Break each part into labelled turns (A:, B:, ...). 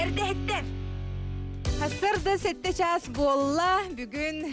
A: Эрдэһиттэр!
B: Сарсыарда сэттэ чаас буолла. Бүгүн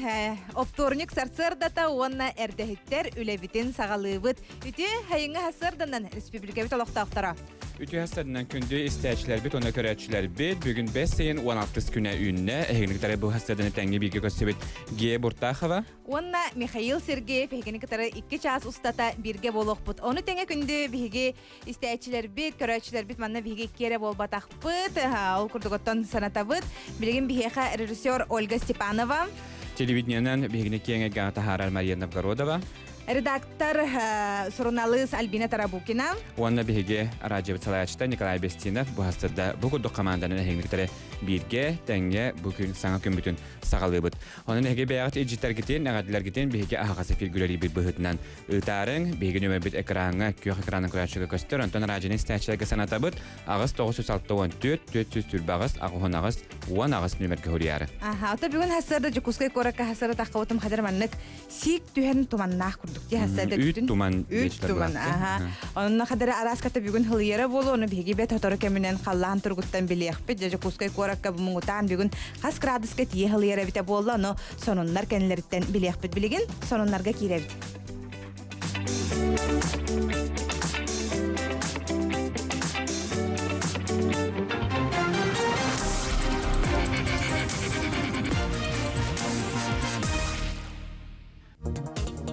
B: оптуоруньук сарсыардата уонна эрдэһиттэр үлэбитин саҕалыыбыт. Үтүө хайыҥҥа сарсыарданан республикабыт олохтоохторо.
C: Үтүө сарсыарданан күндү истээччилэрбит уонна көрөөччүлэрбит бүгүн бэс ыйын 16 күнэ үүннэ. Эһигини кытары бу сарсыарданы тэҥҥэ бииргэ көрсүбүт Гея Буртахова.
B: Уонна Михаил Сергеев эһигини кытары икки чаас устата бииргэ буолуохпут. Ону тэҥэ күндү биһиги истээччилэрбит, көрөөччүлэрбит манна биһиги икки эрэ буолбатахпыт. Ол курдук оттон санатабыт. Билигин биһиэхэ режиссер Ольга Степанова.
C: Телевидениенэн биһигини киэҥ эйгэҕэ таһаарар Мария Новгородова.
B: Редактор, суруналыыс Альбина Тарабукина.
C: Уонна биһиги радиобыт салайааччыта Николай Бестинов бу хастырда бу курдук команданан эһигини кытары бииргэ, тэҥҥэ бу күн саҥа күммүтүн саҕалыыбыт. Онон эһиги бэйэҕит илдьиттэргитин, эҕэрдэлэргитин биһиги аһаҕас эфиргэ үлэлиирбит быһыытынан ыытаарыҥ. Биһиги нөмербит экраҥҥа, күөх экранын көрөөччүгэ көстөр. Онтон радионы истээччилэргэ санатабыт. 8 964 428 88 18 нөмергэ суруйаары.
B: Аха, ото бүгүн хасыарда Дьокуускай куоракка хасыара таххыбытым хадыр маннык сиик түһэн туманнаах курдук дии хасыарда
C: Үүт туман
B: Үүт туман, аха. Онно хадары арааската бүгүн хылыйара буолуо, ону биһиги бэт сотору кэминэн халлаан туругуттан билиэхпит. Дьэ Дьокуускай куоракка бу муҥутаан бүгүн хас градуска тиийэ хылыйар эбитэ буолла, ону сонуннар кэннилэриттэн билиэхпит. Билигин сонуннарга киирэбит.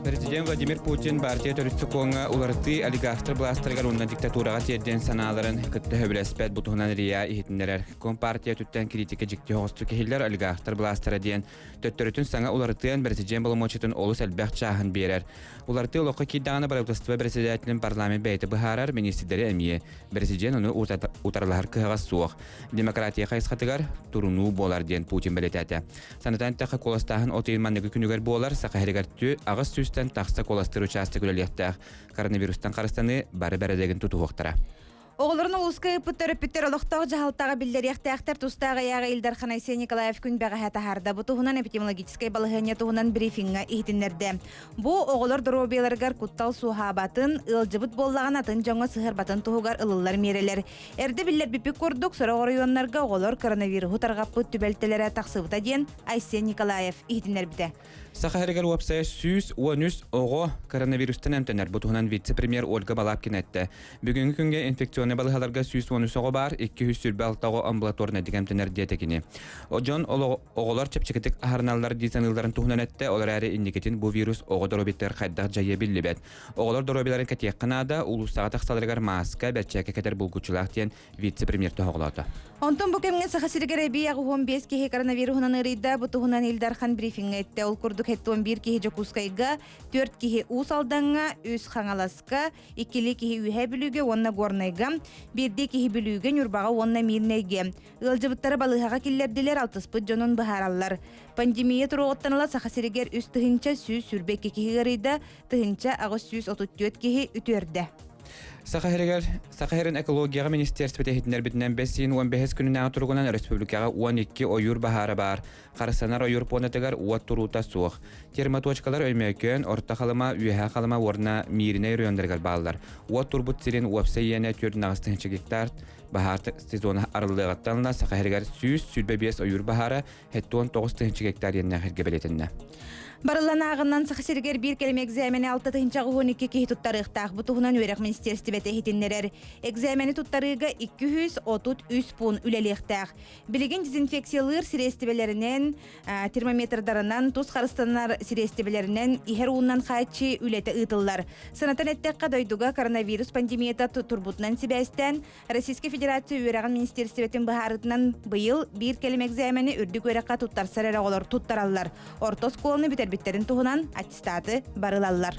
C: Президент Владимир Путин партия төрүт сокуоҥҥа уларытыы олигархтар былаастарыгар уонна диктатураҕа тиэрдиэн санааларын кытта сөбүлэспэт бу туһунан РИА иһитиннэрэр. Компартия өттүттэн критика дьикти оҕустук иһиллэр олигархтар былаастара диэн төттөрүтүн саҥа уларытыан президент боломуочуйатын олус элбэх чааһын биэрэр. Уларытыы олоххо киирдэҕинэ правительство председателин парламент бэйэтэ быһаарар, министрдэри эмиэ. Президент ону утарылаһар кыаҕа суох. Демократия хайысхатыгар турунуу буолар диэн Путин бэлиэтээтэ. Санатан эттэххэ, куоластааһын от ыйын манныгы күнүгэр буолар, Саха сиригэр 800-тэн тахса куоластыыр учаастак үлэлиэхтээх. Коронавирустан харыстаныы бары бэрэдэгин тутуһуохтара.
B: Оҕолорун улууска ыыппыт төрөппүттэр олохтоох дьаһалтаҕа биллэриэхтээхтэр тустаах ыйааҕы Ил Дархан Айсен Николаев күн бэҕэһээ таһаарда. Бу туһунан эпидемиологическай балаһыанньа туһунан брифиҥҥэ иһитиннэрдэ. Бу оҕолор доруобуйаларыгар куттал суоһаабатын, ыалдьыбыт буоллаҕына атын дьоҥҥо сыһыарбатын туһугар ылыллар миэрэлэр. Эрдэ биллэрбиппит курдук, сорох оройуоннарга оҕолор коронавируһу тарҕаппыт түбэлтэлэрэ тахсыбыта диэн Айсен Николаев иһитиннэрбитэ.
C: Саха сиригэр уопсайа 113 оҕо коронавирустан эмтэнэр. Бу туһунан вице-премьер Ольга Балабкина эттэ. Бүгүҥҥү күҥҥэ инфекционнай балыыһаларга 113 оҕо баар, 226 оҕо амбулаторнайдык эмтэнэр диэтэ кини. Дьон оҕолор чэпчэкитик аһарыналлар дии саныылларын туһунан эттэ, ол эрээри инникитин бу вирус оҕо доруобуйатыгар хайдах дьайыа биллибэт. Оҕолор доруобуйаларын кэтиэххэ наада, улуустааҕы тахсаларыгар мааска, бэрчээкэ кэтэр булгуччулаах диэн вице-премьер тоһоҕолоото.
B: Онтон бу кэмҥэ Саха сиригэр эбии 85 киһи коронавируһунан ыарыйда. Бу туһунан Ил Дархан брифиҥҥэ эттэ. Ол курдук 71 киһи Дьокуускайга, 4 киһи Уус Алдаҥҥа, 3 Хаҥаласка, иккилии киһи Үөһээ Бүлүүгэ уонна Горнайга, биирдии киһи Бүлүүгэ, Ньурбаҕа уонна Миирнэйгэ. Ыалдьыбыттары балыыһаҕа киллэрдилэр, алтыспыт дьонун быһаараллар. Пандемия туруоҕуттан ыла Саха сиригэр 3 122 киһи ыарыйда, 1834 киһи үтүөрдэ.
C: Саха сиригэр Саха сирин экологияҕа министерствота иһитиннэрбитинэн бэс ыйын 15 күнүнээҕи туругунан республикаҕа 12 ойуур баһаара баар. Харыстанар ойуур пуонатыгар уот туруута суох. Термоточкалар Өймөкөөн, Орто Халыма, Үөһээ Халыма уонна Мииринэй оройуоннарыгар бааллар. Уот турбут сирин уопсай иэнэ 4 гектар. Баһаар сезона арыллыаҕыттан ыла Саха сиригэр 125 ойуур баһаара 79 гектар иэннээх сиргэ бэлиэтэннэ.
B: Барыллан ааҕынан Саха сиригэр биир кэлим экзамени 6 012 киһи туттарыахтаах. Бу туһунан үөрэх министиэристибэтэ иһитиннэрэр. Экзамени туттарыыга 233 пуун үлэлиэхтээх. Билигин дезинфекциялыыр сириэстибэлэринэн, термометрдарынан, тус харыстанар сириэстибэлэринэн иһэр уунан хааччыы үлэтэ ыытыллар. Санатан эттэххэ, дойдуга коронавирус пандемията турбутунан сибээстээн, Российскай Федерация үөрэҕин министиэристибэтин быһаарыытынан быйыл биир кэлим экзамени үрдүк үөрэххэ туттарсар эрэ оҕолор туттараллар. Орто оскуоланы бүтэрбиттэрин туһунан аттестаты барылаллар.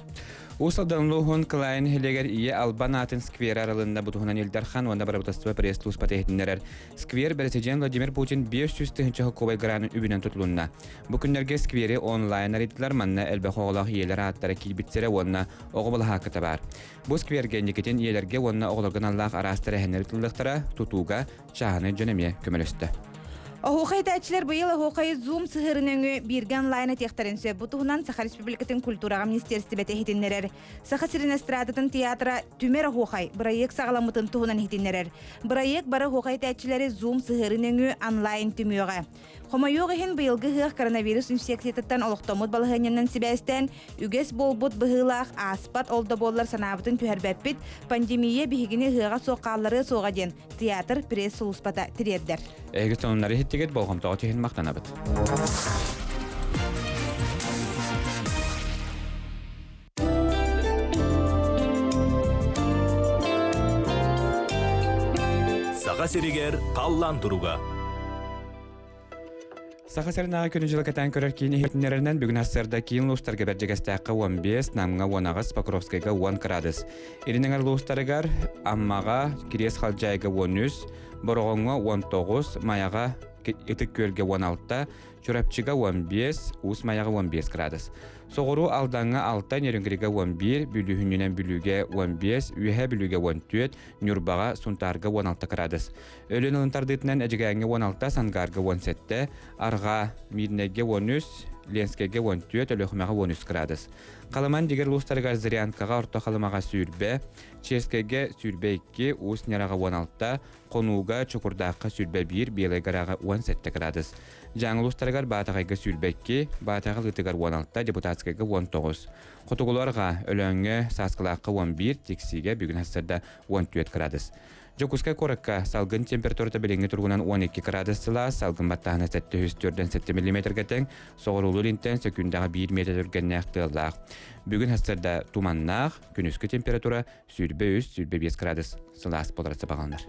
C: Уус Алдан улууһун Кылаайы нэһилиэгэр Ийэ Албан аатын сквера арылынна бу туһунан Ил Дархан уонна Бырабыыталыстыба пресс-службата иһитиннэрэр. Сквер бэрэсидьиэн Владимир Путин 500 тыһыынча холкуобай гранын үбүнэн тутулунна. Бу күннэргэ сквери онлайн арыйдылар, манна элбэх оҕолоох ийэлэр ааттара киирбиттэрэ уонна оҕо балаһаакката баар. Бу сквергэ инникитин ийэлэргэ уонна оҕолорго аналлаах араас тэрээһиннэр ыытыллыахтара, тутууга чааһынай дьон эмиэ көмөлөстө.
B: Оһуохай этээччилэр быйыл оһуохайы Zoom сыһыарын өҥү бииргэ онлайн этиэхтэрин сөп. Бу туһунан Саха Республикатын культураҕа министиэристибэтэ иһитиннэрэр. Саха сирин эстрадатын театра Түмэр оһуохай бырайыак саҕаламмытын туһунан иһитиннэрэр. Бырайыак бары оһуохай этээччилэри Zoom сыһыарын өҥү онлайн түмүөҕэ. Хомойуох иһин, быйылгы ыһыах коронавирус инфекциятыттан олохтоммут балаһыанньанан сибээстээн, үгэс буолбут быһыылаах ааспат ол да буоллар санаабытын түһэрбэппит, пандемия биһигини ыһыаҕа суох хаалларыа суоҕа диэн театр пресс-сулууспата тириэрдэр.
C: Эһиги сонуннары иһиттигит, болҕомтоҕо түһүн махтанабыт.
A: Саха сиригэр халлаан туруга.
C: Саха сиринээҕи күнү-дьылы кэтээн көрөр киин иһитиннэрэринэн бүгүн сарсыарда киин улуустарга Бэрдьигэстээххэ 15, Намҥа 18, Покровскайга 10 кыраадыс. Илин эҥэр улуустарыгар Аммаҕа, Кириэс Халдьаайыга 13, Бороҕоҥҥо 19, Майаҕа, Ытык Күөлгэ 16, Чурапчыга 15, Уус Майаҕа 15 кыраадыс. Соҕуруу Алдаҥҥа 6, Нерюнгрига 11, Бүлүүһүнньүнэн Бүлүүгэ 15, Үөһээ Бүлүүгэ 14, Ньурбаҕа, Сунтаарга 16 кыраадыс. Өлүөн ылын тардыытынан Эдьигээҥҥэ 16, Сангаарга 17, Арҕаа, Миирнэйгэ 13, Ленскэйгэ 14, Өлүөхүмэҕэ 13 кыраадыс. Халыман дигэр улуустарыгар Зырянкаҕа, Орто Халымаҕа сүүрбэ, Черскэйгэ 22, Уус Ньараҕа 16, Хонууга, Чокурдаахха 21, Белай Гораҕа 17 кыраадыс. Дьааҥы улуустарыгар Баатаҕайга 22, Баатаҕа Лыытыгар 16, Депутатскайга 19. Хотугулу-Арҕаа, Өлөөҥҥө, Сааскылаахха 11, Тиксиигэ бүгүн сарсыарда 14 кыраадыс. Дьокуускай куоракка салгын температурата билиҥҥи туругунан 12 кыраадыс сылаас, салгын баттааһына 747 миллиметргэ тэҥ, соҕуруулуу илинтэн сөкүүндэҕэ 1 метр түргэннээх тыаллаах. Бүгүн сарсыарда туманнаах, күнүскү температура 23-25 градус сылаас буолара сабаҕаланар.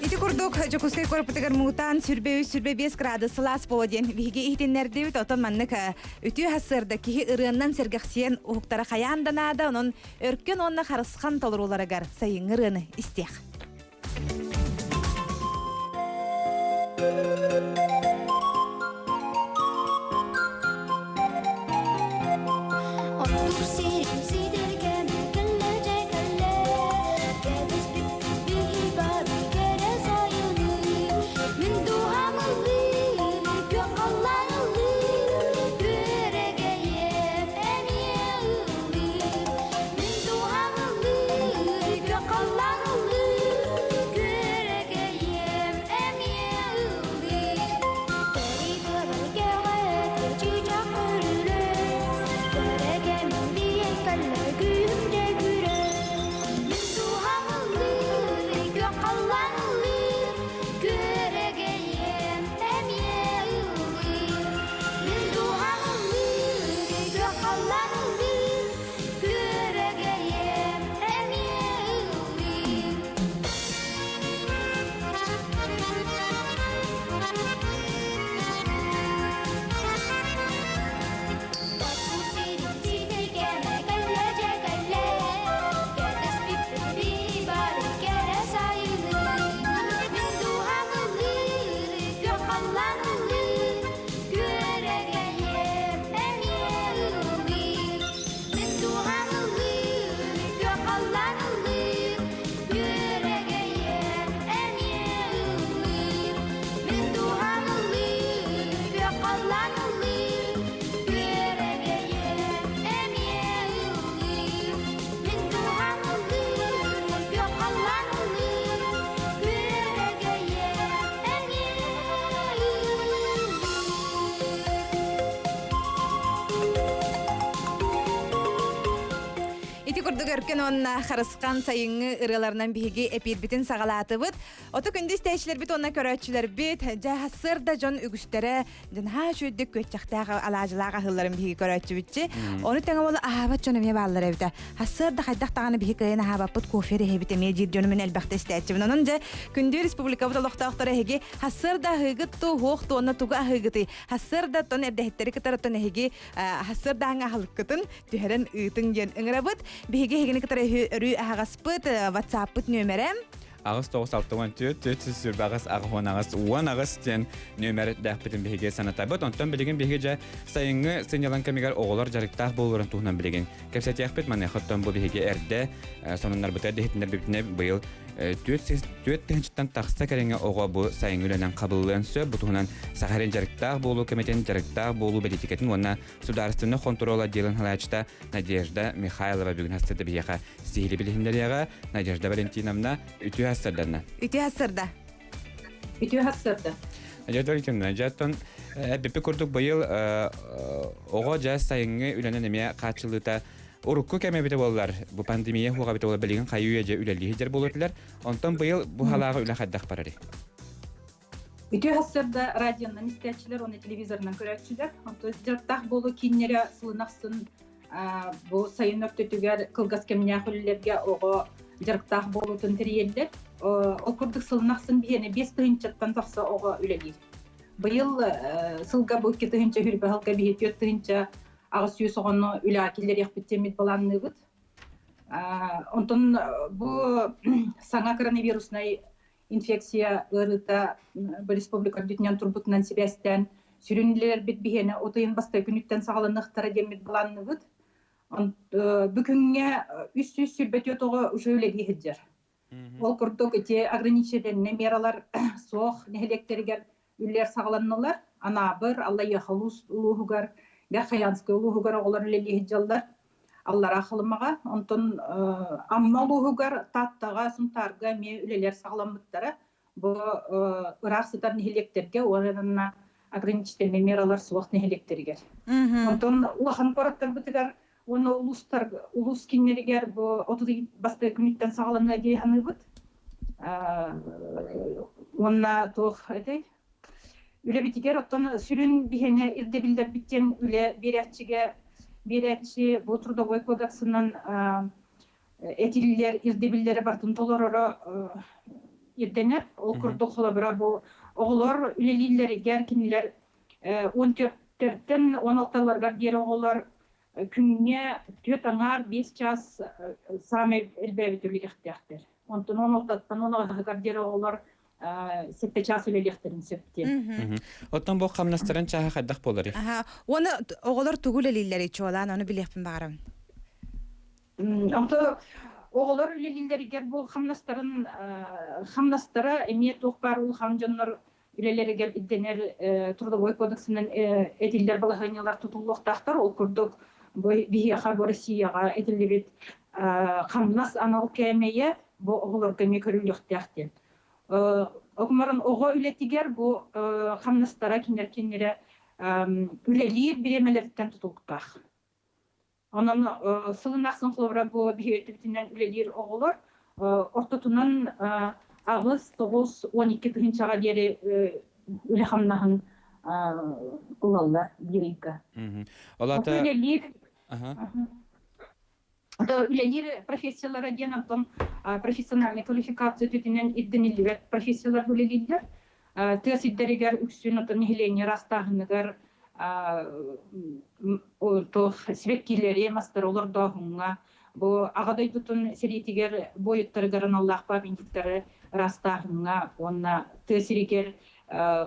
B: Ити курдук Дьокуускай куораппытыгар муҥутаан 23-25 градус сылаас буолуо диэн биһиги иһитиннэрдибит. Оттон маннык үтүө сарсыарда киһи ырыаннан сэргэхсийэн уһуктара хайаан да наада. Онон өркөн уонна харысхан толорууларыгар сайыҥҥы ырыаны истиэх.
D: Оттук сирим сидэргэн кэллэ дьэ кэллэ Кэтэспит биһи бары кэрэ сайыны Мин дууһам ыллыыр, күөх халлаан ыллыыр Күөрэгэйиэм эмиэ ыллыыр Мин дууһам ыллыыр, күөх халлаан ыллыыр Күөрэгэйиэм эмиэ ыллыыр Күөрэгэйиэм эмиэ ыллыыр Мин дууһам ыллыыр, күөх халлаан ыллыыр, Күөрэгэйиэм эмиэ ыллыыр. Мин дууһам ыллыыр, күөх халлаан ыллыыр, Күөрэгэйиэм эмиэ ыллыыр. Мин дууһам ыллыыр, күөх халлаан ыллыыр, Күөрэгэйиэм эмиэ ыллыыр.
B: Ити курдук өркөн уонна харысхан сайыҥҥы ырыаларынан биһиги эпиирбитин саҕалаатыбыт. Оту күндү истээччилэрбит уонна көрөөччүлэрбит дьэ сарсыарда дьон үгүстэрэ дьанаһаа үчүгэйдик күөччэхтээх алаадьылаах аһыылларын биһиги көрөөччүбүтчи. Ону тэҥэ ол аһаабат дьон эмиэ бааллар эбитэ. Сарсыарда хайдах даҕаны биһи кыайан аһаабаппыт кофе эрэһэбит эмиэ диир дьону мин элбэхтэ истээччибин. Онон дьэ күндү республикабыт олохтоохторо эһиги сарсыарда аһыыгыт ту, хуох ту уонна тугу аһыыгытый? Сарсыардаттан эрдэһиттэри кытары оттон эһиги сарсыардааҥҥы аһылыккытын түһэрэн ыытыҥ диэн ыҥырабыт. Биһиги эһигини кытары өрүү аһаҕаспыт WhatsApp-пыт нүөмэрэ.
C: 8 9 64 428 88 18 диэн нүөмэрдээхпитин биһиги санатабыт. Онтон билигин биһиги дьэ сайыҥҥы сынньалаҥ кэмигэр оҕолор дьарыктаах буоларын туһунан билигин кэпсэтиэхпит. Маныаха оттон бу биһиги эрдэ сонуннарбытыгар иһитиннэрбиппитинэ быйыл 4 тыһыынчаттан тахса кэриҥэ оҕо бу сайыҥҥы үлэнэн хабыллыан сөп. Бу туһунан Саха сирин дьарыктаах буолуу кэмитин дьарыктаах буолуу бэлитикэтин уонна судаарыстыбаннай хонтуруол отделын салайааччыта Надежда Михайлова бүгүн хастарда биһиэхэ сиһили билиһиннэриэҕэ. Надежда Валентиновна, үтүө хастарданна.
B: Үтүө хастарда.
E: Үтүө хастарда.
C: Надежда Валентиновна, дьэ эппиппит курдук быйыл оҕо дьэ сайыҥҥы үлэнэн эмиэ хааччылыыта урукку кэм эбитэ буоллар, бу пандемия хуоҕа эбитэ буоллар, билигин хайыы үйэ дьэ үлэлии сылдьар буолуо этилэр. Онтон быйыл бу халааҕа үлэ хайдах барарый?
E: Үтүө сарсыарда радионан истээччилэр уонна телевизорынан көрөөччүлэр. Онтон дьарыктаах буолуу кииннэрэ сылын ахсын бу сайын өртөтүгэр кылгас кэмнээх үлэлэргэ оҕо дьарыктаах буолуутун тэрийэллэр. Ол курдук сылын ахсын биһиэнэ 5 тыһыынчаттан тахса оҕо үлэлиир. Быйыл сылга бу 2 тыһыынча хүрбэ сылга биһи 4800 оҕону үлэҕэ киллэриэхпит диэммит былаанныыбыт. Онтон бу саҥа коронавируснай инфекция ыарыыта республика үрдүнэн турбутунан сибээстээн сүрүн үлэлэрбит биһиэнэ от ыйын бастакы күнүттэн саҕаланыахтара диэммит былаанныбыт. Бүгүҥҥэ 324 оҕо уже үлэлии сылдьар. Ол курдук ити ограничительнай мералар суох нэһилиэктэригэр үлэлэр саҕаланнылар. Анаабыр, Аллайыаха улууһугар, Верхоянскай улууһугар оҕолор үлэлии сылдьаллар. Аллараа Халымаҕа, онтон Амма улууһугар, Тааттаҕа, Сунтаарга эмиэ үлэлэр саҕаламмыттара. Бу ыраах сытар нэһилиэктэргэ уонна ограничительнай мералар суох нэһилиэктэригэр. Онтон улахан куораттарбытыгар уонна улуустар улуус кииннэригэр бу 30 бастакы күнүттэн саҕаланыа дии саныыбыт. Уонна туох этэй? Үлэбитигэр оттон сүрүн биһиэнэ ирдэбиллэрбит диэн үлэ биэрээччигэ биэрээччи бу трудовой кодексынан этиллэр ирдэбиллэри барытын толороро ирдэнэр. Ол курдук холобура бу оҕолор үлэлииллэригэр кинилэр 14-тэн 16-ларыгар диэри оҕолор күҥҥэ түөрт аҥаар биэс чаас саамай элбээбит үлэлиэхтээхтэр. Онтон 16-тан 16-гар диэри оҕолор сэттэ чаас үлэлиэхтэрин сөп диэн.
C: Оттон бу хамнастарын чааһа хайдах буоларый?
B: Аха. Уонна оҕолор тугу үлэлииллэрий чуолаан ону билиэхпин баҕарабын.
E: Онто оҕолор үлэлииллэригэр бу хамнастарын хамнастара эмиэ туох баар улахан дьоннор үлэлэригэр ирдэнэр трудовой кодексынан этиллэр балаһыанньалар тутуллуохтаахтар. Ол курдук бу биһиэхэ бу Россияҕа этиллибит хамнас анал кээмэйэ бу оҕолорго эмиэ көрүллүөхтээх диэн. Окумаран оҕо үлэтигэр бу хамнастара кинилэр кинилэрэ үлэлиир бириэмэлэриттэн тутулуктаах. Онон сылын ахсын холобура бу биһиги үлэлиир оҕолор ортотунан 8, 9, 12 тыһыынчаҕа диэри үлэ хамнаһын ылаллар биир ыйга.
C: Ол аата
E: Үлэлиир үлэлиир профессиялара диэн оттон профессиональная квалификация өттүнэн ирдэниллибэт профессиялар үлэлииллэр. Тыа сирдэригэр үксүн оттон нэһилиэнньэ ыраастааһыныгар туох сибэккилэри, мастары олордооһуҥҥа, бу Аҕа дойдутун сэриитигэр буойуттарыгар аналлаах памятниктары ыраастааһыҥҥа уонна тыа сиригэр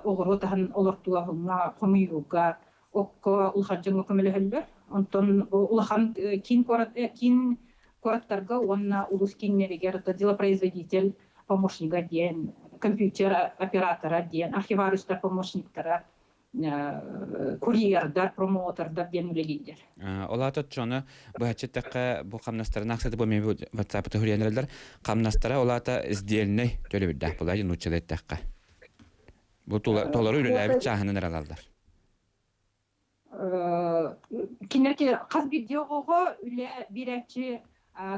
E: оҕуруот аһын олортуоһуҥҥа, хомуйууга окко улахан дьоҥҥо көмөлөһөллөр. Онтон улахан киин куорат киин куораттарга уонна улуус кииннэригэр делопроизводитель помощнига диэн, компьютер оператора диэн, архивариустар помощниктара, курьердар, промоутердар диэн үлэлииллэр.
C: Ол аата оччону быһаччы эттэххэ бу хамнастарын ахсаты бу мен WhatsApp-ты хөрүйэн хамнастара ол аата сдельнай төлөбүрдээх буолар нууччалыы эттэххэ. Бу толору үлэлээбит чааһынан эрэ ылаллар.
E: Кинилэр хас биирдии оҕоҕо үлэ биэрээччи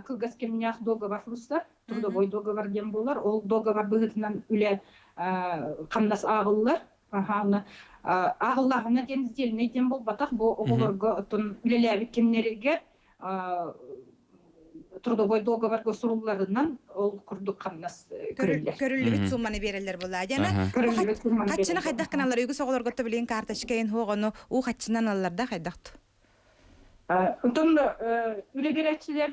E: кылгас кэмнээх договор суруйсар, трудовой договор диэн буолар. Ол договор быһыытынан үлэ хамнас ааҕыллар. Ааҕыллааҕына диэн сдельнай диэн буолбатах. Бу оҕолорго оттон үлэлээбит кэмнэригэр трудовой договорга сурулларынан ол курдук хамнас көрүллэр.
B: Көрүллүбүт сумманы биэрэллэр буолла. Диана, хаччыны хайдах гыналлар? Үгүс оҕолорго билигин карточка ин оҕону уу хаччынан аллар да хайдах?
E: Онтон үлэ биэрээччилэр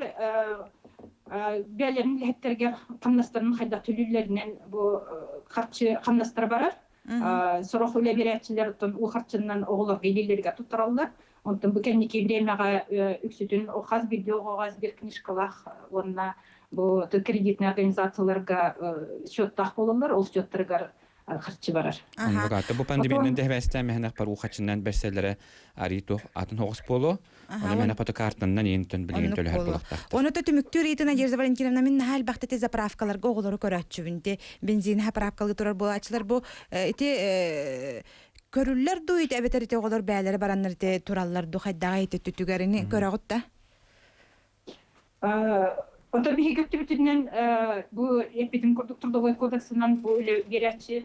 E: Бэйэлэрин үлэһиттэригэр хамнастарын хайдах төлүүллэринэн бу харчы хамнастара барар. Сорох үлэ биэрээччилэр оттон уу харчыннан оҕолорго илиилэригэр туттараллар. Онтон бу кэнники бириэмэҕэ үксүтүн хас биирдии оҕоҕо сберкнижкалаах уонна бу кредитнэй организацияларга счеттаах буолаллар. Ол счеттарыгар харчы барар.
C: Оннук аты бу пандемиянан тэһэбэстээн мэһэнэх бар уу хачынан бэрсэллэрэ арыы туох атын хоҕус буолуо. Оны мэһэнэх пото картаннан иинтэн билигин төлөһөр буолуохтаахтар.
B: Оны то түмүктүүр ыйыты Надежда Валентиновна мин наһаа элбэхтэ ити заправкаларга оҕолору көрөөччүбүн ти бензин заправкалыы турар буолааччылар бу ити көрүллэр дуу ити эбэтэр ити оҕолор бээлэрэ бараннар ити тураллар дуу хайдаҕа ити түтүгэрини көрөҕүт да?
E: Онтон биһиги өттүбүтүнэн бу эппитим курдук трудовой кодексынан бу үлэ биэрээччи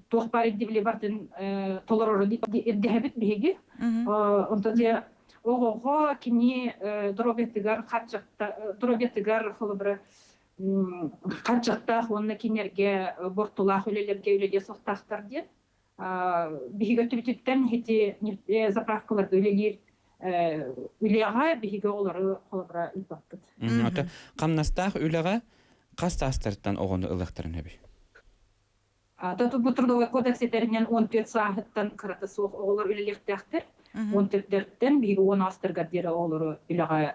E: туох баар ирдэбили бартын толорорун ирдэһэбит биһиги. Онтон дьэ оҕоҕо кини доруобуйатыгар доруобуйатыгар холобура харчахтаах уонна кинилэргэ буортулаах үлэлэргэ үлэлиэ суохтаахтар диэн биһиги өттүбүтүттэн ити заправкаларга үлэлиир үлэҕэ биһиги оҕолору холобура ыыппаппыт.
C: Ото хамнастаах үлэҕэ хас саастарыттан оҕону ылыахтарын сөбүй?
E: Бу трудовой кодекс этэринэн 14 сааһыттан кырата суох оҕолор үлэлиэхтээхтэр. 14-тэртэн биһиги 10 астаргар диэри оҕолору үлэҕэ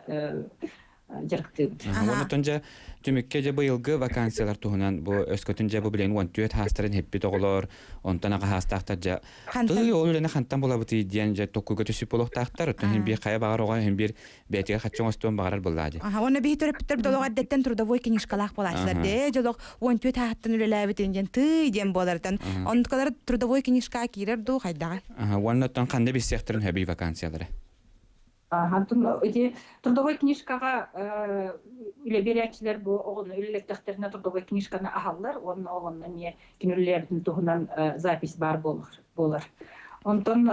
E: дьарыктыыбыт.
C: Онтон дьэ түмүккэ дьэ быйылгы вакансиялар туһунан бу өскөтүн дьэ бу билигин 14 хаастарын хиппит оҕолор, онтон аҕа хаастаахтар дьэ тыы ол үлэни хантан булабытый диэн дьэ токкуйга түсүп буолуохтаахтар. Оттон иһин биир хайа баҕар оҕо иһин биир бэйэтигэр хаччы оҥостуон баҕарар буоллаа дии.
B: Аха, уонна биһи төрөппүттэр долох эрдэттэн трудовой книжкалаах буолааччылар дee дьолох 14 хаһаттан үлэлээбитин диэн тыый диэн буолартан оннукалар трудовой книжка киирэр дуу хайдаҕа.
C: Аха, уонна оттон ханна билсиэхтэрин хөбүй вакансиялары?
E: Антон ити трудовой книжкаҕа үлэ биэрээччилэр бу оҕону үлэлэттэхтэринэ трудовой книжканы аһаллар уонна ол онно эмиэ кини үлэлээбитин туһунан запись баар буолар. Онтон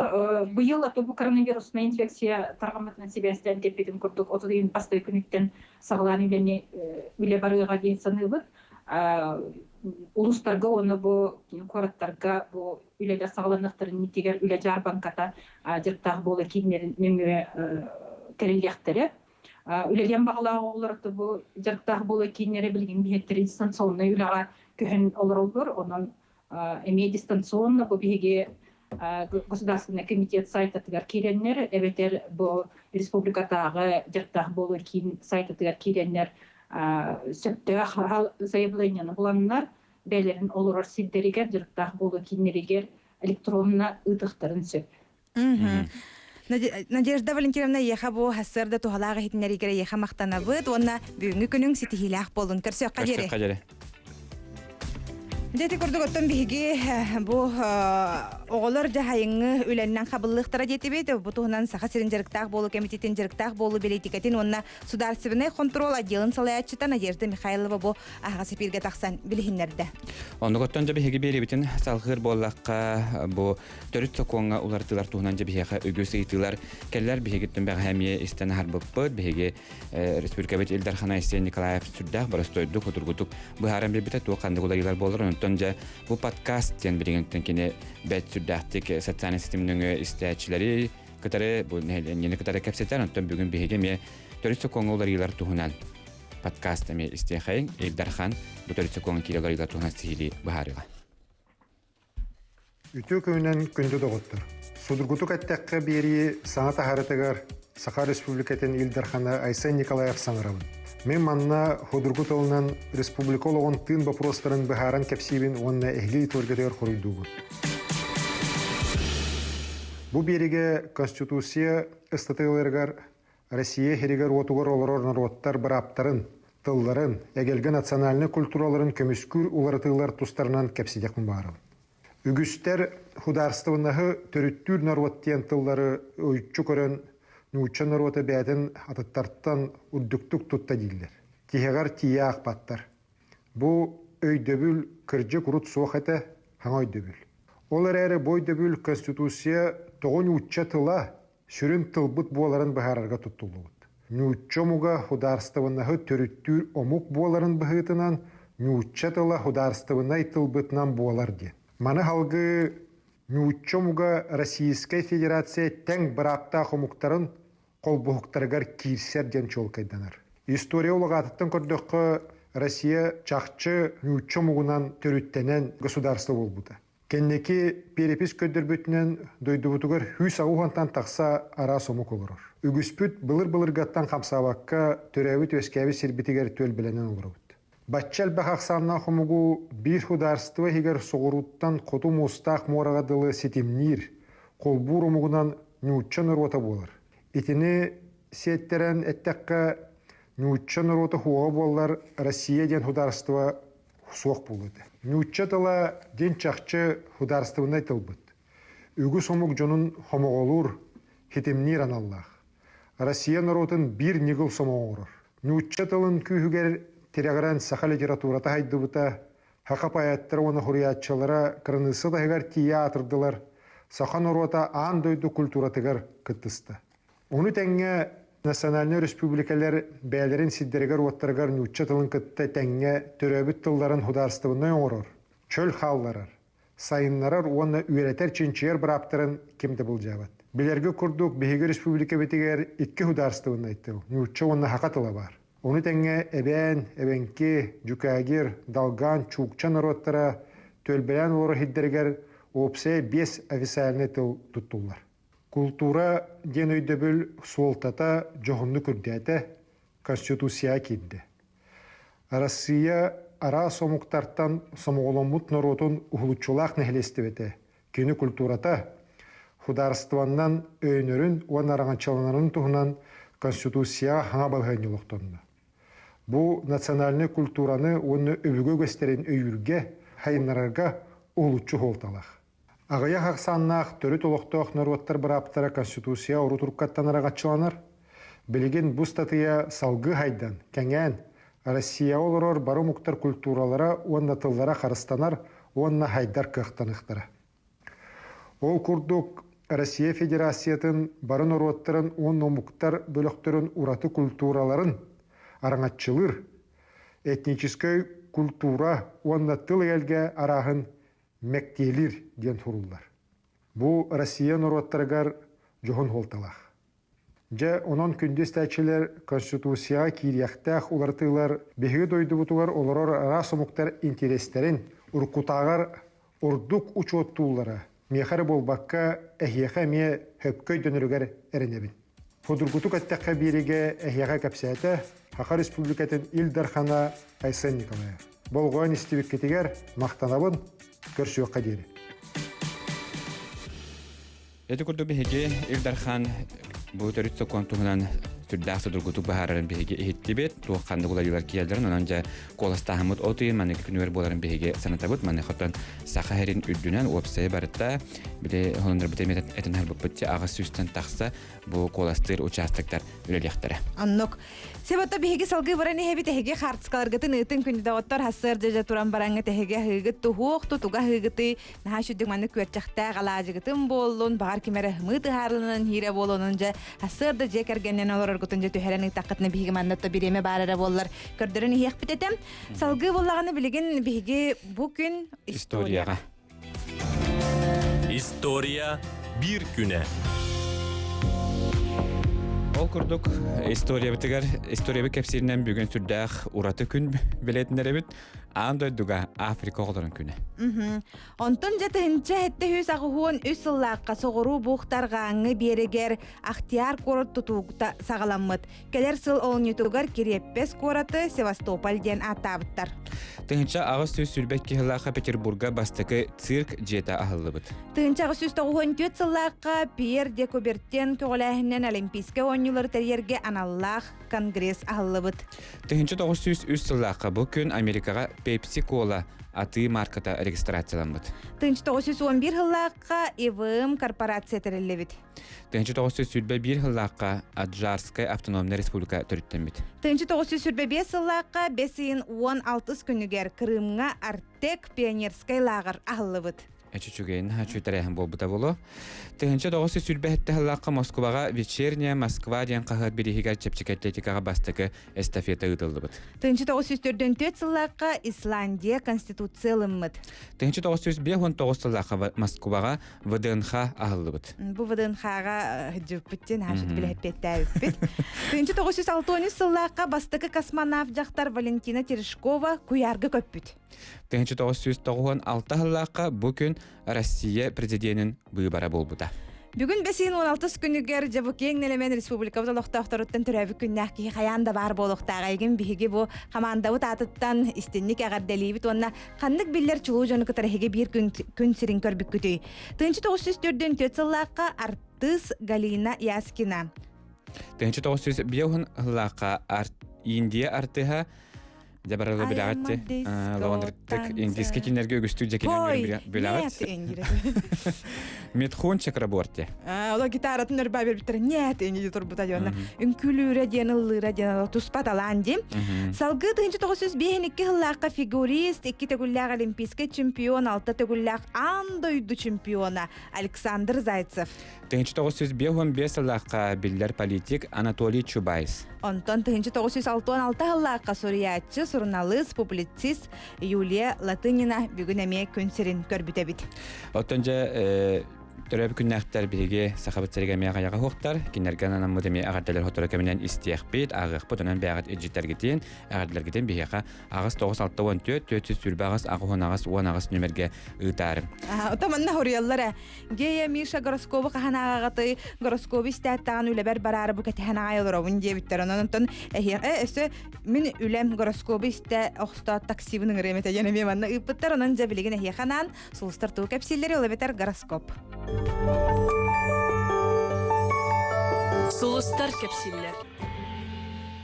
E: быйыл ато бу коронавируснай инфекция тарҕаммытынан сибээстээн кэппитим курдук 30 ыйын бастакы күнүттэн саҕалаан үлэни үлэ барыаҕа диэн саныыбыт. Улуустарга уонна бу куораттарга бу үлэлэр саҕаланыахтарын иннигэр үлэ дьаарбаҥката дьарыктаах буола кииннэрин нөҥүө тэриллиэхтэрэ. Үлэлиэн баҕалаах оҕолор бу дьарыктаах буола кииннэрэ билигин биһиэттэрэ дистанционнай үлэҕэ көһөн олороллор. Онон эмиэ дистанционно бу биһиги Государственный комитет сайтатыгар киирэннэр, эбэтэр бу республикатааҕы дьарыктаах буолуу киин сайтатыгар киирэннэр сөптөөх заявлениены буланнар, бэйэлэрин олорор сирдэригэр, дьарыктаах буолуу кииннэригэр электронно ыытыахтарын сөп.
B: Надежда Валентиновна эйиэхэ бу сарсыарда туһалаах иһитиннэриигэр эйиэхэ махтанабыт уонна бүгүҥҥү күнүҥ ситиһиилээх буоллун. Көрсүөххэ диэри.
C: Көрсүөххэ диэри.
B: Дьэ ити курдук оттон биһиги бу оҕолор дьаһайыҥҥы үлэннэн хабыллыахтара диэтибит. Бу туһунан Саха сирин дьарыктаах буолуу кэмитиэтин дьарыктаах буолуу бэлиитикэтин уонна судаарыстыбаннай хонтуруол отделын салайааччыта Надежда Михайлова бу аһаҕас эпииргэ тахсан билиһиннэрдэ.
C: Оннугуттан дьэ биһиги биэриибитин салҕыыр буоллахха бу төрүт сокуоҥҥа уларытыылар туһунан дьэ биһиэхэ үгүс ыйытыылар кэллэр. Биһигиттэн бэҕэһээ эмиэ истэн аһарбыппыт. Биһиги республикабыт Ил Дархана Айсен Николаев сүрдээх боростуойдук, судургутук быһааран биэрбитэ туох ханнык уларыйыылар буолар. Онтон дьэ бу подкаст диэн билигин кини бэт сүрдээхтик социальнай ситим нөҥүө истээччилэри кытары бу нэһилиэнньэни кытары кэпсэтэр. Онтон бүгүн биһиги эмиэ төрүт сокуоҥҥа уларыйыылар туһунан подкаст эмиэ истиэхэйиҥ. Ил Дархан бу төрүт сокуоҥҥа киирэ уларыйыылар туһунан сиһилии быһаарыаҕа.
F: Үтүө күнүнэн күндү доҕоттор! Судургутук эттэххэ биэрии саҥа таһаарытыгар Саха Республикатын Ил Дархана Айсен Николаев саҥарабын. Мин манна судургу тылынан республика олоҕун тыын боппуруостарын быһааран кэпсиибин уонна эһиги ыйытыыларгытыгар хоруйдуубун. Бу биэригэ Конституция ыстатыйаларыгар Россия иһигэр-уотугар олорор норуоттар бырааптарын, тылларын, эгэлгэ национальнай культураларын көмүскүүр уларытыылар тустарынан кэпсэтиэхпин баҕарабын. Үгүстэр судаарыстыбаннаһы төрүттүүр норуот диэн тыллары ойуччу көрөн, нуучча норуота бэйэтин атыттартан үрдүктүк тутта дииллэр. Тиһэҕэр тиийэ аахпаттар. Бу өйдөбүл кырдьык урут суох этэ, саҥа өйдөбүл. Ол эрээри бу өйдөбүл Конституция тоҕо нуучча тыла сүрүн тылбыт буоларын быһаарарга туттуллубут. Нуучча омуга судаарыстыбаннаһы төрүттүүр омук буоларын быһыытынан нуучча тыла судаарыстыбаннай тылбытынан буолар диэн. Маны салгыы нуучча омуга Российскай Федерация тэҥ бырааптаах омуктарын холбоһуктарыгар киирсэр диэн чуолкайданар. История улаҕаатыттан көрдөххө, Россия чахчы нуучча омугунан төрүттэнэн государство буолбута. Кэнники перепись көрдөрбүтүнэн дойдубутугар сүүс аҕыс тахса араас омук олорор. Үгүспүт былыр-былыргаттан хамсаабакка төрөөбүт-үөскээбит сирбитигэр түөлбэлэнэн олоробут. Бачча элбэх ахсааннаах омугу биир судаарыстыба иһигэр соҕурууттан хоту муустаах муораҕа дылы ситимниир, холбуур омугунан нуучча норуота буолар. Итини сиэттэрэн эттэххэ, нуучча норуота суоҕа буоллар Россия диэн судаарыстыба суох буолуо этэ. Нуучча тыла диэн чахчы судаарыстыбаннай тылбыт. Үгүс омук дьонун хомоҕолуур, хитимниир аналлаах. Россия норуотун биир ньыгыл сомоҕо оҥорор. Нуучча тылын күүһүгэр тирэҕирэн саха литературата сайдыбыта, саха поэттара уонна суруйааччылара кыраныысса таһыгар тиийэ аатырдылар, саха норуота аан дойду культуратыгар кыттыста. Ону тэҥэ национальнай республикалар бэйэлэрин сирдэригэр-уоттарыгар нуучча тылын кытта тэҥҥэ төрөөбүт тылларын судаарыстыбаннай оҥорор, чөл хаалларар, сайыннарар уонна үөрэтэр-чинчийэр бырааптарын ким да былдьаабат. Билэргэ курдук, биһиги республикабытыгар икки судаарыстыбаннай тыл, нуучча уонна саха тыла баар. Ону тэҥэ эбээн, эбэҥки, дьүкээгир, долган, чуукча норуоттара түөлбэлээн олорор сирдэригэр уопсайа биэс официальнай тыл туттуллар. Култуура диэн өйдөбүл суолтата дьоһуннук үрдээтэ, Конституцияҕа киирдэ. Арассыыйа араас омуктартан сомоҕоломмут норуотун уһулуччулаах нэһилиэстибэтэ, кини культурата, судаарыстыбаннан өйөнөрүн уонна араҥаччыланарын туһунан Конституцияҕа саҥа балаһыанньа олохтонно. Бу национальнай культураны уонна өбүгэ үгэстэрин өйүүргэ, сайыннарарга уһулуччу суолталаах. Аҕыйах ахсааннаах төрүт олохтоох норуоттар бырааптара Конституция урут-уруккаттан араҥаччыланар. Билигин бу ыстатыйа салгыы хайдан, кэҥээн, Россияҕа олорор бары омуктар культуралара уонна тыллара харыстанар уонна хайдар кыахтаныахтара. Ол курдук, Россия Федерациятын бары норуоттарын уонна омуктар бөлөхтөрүн ураты культураларын араҥаччылыыр, этническэй культура уонна тыл эгэлгэ арааһын мэктиэлиир диэн суруллар. Бу Россия норуоттарыгар дьоһун суолталаах. Дьэ, онон күндү истээччилэр Конституцияҕа киириэхтээх уларытыылар биһиги дойдубутугар олорор араас омуктар интириэстэрин уруккутааҕар ордук учуоттууллара миэхэ эрэ буолбакка, эһиэхэ эмиэ сөпкө өйдөнөрүгэр эрэнэбин. Судургутук эттэххэ биэриигэ эһиэхэ кэпсээтэ Саха Республикатын Ил Дархана Айсен Николаев. Болҕойон истибиккитигэр махтанабын, көрсүөххэ диэри.
C: Ити курдук биһиги Ил Дархан бу төрүт сокуон туһунан сүрдээх судургутук быһаарарын биһиги иһиттибит. Туох ханнык уларыйыылар киирэллэрин, онон дьэ куоластааһыммыт от ыйын маннык күнүгэр буоларын биһиги санатабыт. Маныхаттан Саха сирин үрдүнэн уопсайа барыта били хонуннарбыт эмиэ этэн аһарбыппыт аҕыс сүүстэн тахса бу куоластыыр участоктар үлэлиэхтэрэ.
B: Оннук. Себото биһиги салгыы баран иһэбит эһиги хаартыскаларгытын ыытын күндү доҕоттор хассыар дьэдьэ туран бараҥҥа тэһиги аһыыгыт туһуох тутуга аһыыгытый наһаа сүрдүк маннык күөрчэхтээх алаадьыгытын буоллун баҕар ким эрэ ымыы тыһаарылынан хиирэ буолуонун дьэ хассыар да дьиэ кэргэннэн олороргутун дьэ түһэрэн ыытаххытына биһиги манна то бириэмэ баар эрэ буоллар көрдөрөн иһиэхпит этэ. Салгыы буоллаҕына билигин биһиги бу күн
C: историяҕа.
A: История биир күнэ.
C: Ол курдук историябытыгар историябыт кэпсииринэн бүгүн сүрдээх ураты күн билэтиннэрэбит. Аан дойдуга Африка оҕолорун күнэ.
B: Онтон дьэ тыһынча сэттэ сүүс аҕыһуон үс сыллаахха соҕуруу буухтарҕааҥҥы биэрэгэр Ахтиар куорат тутуута саҕаламмыт. Кэлэр сыл олунньутугар Кириэппэс куораты Севастополь диэн ааттаабыттар.
C: 1822 сыллаахха Петербурга бастакы цирк дьиэтэ аһыллыбыт.
B: 1894 сыллаахха Пьер де Кубертен көҕүлээһининэн Олимпийскай оонньуулары тэрийэргэ аналлаах конгресс аһыллыбыт.
C: 1903 сыллаахха бу күн Америкаҕа Pepsi Cola атыы марката регистрацияламмыт.
B: 1911 сыллаахха ИВМ корпорация тэриллибит.
C: 1921 сыллаахха Аджарскай автономнай республика төрүттэммит.
B: 1925 сыллаахха бэс ыйын 16 күнүгэр Крымҥа Артек пионерскай лааҕыр аһыллыбыт.
C: Эчи үчүгэйин наһаа тэрээһин буолбута буолуо. 1927 сыллаахха Москваҕа «Вечерняя Москва» диэн хаһыат бирииһигэр чэпчэки атлетикаҕа бастакы эстафета ыытыллыбыт.
B: 1944 сыллаахха Исландия Конституция ылыммыт.
C: 1959 сыллаахха Москваҕа ВДНХ аһыллыбыт.
B: Бу ВДНХ-ҕа сылдьыбыппыт диэн аһашыт билэһэппиэттээбиппит. 1963 сыллаахха бастакы космонавт дьахтар Валентина Терешкова куйаарга көппүт.
C: 1996 сыллаахха бу күн Россия президенин быыбара буолбута.
B: Бүгүн бэсиин 16 күнүгэр Дьабукиэҥ нэлэмэн республикабыт олохтоохторуттан төрөөбүт күннээх киһи хайаан да баар буолуохтааҕа игин биһиги бу хамаандабыт аатыттан истинник эҕэрдэлиибит уонна ханнык биллэр чулуу дьону кытары эһиги биир күн, күн сирин көрбүккүтүй. 1904 сыллаахха артыыс Галина Яскина.
C: 1905 сыллаахха Индия артыһа Дьэ барыла билэҕит лавандыртык индийскэй кинилэргэ үгүстүк дьэ кинилэр билэҕит. Митхун Чакраборти.
B: Ола гитаратын өрбаа бербиттэр нет инди турбута диэн үҥкүүлүүрэ диэн ыллыыра диэн туспа талаан дим. Салгыы 1905 сыллаахха фигурист, икки төгүллээх олимпийскай чемпион, алта төгүллээх аан дойду чемпиона Александр Зайцев.
C: 1955 сыллаахха биллэр политик Анатолий Чубайс.
B: Онтон 1966 сыллаахха суруйааччы, суруналыыс, публицист Юлия Латынина бүгүн эмиэ күн сирин көрбүт эбит.
C: Оттон дьэ төрөөбүт күннээхтэр биһиги сахабыт сиригэр эмиэ аҕыйаҕа суохтар. Кинилэргэ анаммыт эмиэ эҕэрдэлэр сотору кэминэн истиэхпит, ааҕыахпыт. Онон бэйэҕит илдьиттэргитин, эҕэрдэлэргитин биһиэхэ 8 9 64 428 88 18 нүмергэ ыытаарыҥ.
B: Оттон манна хоруйаллар ээ. Гея Миша гороскобу хаһан ааҕаҕытый, гороскобу истээттаҕын үлэбэр бараары бу кэтэһэн аҕай олоробун диэбиттэр. Онон онтон эһиэхэ өссө мин үлэм гороскобу истэ охстоот таксибын ыҥырыам этэ диэн эмиэ манна ыыппыттар. Онон дьэ билигин эһиэхэ анаан сулустар тугу кэпсииллэри ол эбэтэр гороскоп.
A: Сулустар кэпсииллэр.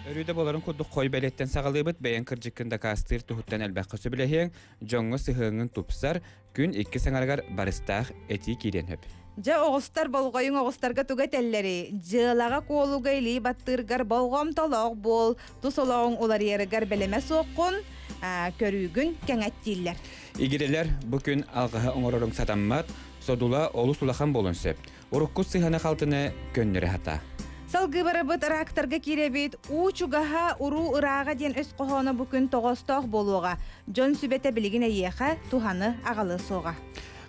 C: Өрүү да буоларын курдук хой бэлиэттэн саҕалыыбыт, бэйэҥ кырдьыккын дакаастыыр туһуттан элбэххэ сөбүлэһиэҥ, дьоҥҥо сыһыаҥҥын тупсар, Күн икки саҥарыгар барыстаах этии киириэн сөп.
B: Дьэ, оҕустар болҕойуҥ оҕустарга тугу этэллэрий? Дьыалаҕа-куолуга илии баттыыргар болҕомтолоох буол, тус олоҕуҥ уларыйарыгар бэлэмэ суоххун, көрүүгүн кэҥэттииллэр.
C: Игирэлэр бу күн алҕаһы оҥороруҥ сатаммат, содула олус улахан буолуон сөп. Урукку сыһыаны-халтыны көннөрө сатаа.
B: Салгыы барабыт рактарга киирэбит. Уу чугаһа, уруу ырааҕа диэн өс хоһооно бу күн тоҕоостоох буолуоҕа. Дьон сүбэтэ билигин эйиэхэ туһаны аҕалыа суоҕа.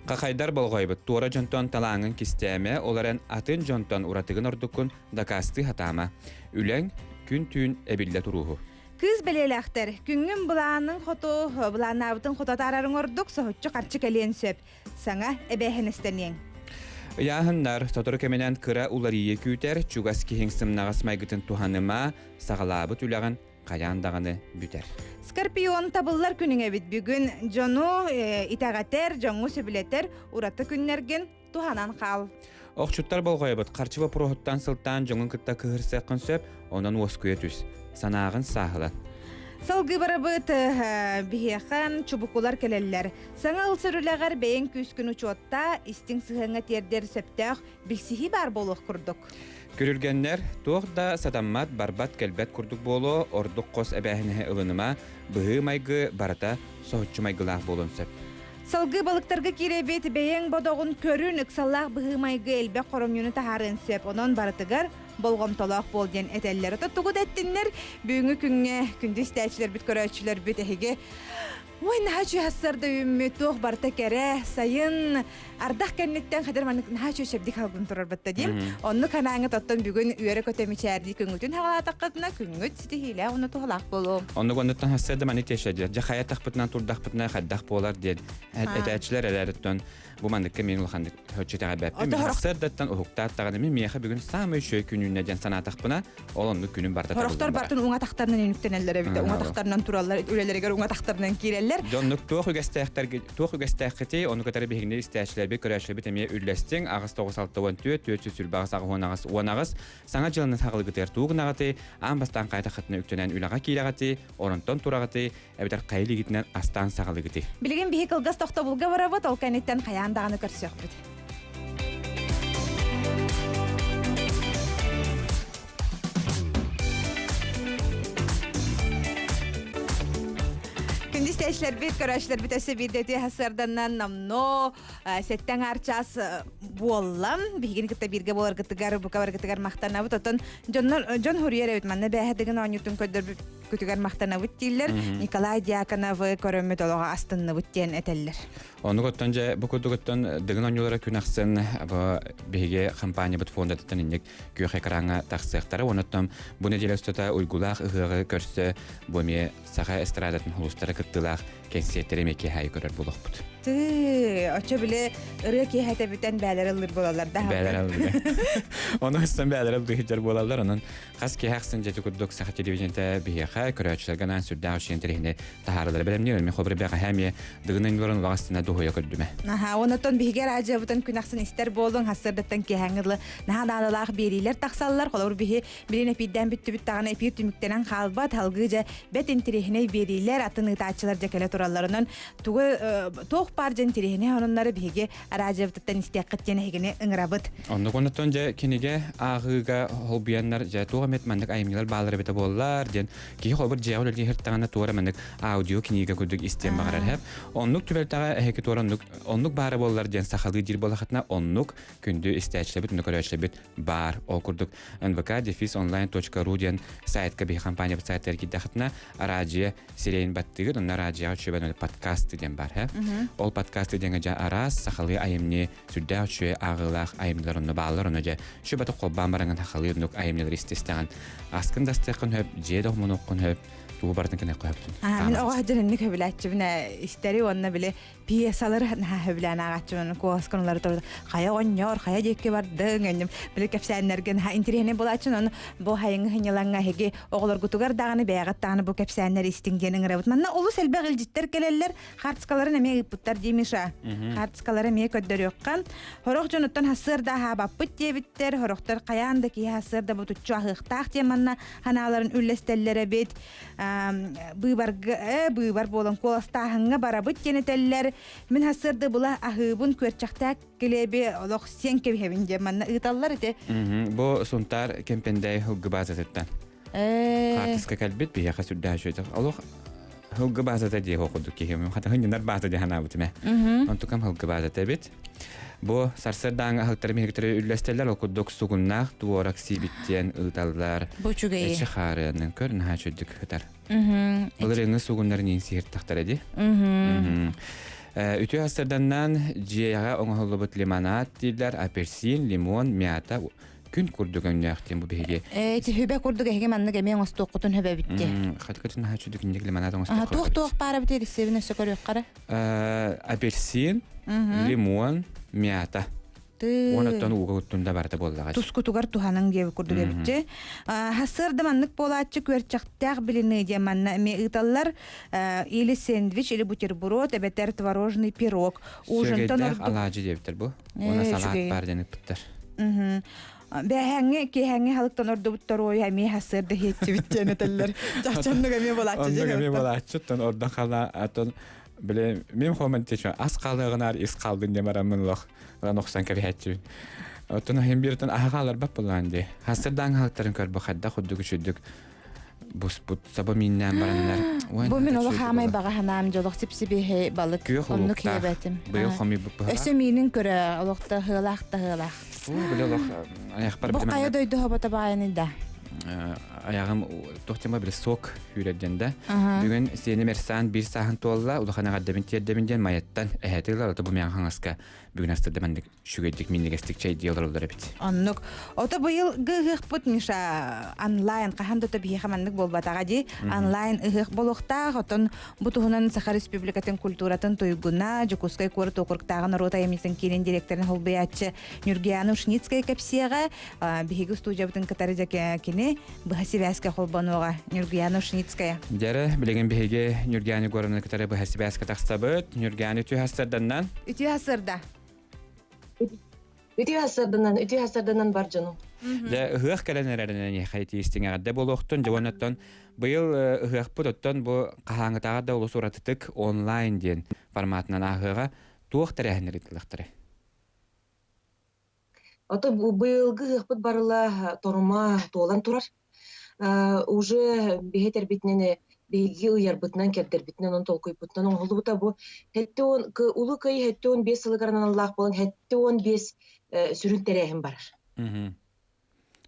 C: Хахайдар болҕойбут туора дьонтон талааҥҥын кистээмэ, ол эрэн атын дьонтон уратыгын ордуккун дакаастыы сатаама. Үлэҥ күн-түүн эбиллэ турууһу.
B: Кыыс бэлиэлээхтэр, күҥҥүн былааның хоту, былааннаабытын хото атаарарыҥ ордук, соһуччу харчы кэлиэн сөп. Саҥа эбээһинэстэниэҥ.
C: Ыйааһыннар сотору кэминэн кыра уларыйыы күүтэр, чугас киһиҥ сымнаҕас майгытын туһаныма, саҕалаабыт үлэҕин хайаан даҕаны бүтэр.
B: Скорпион табыллар күнүҥ эбит бүгүн. Дьону итэҕэтэр, дьоҥҥу сөбүлэтэр ураты күннэргин туһанан хаал.
C: Охчуттар болҕойобут харчы боппуруоһуттан сылтаан дьоҥун кытта кыһырсыаххын сөп, онон уоскуйа түс. Санааҕын сааһылан.
B: Салгыы барабыт биһиэхэ чубукулар кэлэллэр. Саҥа ылсар үлэҕэр бэйэҥ күүскүн учуоттаа, истиҥ сыһыаҥҥа тиэрдэр сөптөөх билсиһии баар буолуох курдук.
C: Күрүлгэннэр туох да сатаммат, барбат-кэлбэт курдук буолуо, ордук хос эбээһинэһи ылыныма, быһыы-майгы барыта соһуччу майгылаах буолуон сөп.
B: Салгыы балыктарга киирэбит, бэйэҥ бодоҕун көрүн, ыксаллаах быһыы-майгы элбэх хоромньуну таһаарыан сөп. Онон барытыгар болҕомтолоох буол диэн этэллэр. Ото тугу да эттиннэр, бүгүҥҥү күҥҥэ күндү истээччилэрбит, көрөөччүлэрбит эһиги Ой, наһаа үчүгэй сарда үүммүт, туох барыта кэрэ, сайын ардах кэнниттэн хадыр маннык наһаа үчүгэй чэбдик халгын турар батта диим. Оннук санааҥҥыт оттон бүгүн үөрэ-көтө мичээрдии күҥҥүтүн хаҕалаатаххытына күҥҥүт ситиһиилээх уонна туһалаах буолуо.
C: Оннук оннуттан хассыарда маннык тиэшэдиэр. Дьэ хайа тахпытынан турдахпытына хайдах буолар диэн этээччилэр эрээриттэн Бу манныкка мин улаханнык һөччү итэҕэйбэппин. Мин сарсыардаттан уһуктаат даҕаны мин миэхэ бүгүн саамай үчүгэй күн үүннэ диэн санаатахпына, ол оннук күнүм барыта
B: Сорохтор бартын уҥа тахтарынан үнүктэнэллэр эбит. Уҥа тахтарынан тураллар, үлэлэригэр уҥа тахтарынан киирэллэр.
C: Дьоннук туох үгэстээхтэрги туох үгэстээххитий, ону кытары биһигини истээччилэрбит, көрөөччүлэрбит эмиэ үллэстиҥ. 8 9 64 428 18 18 саҥа дьыланы саҕалыгытыгар тугу гынаҕытый, аан бастаан хайдаххытына үктэнэн үлэҕэ киирэҕитий, оронтон тураҕытый, эбэтэр хайа илиигитинэн астаан саҕалыгытый?
B: Билигин биһи кылгас тохтобулга барабыт, ол кэнниттэн хайаан даҕаны көрсүөхпүт. Күндү истээччилэрбит, көрөөччүлэрбит өссө биирдэ үтүө сарсыарданан номнуо сэттэн аар чаас буолла. Биһигини кытта бииргэ буоларгытыгар, бука баргытыгар махтанабыт. Оттон дьоннор дьон хуруйар эбит. Манна бээһэ оонньуутун көрдөрбүткүтүгэр махтанабыт дииллэр. Николай Дьяконовы көрөммүт олоҕо астынныбыт диэн этэллэр.
C: Оннук оттон дьэ бу курдук оттон Дыгын оонньуулара күн ахсын бу биһиги компаниябыт фондатыттан инник күөх экраҥҥа тахсыахтара. Онуттан бу нэдиэлэ устата уйгулаах ыһыаҕы көрсө бу эмиэ саха эстрадатын улуустара кыттыылаах кэнсиэртэри эмиэ киэһэ көрөр буолуохпут.
B: Тыы, оччо били ырыа киэһэтэ бүтэн бээлэр ыллыр буолаллар да.
C: Бээлэр ыллыр. Ону өстөн бээлэр ыллыыр буолаллар. Онон хас киэһэ ахсын дьэти курдук саха телевидениетэ биһиэхэ көрөөччүлэргэ анаан сүрдээх үчүгэй интэриэһинэй таһаарылары бэлэмниир. Мен холобур бэҕэһээ эмиэ Дыгын оонньууларын улаҕастына дуһуйа көрдүмэ.
B: Аха, онотон биһиги араадьыйабытын күн ахсын истэр буолуҥ, хассырдаттан киэһээҥҥи дылы наһаа наадалаах биэриилэр тахсаллар. Холобур биһи билин эпиирдээн бүттүбүт даҕаны эпиир түмүктэнэн хаалбат. Салгыы дьэ бэт интэриэһинэй биэриилэр, атын ыытааччылар дьэ кэлэ туралларынан тугу туох баар дьэ интэриэһинэй сонуннары биһиги араадьыйабытыттан истиэххит диэн эһигини ыҥырабыт.
C: Оннук оннуттан дьэ кинигэ ааҕыыга холбуйаннар дьэ туох эмит маннык айымньылар бааллар эбитэ буоллар диэн киһи холобур дьиэҕэ үлэлии сырыттаҕына туора маннык аудио кинигэ курдук истиэн баҕарар һэп. Оннук түбэлтэҕэ эһиги туора оннук оннук баара буоллар диэн сахалыы диир буоллахытына оннук күндү истээччилэрбит, оннук көрөөччүлэрбит баар. Ол курдук nvk-онлайн.ru диэн сайтка биһи компаниябыт сайтыгар киирдэххитинэ араадьыйа сирэйин баттыгыт, онно араадьыйаҕа үчүгэй подкаст диэн баар. Һэ? Ол подкаст диэҥэ дьэ араас сахалыы айымньы сүрдээх үчүгэй ааҕыылаах айымньылар онно бааллар, онно дьэ сүбэтэ холбоон бараҥын сахалыы оннук айымньылары истистэҕин аскын да астыаххын сөп, дьиэ да хомунуоххун сөп, тугу барытын кэнэххэ сөптүн.
B: Мин оҕо сылдьан көбүлээччибин истэри уонна били пьесалары наһаа сөбүлээн ааҕааччыбын куосканулары турда хайа оҕонньор хайа диэки бардыҥ энним били кэпсээннэргэ наһаа интириэһинэй буолааччын ону бу хайыҥы хыньылаҥҥа эһиги оҕолоргутугар даҕаны бэйэҕит даҕаны бу кэпсээннэри истиҥ диэн ыҥырабыт манна олус элбэх илдьиттэр кэлэллэр хартыскаларын эмиэ ыыппыттар дии Миша хартыскалары эмиэ көрдөрүөххэ сорох дьонуттан хассыарда аһаабаппыт диэбиттэр сорохтор хайаан да киһи хассыарда ботуччу аһыахтаах диэн манна санааларын үллэстэллэр эбит быыбарга быыбар буолан куоластааһыҥҥа барабыт диэн этэллэр. Мин сарсыарда була аһыыбын күөрчэхтээх килиэби олох сиэн кэбиһэбин диэн манна ыыталлар ити.
C: Бу Сунтаар Кэмпэндээйи һылгы баазатыттан. Хаартыска кэлбит биһиэхэ сүрдээх үчүгэй. Олох һылгы баазата диэх курдук киһи. Хатаһын ньынар бааза диэн санаабытым ээ. Онтукам һылгы баазата эбит. Бу сарсыардааҥы аһылыктары миһиктери үллэстэллэр, ол курдук сугуннаах туорак сиибиттиэн ыыталлар.
B: Бу үчүгэй.
C: Эчи хаарыанын көр, наһаа үчүгдүк ытар. Былырыыҥҥы сугуннарын иин сиһиртэхтэрэ дии. Үтүө астарданнаан дьиэҕэ оҥоһуллубут лимонад дииллэр, апельсин, лимон, мята күн курдук өҥнөөх диэн бу биһиги.
B: Ээ, хүбэ курдук эһиги маннык эмиэ оҥостуоххутун хөбөбүтти.
C: Хатыкытын наһаа үчүгдүк инник лимонад оҥостуохха.
B: Туох-туох баара бит рецебин өссө көрүөххэ
C: Апельсин, лимон, мята. Уон оттон ууга куттун да барыта буоллаҕа.
B: Тускутугар туһаныҥ диэбит курдук эбитчи. Хасыарда маннык буолааччы күөрчэхтээх блины диэн манна эмиэ ыыталлар. Или сэндвич, или бутерброд, эбэтэр творожный пирог.
C: Ужинтан ордук... алаадьы диэбиттэр бу. Уонна салаат баар диэн ыппыттар.
B: Бэһэҥҥи киэһэҥҥи халыктан ордубуттар ой эмиэ хасыарда иһиэччибит диэн этэллэр. Чахчаннык эмиэ буолааччы.
C: Оннук эмиэ буолааччыттан ордон хала атын биле мин хоман тече ас хаалыаҕынаар ис хаалдын диэн бараммын лох ылан охсон кэбиһээччибин. Оттон аһын бииртэн аһа хааларбат буоллаан дии. Хасырдаан хаалыктарын көрбө хайдах курдук үчүдүк буспут саба мииннээн бараннар.
B: Бу мин олох хаамай баҕа санаам дьолох сипсибиһи балык
C: Күөх
B: оннук иэбэтим.
C: Быйыл хомуйбут быһалаах.
B: Өссө миинин көрө олохто ыһыалаах да ыһыалаах.
C: Били олох аяхпар
B: Бу хайа дойду хобото баайыный да?
C: Аяҕым туох диэн били сок үүрэрдэн да. Бүгүн сиэним Эрсаан биир сааһын туолла, улахан эҕэрдэбин тиэрдэбин диэн Майаттан эһэти ылар, ото бу миэхэ хаҥаска бүгүн астырда маннык үчүгэйдик минньигэстик чэйдии олороллор эбит.
B: Оннук. Ото быйыл ыһыахпыт Миша онлайн хаһан да биһиэхэ маннык буолбатаҕа дии. Онлайн ыһыах буолуохтаах. Оттон бу туһунан Саха Республикатын культуратын туйгуна, Дьокуускай куорат уокуруктааҕы норуот айымньытын киинин директорын солбуйааччы Нюргияна Ушницкая кэпсиэҕэ. Биһиги студиябытын кытары дьэ кини быһа сибээскэ холбонуоҕа. Нюргияна Ушницкая.
C: Дьэрэ, билигин биһиги Нюргияна Егоровна кытары быһа сибээскэ тахсабыт. Нюргияна үтүө сарданнан.
B: Үтүө сарда.
G: Үтүө сарданан, үтүө сарданан бар дьонум.
C: Дьэ, ыһыах кэлэн эрэринэн эһиэхэ итиистиҥ эҕэрдэ буолуохтун. Дьэ, уонна быйыл ыһыахпыт оттон бу хаһааҥҥытааҕар да олус уратытык онлайн диэн форматынан ааһыаҕа туох тэрээһиннэр ыытыллыахтарай?
G: Ото быйылгы ыһыахпыт барыла торума туолан турар. Уже биһи тэрбитинэн Биһиги ыйарбытынан, кэрдэрбитинэн, онон толкуйбутунан оҥоһуллубута бу 70 Улуу Кыайыы 75 сылыгар аналлаах буолан 75 сүрүн тэрээһин барар.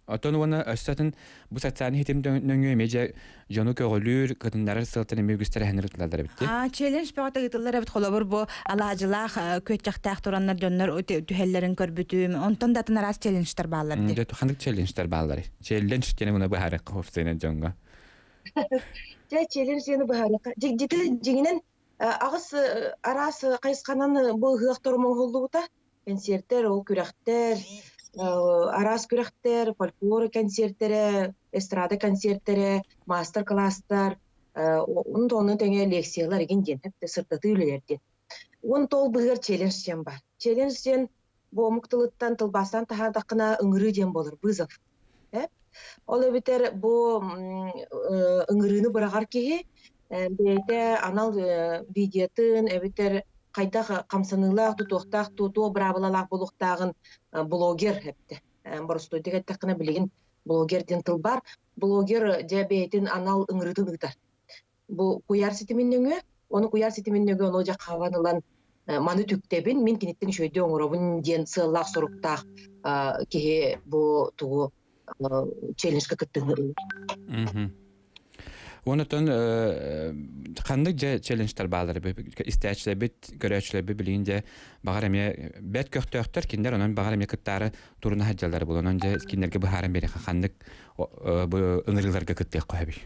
C: Оттон уонна өссө атын бу социальнай ситим нөҥүө эмиэ дьэ дьону көҕүлүүр, кытыннарар сыалтан эмиэ үгүс тэрээһиннэр ыытыллаллар эбит дии.
B: Челлендж бөҕөтө ыытыллар эбит. Холобур, бу алаадьылаах, күөччэхтээх тураннар дьоннор түһэллэрин көрбүтүм. Онтон да атын араас челленджтэр бааллар дии.
C: Дьэ, ханнык челленджтэр баалларый? Челлендж диэни муна быһаарыахха официально дьоҥҥо.
G: Дьэ, челлендж диэни быһаарыахха. Дьиҥ дьиҥинэн аҕыс араас хайысханан бу ыһыах торум оҥоһуллубута. Кэнсиэртэр, ол күрэхтэр, араас күрэхтэр, фольклор кэнсиэртэрэ, эстрада кэнсиэртэрэ, маастар-кылаастар, ону тэҥэ лекциялар игин диэн сырдатыы үлэлэр диэн. Уон тол быһыгар челлендж диэн баар. Челлендж диэн бу омук тылыттан тылбаастаан таһаардаххына ыҥырыы диэн буолар, вызов. Ол эбэтэр бу ыҥырыыны быраҕар киһи бэйэтэ анал видеотын эбэтэр хайдах хамсаныылаах, тутуохтаах, туох быраабылалаах буолуохтааҕын блогер эптэ. Боростуойдук эттэххинэ билигин блогер диэн тыл баар. Блогер дьэ бэйэтин анал ыҥырыытын ыытар. Бу куйаар ситимин нөҥүө, ону куйаар ситимин нөҥүө ону дьэ хабан ылан маны түктэбин, мин киниттэн үчүгэйдик оҥоробун диэн сыаллаах-соруктаах киһи бу тугу челленджка кыттыыны ылар.
C: Онотон ханнык дьэ челленджтар бааллар истээччилэрбит, көрөөччүлэрбит билигин дьэ баҕар эмиэ бэрт көхтөөхтөр кинилэр онон баҕар эмиэ кыттаары туруна сылдьаллар буолан онон дьэ кинилэргэ быһааран биэриэххэ ханнык бу ыҥырыыларга кыттыахха сөбүй?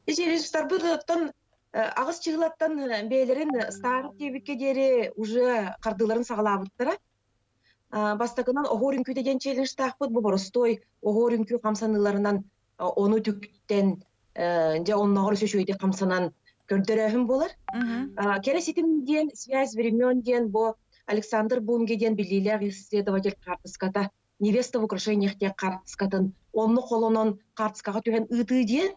G: Челленджтарбыт оттон аҕыс чыһылаттан бэйэлэрин старт диэбиккэ диэри уже хардыыларын саҕалаабыттара. Бастакынан оһуор үҥкүүтэ диэн челленджтаахпыт бу боростуой оһуор үҥкүү хамсаныыларынан ону түктэн дьэ оннооҕор өссө үчүгэйдик хамсанан көрдөрөөһүн буолар. Кэрэ ситим диэн связь времен диэн бу Александр Бунге диэн биллиилээх исследователь хаартыската невеста в украшениях диэн хаартыскатын онно холонон хаартыскаҕа түһэн ыытыы диэн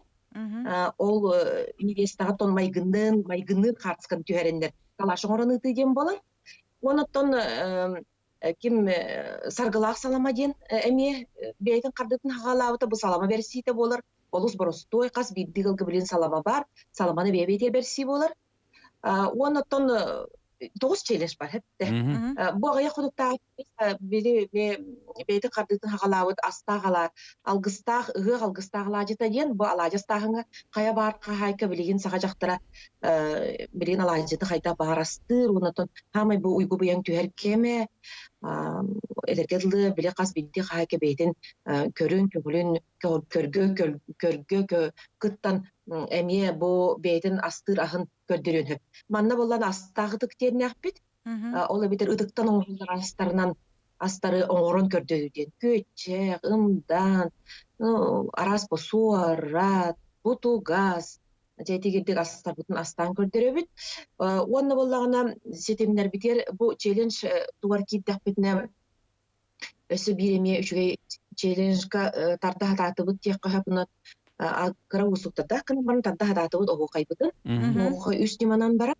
G: ол невестаҕа тон майгынныын майгынныыр хаартысканы түһэрэннэр калаш оҥорон ыытыы диэн буолар. Онон ким саргылаах салама диэн эмиэ бэйэтин хардытын хаҕалаабыта бу салама бэрсиитэ буолар. Олус боростуой хас биирдии ыалга билин салама баар. Саламаны бэйэ бэйэтигэр бэрсии буолар. Уонна оттон тоҕус челлендж бар эттэ. Бу аҕыйах хонуктааҕы били бэйэтин хардыытын хаҕалаабыт астаах ала алгыстаах ыһыах алгыстаах алаадьыта диэн бу алаадьы астааһыҥҥа хайа баар хаһаайка билигин саха дьахтара билигин алаадьыты хайдах баар астыыр уонна оттон хаамай бу уйгу быйаҥ түһэр кэмэ эдэргэ дылы били хас биирдии хаһаайка бэйэтин көрүн көҥүлүн көргө көргө кыттан эмиэ бу бэйэтин астыыр аһын көрдөрүөн сөп. Манна буоллан астаах ытык диэннээхпит. Ол эбэтэр ытыктан оҥоһуллар астарынан астары оҥорон көрдөрүү диэн. Күөччэх, ымдаан, араас бу суорат, бутугас, дьэ итигирдик астарбытын астаан көрдөрөбүт. Уонна буоллаҕына ситимнэрбитигэр бу челлендж тугар киирдэхпитинэ Өссө биир эмиэ үчүгэй челленджка тарда сатаатыбыт диэххэ сөп уонна кыра уустуктардаах гынан баран тарда сатаатыбыт оһуохайбытын. Оһуохай үс ньыманан барар.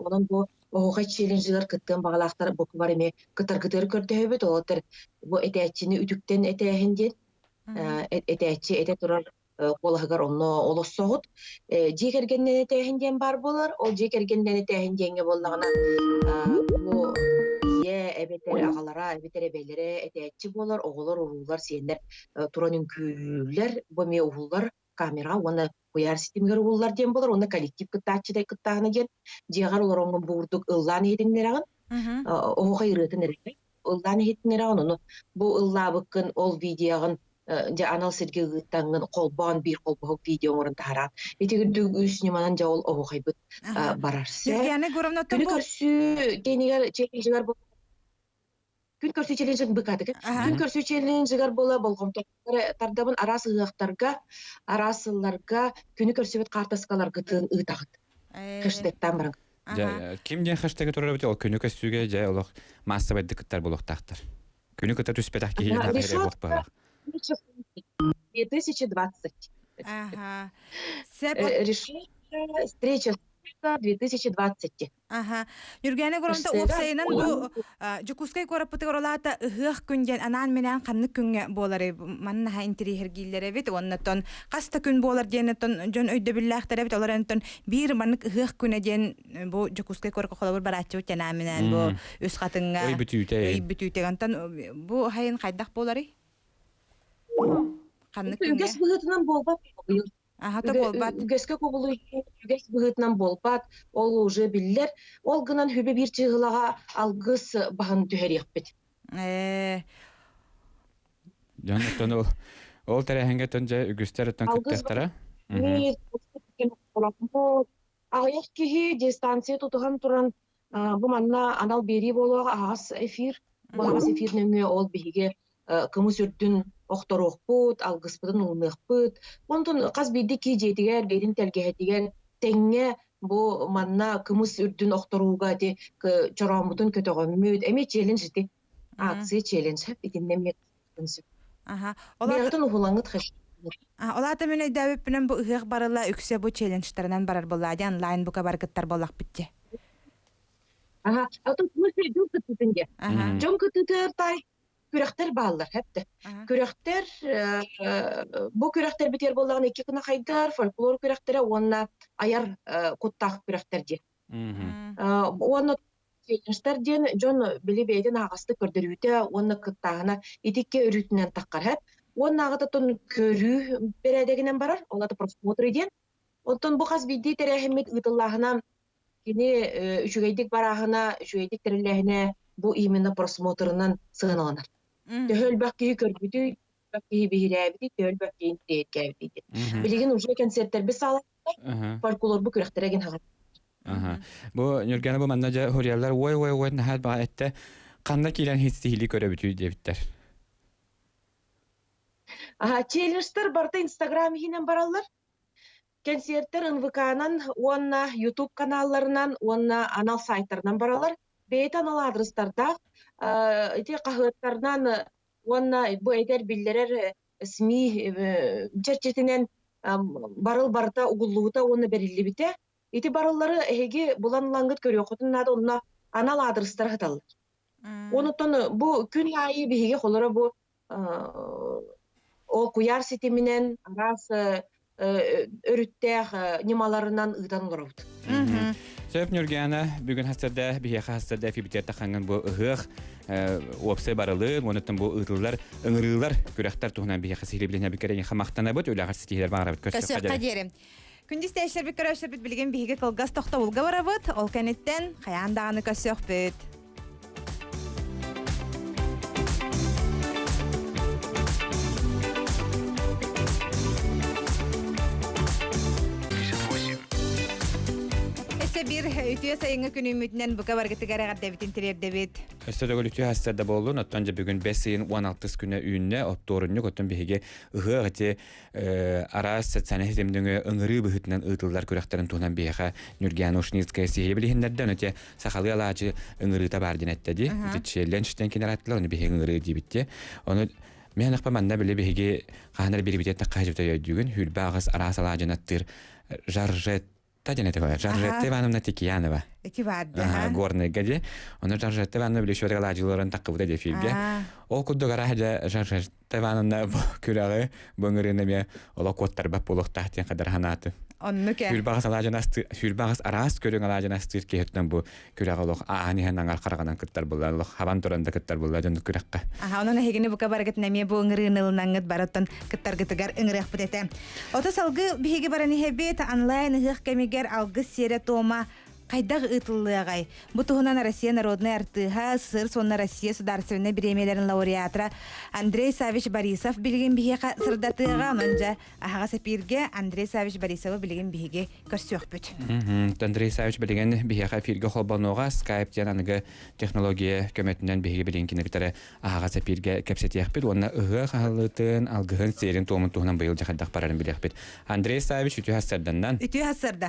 G: Онон бу оһуохай челленджигэр кыттыан баҕалаахтар бу бар эмиэ кытаргытыгар көрдөһөбүт. Ол бу этээччини үтүктэн этээһин диэн этээччи этэ турар куолаһыгар онно олоссоҕут. Дьиэ кэргэнинэн этээһин диэн баар буолар. Ол дьиэ кэргэнинэн этээһин диэҥҥэ буоллаҕына, бу ийэ эбэтэр аҕалара эбэтэр эбэлэрэ этээччи буолар, оҕолор, уруулар, сиэннэр туран үҥкүүлүүллэр, бу эмиэ уһуллар камераҕа уонна куйаар ситимигэр уһуллар диэн буолар уонна коллектив кыттааччыта кыттааһына диэн дьиэҕэр олороҥҥун бу курдук ыллаан иһитиннэрэҕин, оһуохай ырыатын эрэ ыллаан иһитиннэрэҕин, ону бу ыллаабыккын ол видеоҕын дьэ анал сиргэ ыыттаҥҥын холбоон биир холбоһук видео оҥорон таһараан. Ити үрдүк үс ньыманан дьэ ол оһуохайбыт барар.
B: Сергеяна Егоровна
G: Күнү көрсүү кэнигэр челленджигэр Күн көрсүү челленджин быкатык. Күн көрсүү челленджигэр буола болҕомто тардабын араас ыһыахтарга, араас сылларга күнү көрсүбүт хаартыскаларгытын ыытаҕыт. Хэштегтаан баран.
C: Дьэ, ким диэн хэштеги турар эбит ол күнү көстүүгэ дьэ олох маассабайдык кыттар буолуохтаахтар. Күнү кытта түспэтэх киһи
G: Решетка 2020.
B: Ага.
G: Решетка, встреча. Республика 2020.
B: Аха. Ньүргээнэ Горонта уопсайынан бу Дьокуускай куораппытыгар олаата ыһыах күн диэн анаан-минээн ханнык күҥҥэ буоларый? Манна наһаа интэриэһиргииллэр эбит. Уоннаттан хас да күн буолар диэн дьон өйдөбүллээхтэр эбит. Олор онтон биир маннык ыһыах күнэ диэн бу Дьокуускай куоракка холобур барааччыбыт диэн анаан-минээн бу Үс Хатыҥҥа
C: Ый бүтүүтэ.
B: Ый бүтүүтэ. Онтон бу хайын хайдах буоларый? Ханнык күҥҥэ?
G: Үгэс быһыытынан буолбат.
B: Аһата буолбат.
G: Үгэскэ кубулуйуу үгэс быһыытынан буолбат, ол уже биллэр. Ол гынан хүбэ биир чыыһылаҕа алгыс баһын түһэриэхпит.
B: Ээ.
C: Дьон оттон ол ол тэрээһиҥҥэ оттон дьэ үгүстэр оттон
G: Алгыс
C: кыттыахтара.
G: Аҕыйах киһи дистанция тутуһан туран бу манна анал биэрии буолуоҕа аһаҕас эфир. Бу аһаҕас эфир нөҥүө ол биһиги кымыс үрдүн охторуохпут, алгыспытын ылыныахпыт. Онтон хас биирдии киһи дьиэтигэр, бэйэтин тэлгэһэтигэр тэҥҥэ бу манна кымыс үрдүн охторууга ити чорооммутун көтөҕөммүт, эмиэ челлендж ити акция челлендж итиннэ эмиэ сөп.
B: Аха.
G: Бэйэҕитин уһулаҥҥыт
B: Ол аата мин өйдөөбүппүнэн бу ыһыах барыла үксэ бу челленджтарынан барар буоллаа дии онлайн бука баргыттар буоллахпыт дии.
G: Аха, а тут мы дьон кыттыытын диye. Дьон кыттыытыгар тай күрэхтэр бааллар хэпте. Күрэхтэр бу күрэхтэр битер буоллаҕына икки гына хайдар фольклор күрэхтэрэ уонна айар куттаах күрэхтэр диye. Уонна Челленджтэр диэн дьон били бэйэтин аһаҕастык көрдөрүүтэ уонна кыттааһына итиккэ өрүүтүнэн таххарһат. Уоннааҕытыттан көрүү бэрээдэгинэн барар, ол аата просмотры диэн. Оттон бу хас биирдии тэрээһиммит ыытыллааһына кини үчүгэйдик барааһына, үчүгэйдик тэриллээһинэ бу именно просмотрынан сыаналанар. Төһө элбэх киһи көрбүтүй, элбэх киһи биһирээбитий, төһө элбэх киһи интэриэһиргээбитий диэн. Билигин уже концертэрбит саалаахтар, фольклорбу күрэхтэрэ гин хаҕар.
C: Бу Ньургана бу манна дьэ хуриялар ой ой ой наһаа баҕа этте ханна киирэн хистиһили көрөбүтүй диэбиттэр.
G: Аха, челленджтэр барыта Инстаграм иһинэн бараллар. Кэнсиэртэр НВК-нан уонна YouTube каналларынан уонна анал сайтарынан бараллар. Бэйэтэ анал адрестардаах. Ити хаһыаттарынан уонна бу эдэр биллэрэр СМИ чэрчитинэн барыл барыта угуллубута уонна бэриллибитэ. Ити барыллары эһиги булан ылаҥҥыт көрүөххүтүн наада онно анал аадырыстара сыталлар. Онуттан бу күн аайы биһиги холоро бу ол куйаар ситиминэн араас өрүттээх ньымаларынан ыытан олоробут.
C: Сөп Ньургиана, бүгүн хастарда биһиэхэ хастарда эфибитер таханган бу ыһыах уопсай барылын, онуттан бу ыытыллар ыҥырыылар күрэхтэр туһунан биһиэхэ сиһилии билэн хамахтанабыт, үлэҕэр ситиһилэр баҕарабыт
B: көрсөххө диэри. Күндү истээччилэрбит көрөөччүлэрбит билигин биһиги кылгас тохтобулга барабыт, ол кэнниттэн хайаан даҕаны көрсүөхпүт. Өссө биир үтүө сайыҥҥы күнүммүтүнэн бука баргытыгар эҕэрдэбитин тириэрдэбит.
C: Өссө төгүл үтүө хастарда буоллун, оттон дьэ бүгүн бэс ыйын 16 күнэ үүннэ, оптуорунньук, оттон биһиги ыһыах ити араас социальнай ситимнэҥи ыҥырыы быһыытынан ыытыллар күрэхтэрин туһунан биһиэхэ Ньургиана Ушницкая сиһилии билиһиннэрдэ. Ону те сахалыы алаадьы ыҥырыыта баар диэн этте дии. Ити челлендж-тэн кинилэр аттылар, ону биһиги ыҥырыы диибит дии. Ону мен ахпа манна били биһиги хаһан эрэ биирбититтэн хаһыжыбыта өйдүүгүн хүрбэ аҕыс араас алаадьын аттыыр Жаржет Та диэн этэ Жаржетта Ивановна Текиянова.
B: Ити баар
C: Горныйга дии. Ону Жаржетта Ивановна билишүөтэ алаадьыларын таккыбыта дии эфирге. Ол курдук араһа дьэ Жаржетта Ивановна бу күрэҕи бу ыҥырыыны эмиэ олох куоттарбат буолуохтаах диэн хадара санаатым.
B: Оннук ээ.
C: Сүүрбэҕис алаадьын астыыр, сүүрбэҕис араас көрүҥ алаадьын астыыр киһи бу күрэҕи олох ааһан иһэн аҥар хараҕынан кыттар буолла, олох хабан туран да кыттар буолла дьоннук күрэххэ.
B: Аха, онон эһигини бука барыгытын эмиэ бу ыҥырыыны ылынаҥҥыт барыттан кыттаргытыгар ыҥырыахпыт этэ. Ото салгыы биһиги баран иһэбит онлайн ыһыах кэмигэр алгыс сиэрэ-туома хайдах ыытыллыаҕай? Бу туһунан Россия народнай артыыһа, СССР уонна Россия судаарыстыбаннай бириэмийэлэрин лауреатра Андрей Савич Борисов билигин биһиэхэ сырдатыаҕа. Онон дьэ аһаҕас эпииргэ Андрей Савич Борисовы билигин биһиги көрсүөхпүт.
C: Андрей Савич билигин биһиэхэ эфиргэ холбонуоҕа Skype диэн аныгы технология көмөтүнэн биһиги билигин кинигэтэри аһаҕас эпииргэ кэпсэтиэхпит уонна ыһыах аһыллыытын, алгыһын, сиэрин-туомун туһунан быйыл дьэ барарын билиэхпит. Андрей Савич үтүө сарданнан.
B: Үтүө сарда.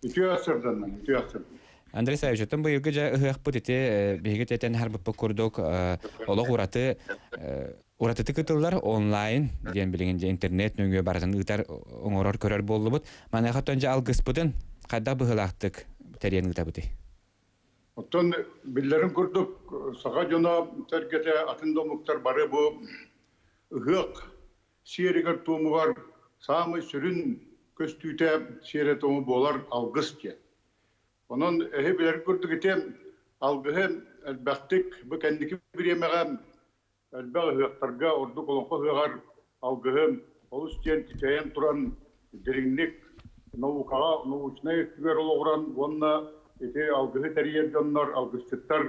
H: Үтүө сарданнан, үтүө сарданнан.
C: Андрей Савич, оттон быйылгы дьэ ыһыахпыт ити биһиги тэтэн харбыппыт курдук олох ураты уратытык ытыллар онлайн диэн билигин дьэ интернет нөҥүө барытын ыытар оҥорор көрөр буоллубут. Маныаха оттон дьэ алгыспытын Хайдах быһыылаахтык тэрийэн ыытабытый?
H: Оттон биллэрин курдук, саха дьоно сэргэтэ атын да омуктар бары бу ыһыах сиэригэр-туомугар саамай сүрүн көстүүтэ сиэрэ-туому буолар алгыс диэн. Онон эһи билэр курдук ити алгыһы элбэхтик бу кэнники бириэмэҕэ элбэх ыһыахтарга, ордук олоҥхо ыһыаҕар алгыһы олус диэн кичэйэн туран дириҥник наукаҕа, научнай өттүгэр олоҕуран уонна ити алгыһы тэрийэр дьоннор, алгысчыттар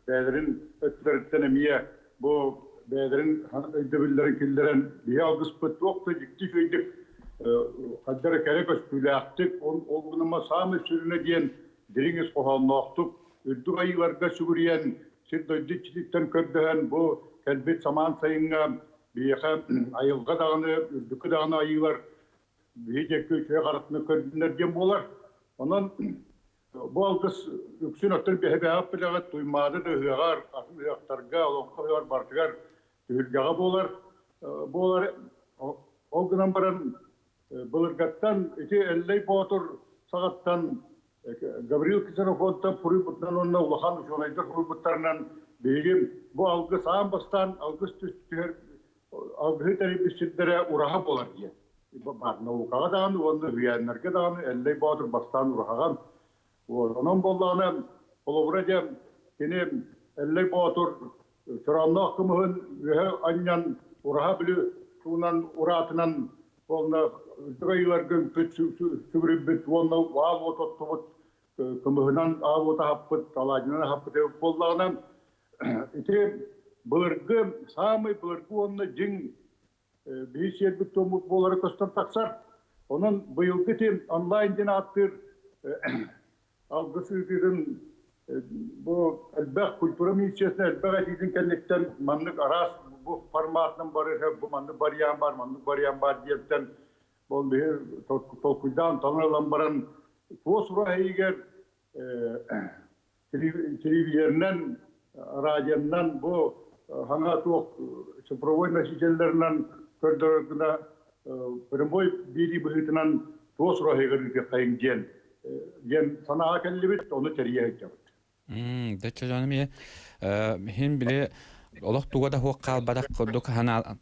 H: бэйэлэрин өттүлэриттэн эмиэ бу бэйэлэрин өйдөбүллэрин киллэрэн биһи алгыспыт туох да дьикти үчүгэйдик хайдах эрэ кэрэ көстүүлээхтик, ол гынан саамай сүрүнэ диэн дириҥ ис хоһоонноохтук үрдүк айыыларга сүгүрүйэн, сир-дойду иччититтэн көрдөһөн, бу кэлбит самаан сайыҥҥа биһиэхэ айылҕа даҕаны, үрдүкү даҕаны айыылар биһи диэки үчүгэй харахтана көрдүннэр диэн буолар. Онон бу алгыс үксүн оттон биһи билэҕит Туймаада да ыһыаҕар, атын ыһыахтарга, олоҥхо ыһыаҕар барытыгар түһүлгэҕэ буолар. Буолар. Ол гынан баран былыргаттан ити Эллэй Боотур саҕаттан Гаврил Ксенофонтов суруйбутунан уонна улахан учуонайдар суруйбуттарынан биһиги бу алгыс аан бастаан алгыс түһэр алгыһы тэрийбит сирдэрэ ураһа буолар диэн баар наукаҕа даҕаны уонна үһүйээннэргэ даҕаны Эллэй Боотур бастаан ураһаҕа. Онон буоллаҕына холобура дьэ кини Эллэй Боотур Чороонноох кымыһын үөһэ анньан ураһа бүлүү туунан ураатынан уонна үрдүк айыыларга үҥпүт сүгүрүйбүт уонна аал уот оттубут кымыһынан аал уот аһаппыт алаадьынан аһаппыт эбит буоллаҕына ити былыргы саамай былыргы уонна дьиҥ биһи сиэрбит туоммут буолара көстөн тахсар. Онон быйылгы ити онлайн диэн ааттыыр алгыс ыытыытын бу элбэх культура министерствотын элбэх этиитин кэнниттэн маннык араас бу форматынан барыһа бу маннык барыйаан бар, маннык барыйаан бар диэнтэн ол биһи толкуйдаан талан ылан баран туос ура иһигэр телевизорынан, радионан бу хаҥа туох цифровой носителлэринэн көрдөрөр гына прямой биэрии быһыытынан туос ураһыгар ыытыаххайыҥ диэн диэн санааҕа кэллибит, ону тэрийэ сылдьабыт.
C: Дачча дьоно эмиэ иһин били олох туга да суох хаалбатах курдук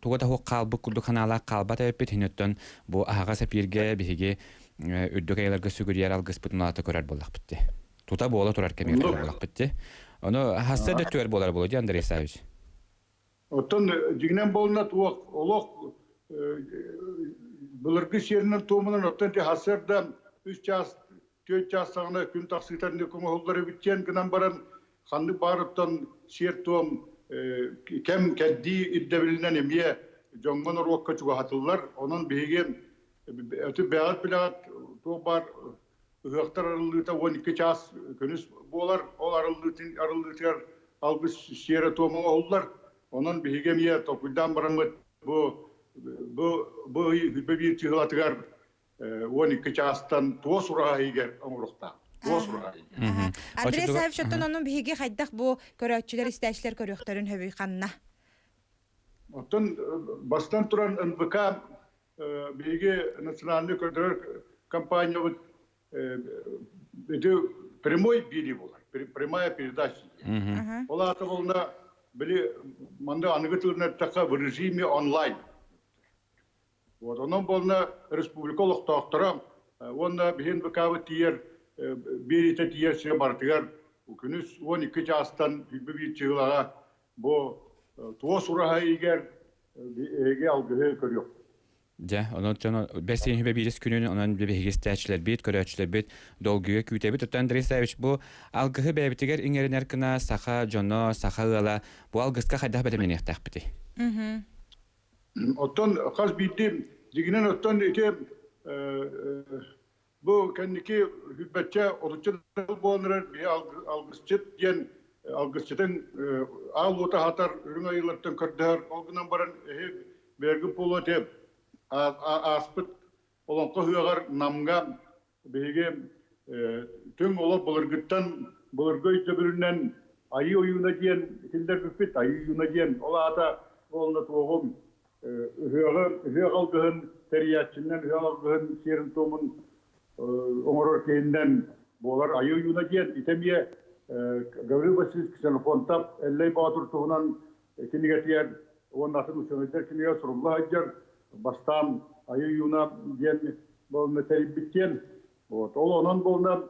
C: туга да суох хаалбыт курдук ханаалаах хаалбат эбиппит иһин бу аһаҕас эпииргэ биһиги үрдүк айыларга сүгүрүйэр алгыспытын улаата көрөр буоллахпыт дии. Тута буола турар кэмигэр көрөр буоллахпыт дии. Ону хасса да түөр буолар буолуо дии Андрей Савич.
H: Оттон дьиҥинэн буолна туох олох былыргы сиэринэн туомунан оттон ити сарсыарда үс чаас түөрт чаас саҕана күн тахсыыта оҥоһуллар эбит диэн гынан баран ханнык баарыттан сиэр-туом кэм кэрдии ирдэбилинэн эмиэ дьоҥҥо норуокка чугаһатыллар. Онон биһиги Өтү бэҕэт билэҕит туох баар ыһыахтар арыллыыта 12 чаас күнүс буолар. Ол арыллыытын арыллыытыгар алгыс сиэрэ-туома оҥоһуллар. Онон биһиги эмиэ толкуйдаан бараммыт бу бу бу ый сүүрбэ биир чыһылатыгар 12 чаастан туос ураһа иһигэр оҥоруохтаах. Туос ураһа иһигэр.
B: Андрей Савич, оттон ону биһиги хайдах бу көрөөччүлэр, истээччилэр көрүөхтэрин сөбүй ханна?
H: Оттон бастан туран НВК биһиги национальный көрдөрөр компаниябыт ити прямой биэрии буолар, прямая передача. Ол аата буолна били манна аныгы тылынан эттэххэ в режиме онлайн. Вот онон буолна республика олохтоохторо уонна биһин НВК-быт тиийэр биэриитэ тиийэр сирэ барытыгар күнүс 12 чаастан 21 чыһылаҕа бу туос ураһа иһигэр эһиги алгыһы көрүөх.
C: Дьэ, онон бэс иһибэ биирис күнүн, онон биһиги истээччилэрбит, көрөөччүлэрбит долгуйа күүтэбит. Оттон Андрей Савич, бу алгыһы бэйэбитигэр иҥэринэр гына саха дьоно, саха ыала бу алгыска хайдах бэлэмнэниэхтээхпитий?
H: Оттон хас биирдии дьиҥинэн оттон ити Бу кэнники сүүрбэччэ, отучча сыл буолан эрэр биһи алгысчыт диэн алгысчытын аал уота аһатар, үрүҥ айыылартан көрдөһөр. Ол гынан баран эһи бэйэргит буолуо этэ ааспыт Олоҥхо ыһыаҕар Намҥа биһиги түҥ олох былыргыттан былыргы өйдөбүлүнэн Айыы ойууна диэн киллэрбиппит. Айыы ойууна диэн ол аата буолла туоҕум Ыһыаҕы, ыһыах алгыһын тэрийээччинэн, ыһыах алгыһын сиэрин-туомун Оҥорор киһиннэн буолар Айыы Ойууна диэн ити эмиэ Гаврил Васильевич Ксенофонтов Эллэй Боотур туһунан кинигэтигэр уонна атын учуонайдар кинигэ сурулла сылдьар бастаан Айыы Ойууна диэн буолна тэрийбит диэн. Вот. Ол онон буолна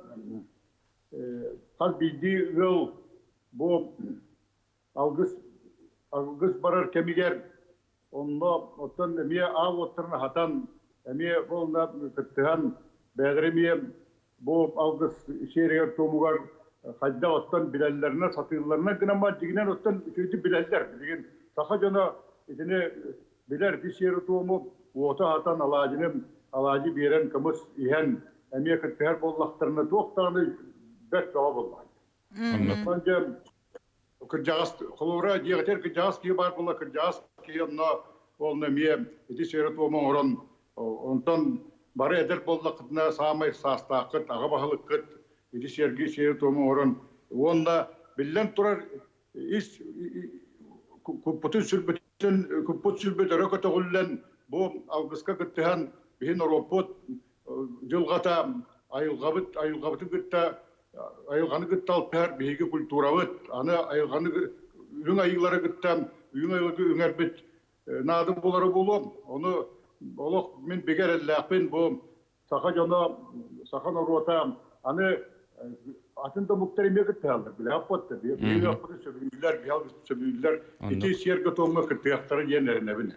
H: хас биирдии ыал бу алгыс алгыс барар кэмигэр онно оттон эмиэ аал уоттарын аһатан эмиэ буолна кыттыһан бэйэлэрэ эмиэ бу алгыс сиэригэр-туомугар хайдах оттон билэллэринэн сатыылларынан гынан баран дьиҥинэн оттон үчүгэйдик билэллэр билигин саха дьоно итини билэр ити сиэри-туому уоту аһатан алаадьыны алаадьы биэрэн кымыс иһэн эмиэ кыттыһар буоллахтарына туох даҕаны бэрт бөҕө буоллаҕа. Оннук. Дьэ кырдьаҕас холобура дьиэҕитигэр кырдьаҕас киһи баар буолла кырдьаҕас киһи онно онно эмиэ ити сиэрэ-туома оҥорон онтон бары эдэр буоллаххытына саамай саастааххыт аҕа баһылыккыт ити сиэрги сиэрэ-туома оҥорон уонна биллэн турар ис куппутун сүрбүтүн куппут сүрбүт өрө көтөҕүллэн бу алгыска кыттыһан биһи норуоппут дьылҕата айылҕабыт айылҕабытын кытта айылҕаны кытта алтыһар биһиги культурабыт аны айылҕаны үрүҥ айыылары кытта үрүҥ айылгы үҥэрбит наада буолара буолуо ону олох мин бигэ эрэллээхпин бу саха дьоно саха норуота аны атын да омуктар эмиэ кыттыһаллар билэхпит биһиги сөбүлүүллэр биһиги сөбүлүүллэр ити сиэргэ-туомҥа кыттыахтара диэн эрэнэбин.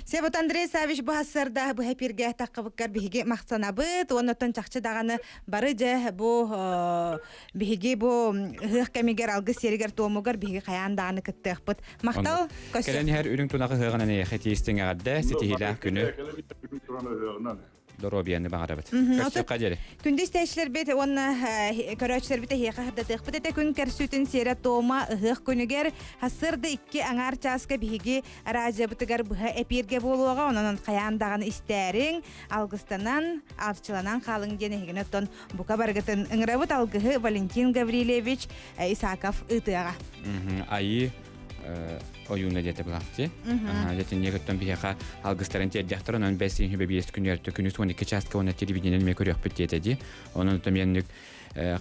B: Себот Андрей Савич бу хассарда бу эпиргэ таххыбыккар биһиги махтанабыт уонна оттон чахчы даҕаны бары дьэ бу биһиги бу ыһыах кэмигэр алгыс сиэригэр туомугар биһиги хайаан даҕаны кыттыахпыт. Махтал көссө.
C: Кэлэн иһэр үрүҥ тунах ыһыаҕынан эйиэхэ тиистиҥ эҕэрдэ, ситиһиилээх күнү. Доруобуйаны баҕарабыт. Көрсүөххэ диэри.
B: Күндү истээччилэрбит уонна көрөөччүлэрбит эһиэхэ сырдатыахпыт этэ күн көрсүүтүн сиэрэ тома ыһыах күнүгэр сарсыарда 2 аҥаар чааска биһиги радиобытыгар быһа эпииргэ буолуоҕа онон хайаан даҕаны истээриҥ алгыстанан, арчыланан хаалыҥ диэн эһигини оттон бука барыгытын ыҥырабыт алгыһы Валентин Гаврильевич Исаков ыытыаҕа.
C: Айыы ойууна диэтэ булаахти. Дьэтинниэ көттөн биһиэхэ алгыстарын тиэрдиэхтэр, онон бэс иһи биэс күнүгэр күнүс 12 чааска уонна телевидениенэн эмиэ көрүөхпүт диэтэ дии. Онон томиэннүк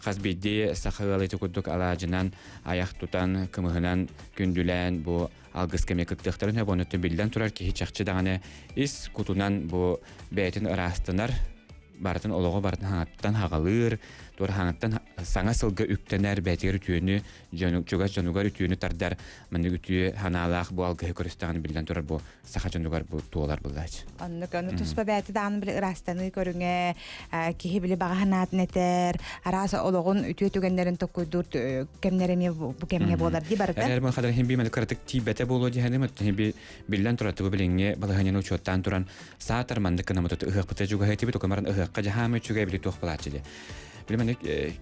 C: хас биирдии саха ыала ити курдук алаадьынан айах тутан, кымыһынан күндүлээн бу алгыска эмиэ кыттыахтарын сөп. Онон биллэн турар киһи чахчы даҕаны ис кутунан бу бэйэтин ыраастанар барытын олоҕу барытын хаҥаттан хаҕалыыр, туор хаҥаттан саҥа сылга үктэнэр, бэйэтигэр үтүөнү, дьону, чугас дьонугар үтүөнү тардар, маннык үтүө санаалаах бу алгыһы көрүстэҕин биллэн турар бу саха дьонугар бу туолар былаач.
B: Оннук, ону туспа бэйэтэ даҕаны били ыраастаныы көрүҥэ, киһи били баҕа санаатын этэр, араас олоҕун үтүө түгэннэрин токкуйдуур кэмнэр эмиэ бу кэмҥэ буолар дии барыта.
C: Эрэр хадar хин би маны кыратык тиийбэтэ буолуо диһэним, оттон би биллэн турар тыбы билиҥҥи балаһыанньаны учуоттаан туран саатар маннык гынаммыт ыһыахпыта дьугаһыйтыбыт окомаран ыһыахха дьаһаамы үчүгэй били туох балааччы ди били маннык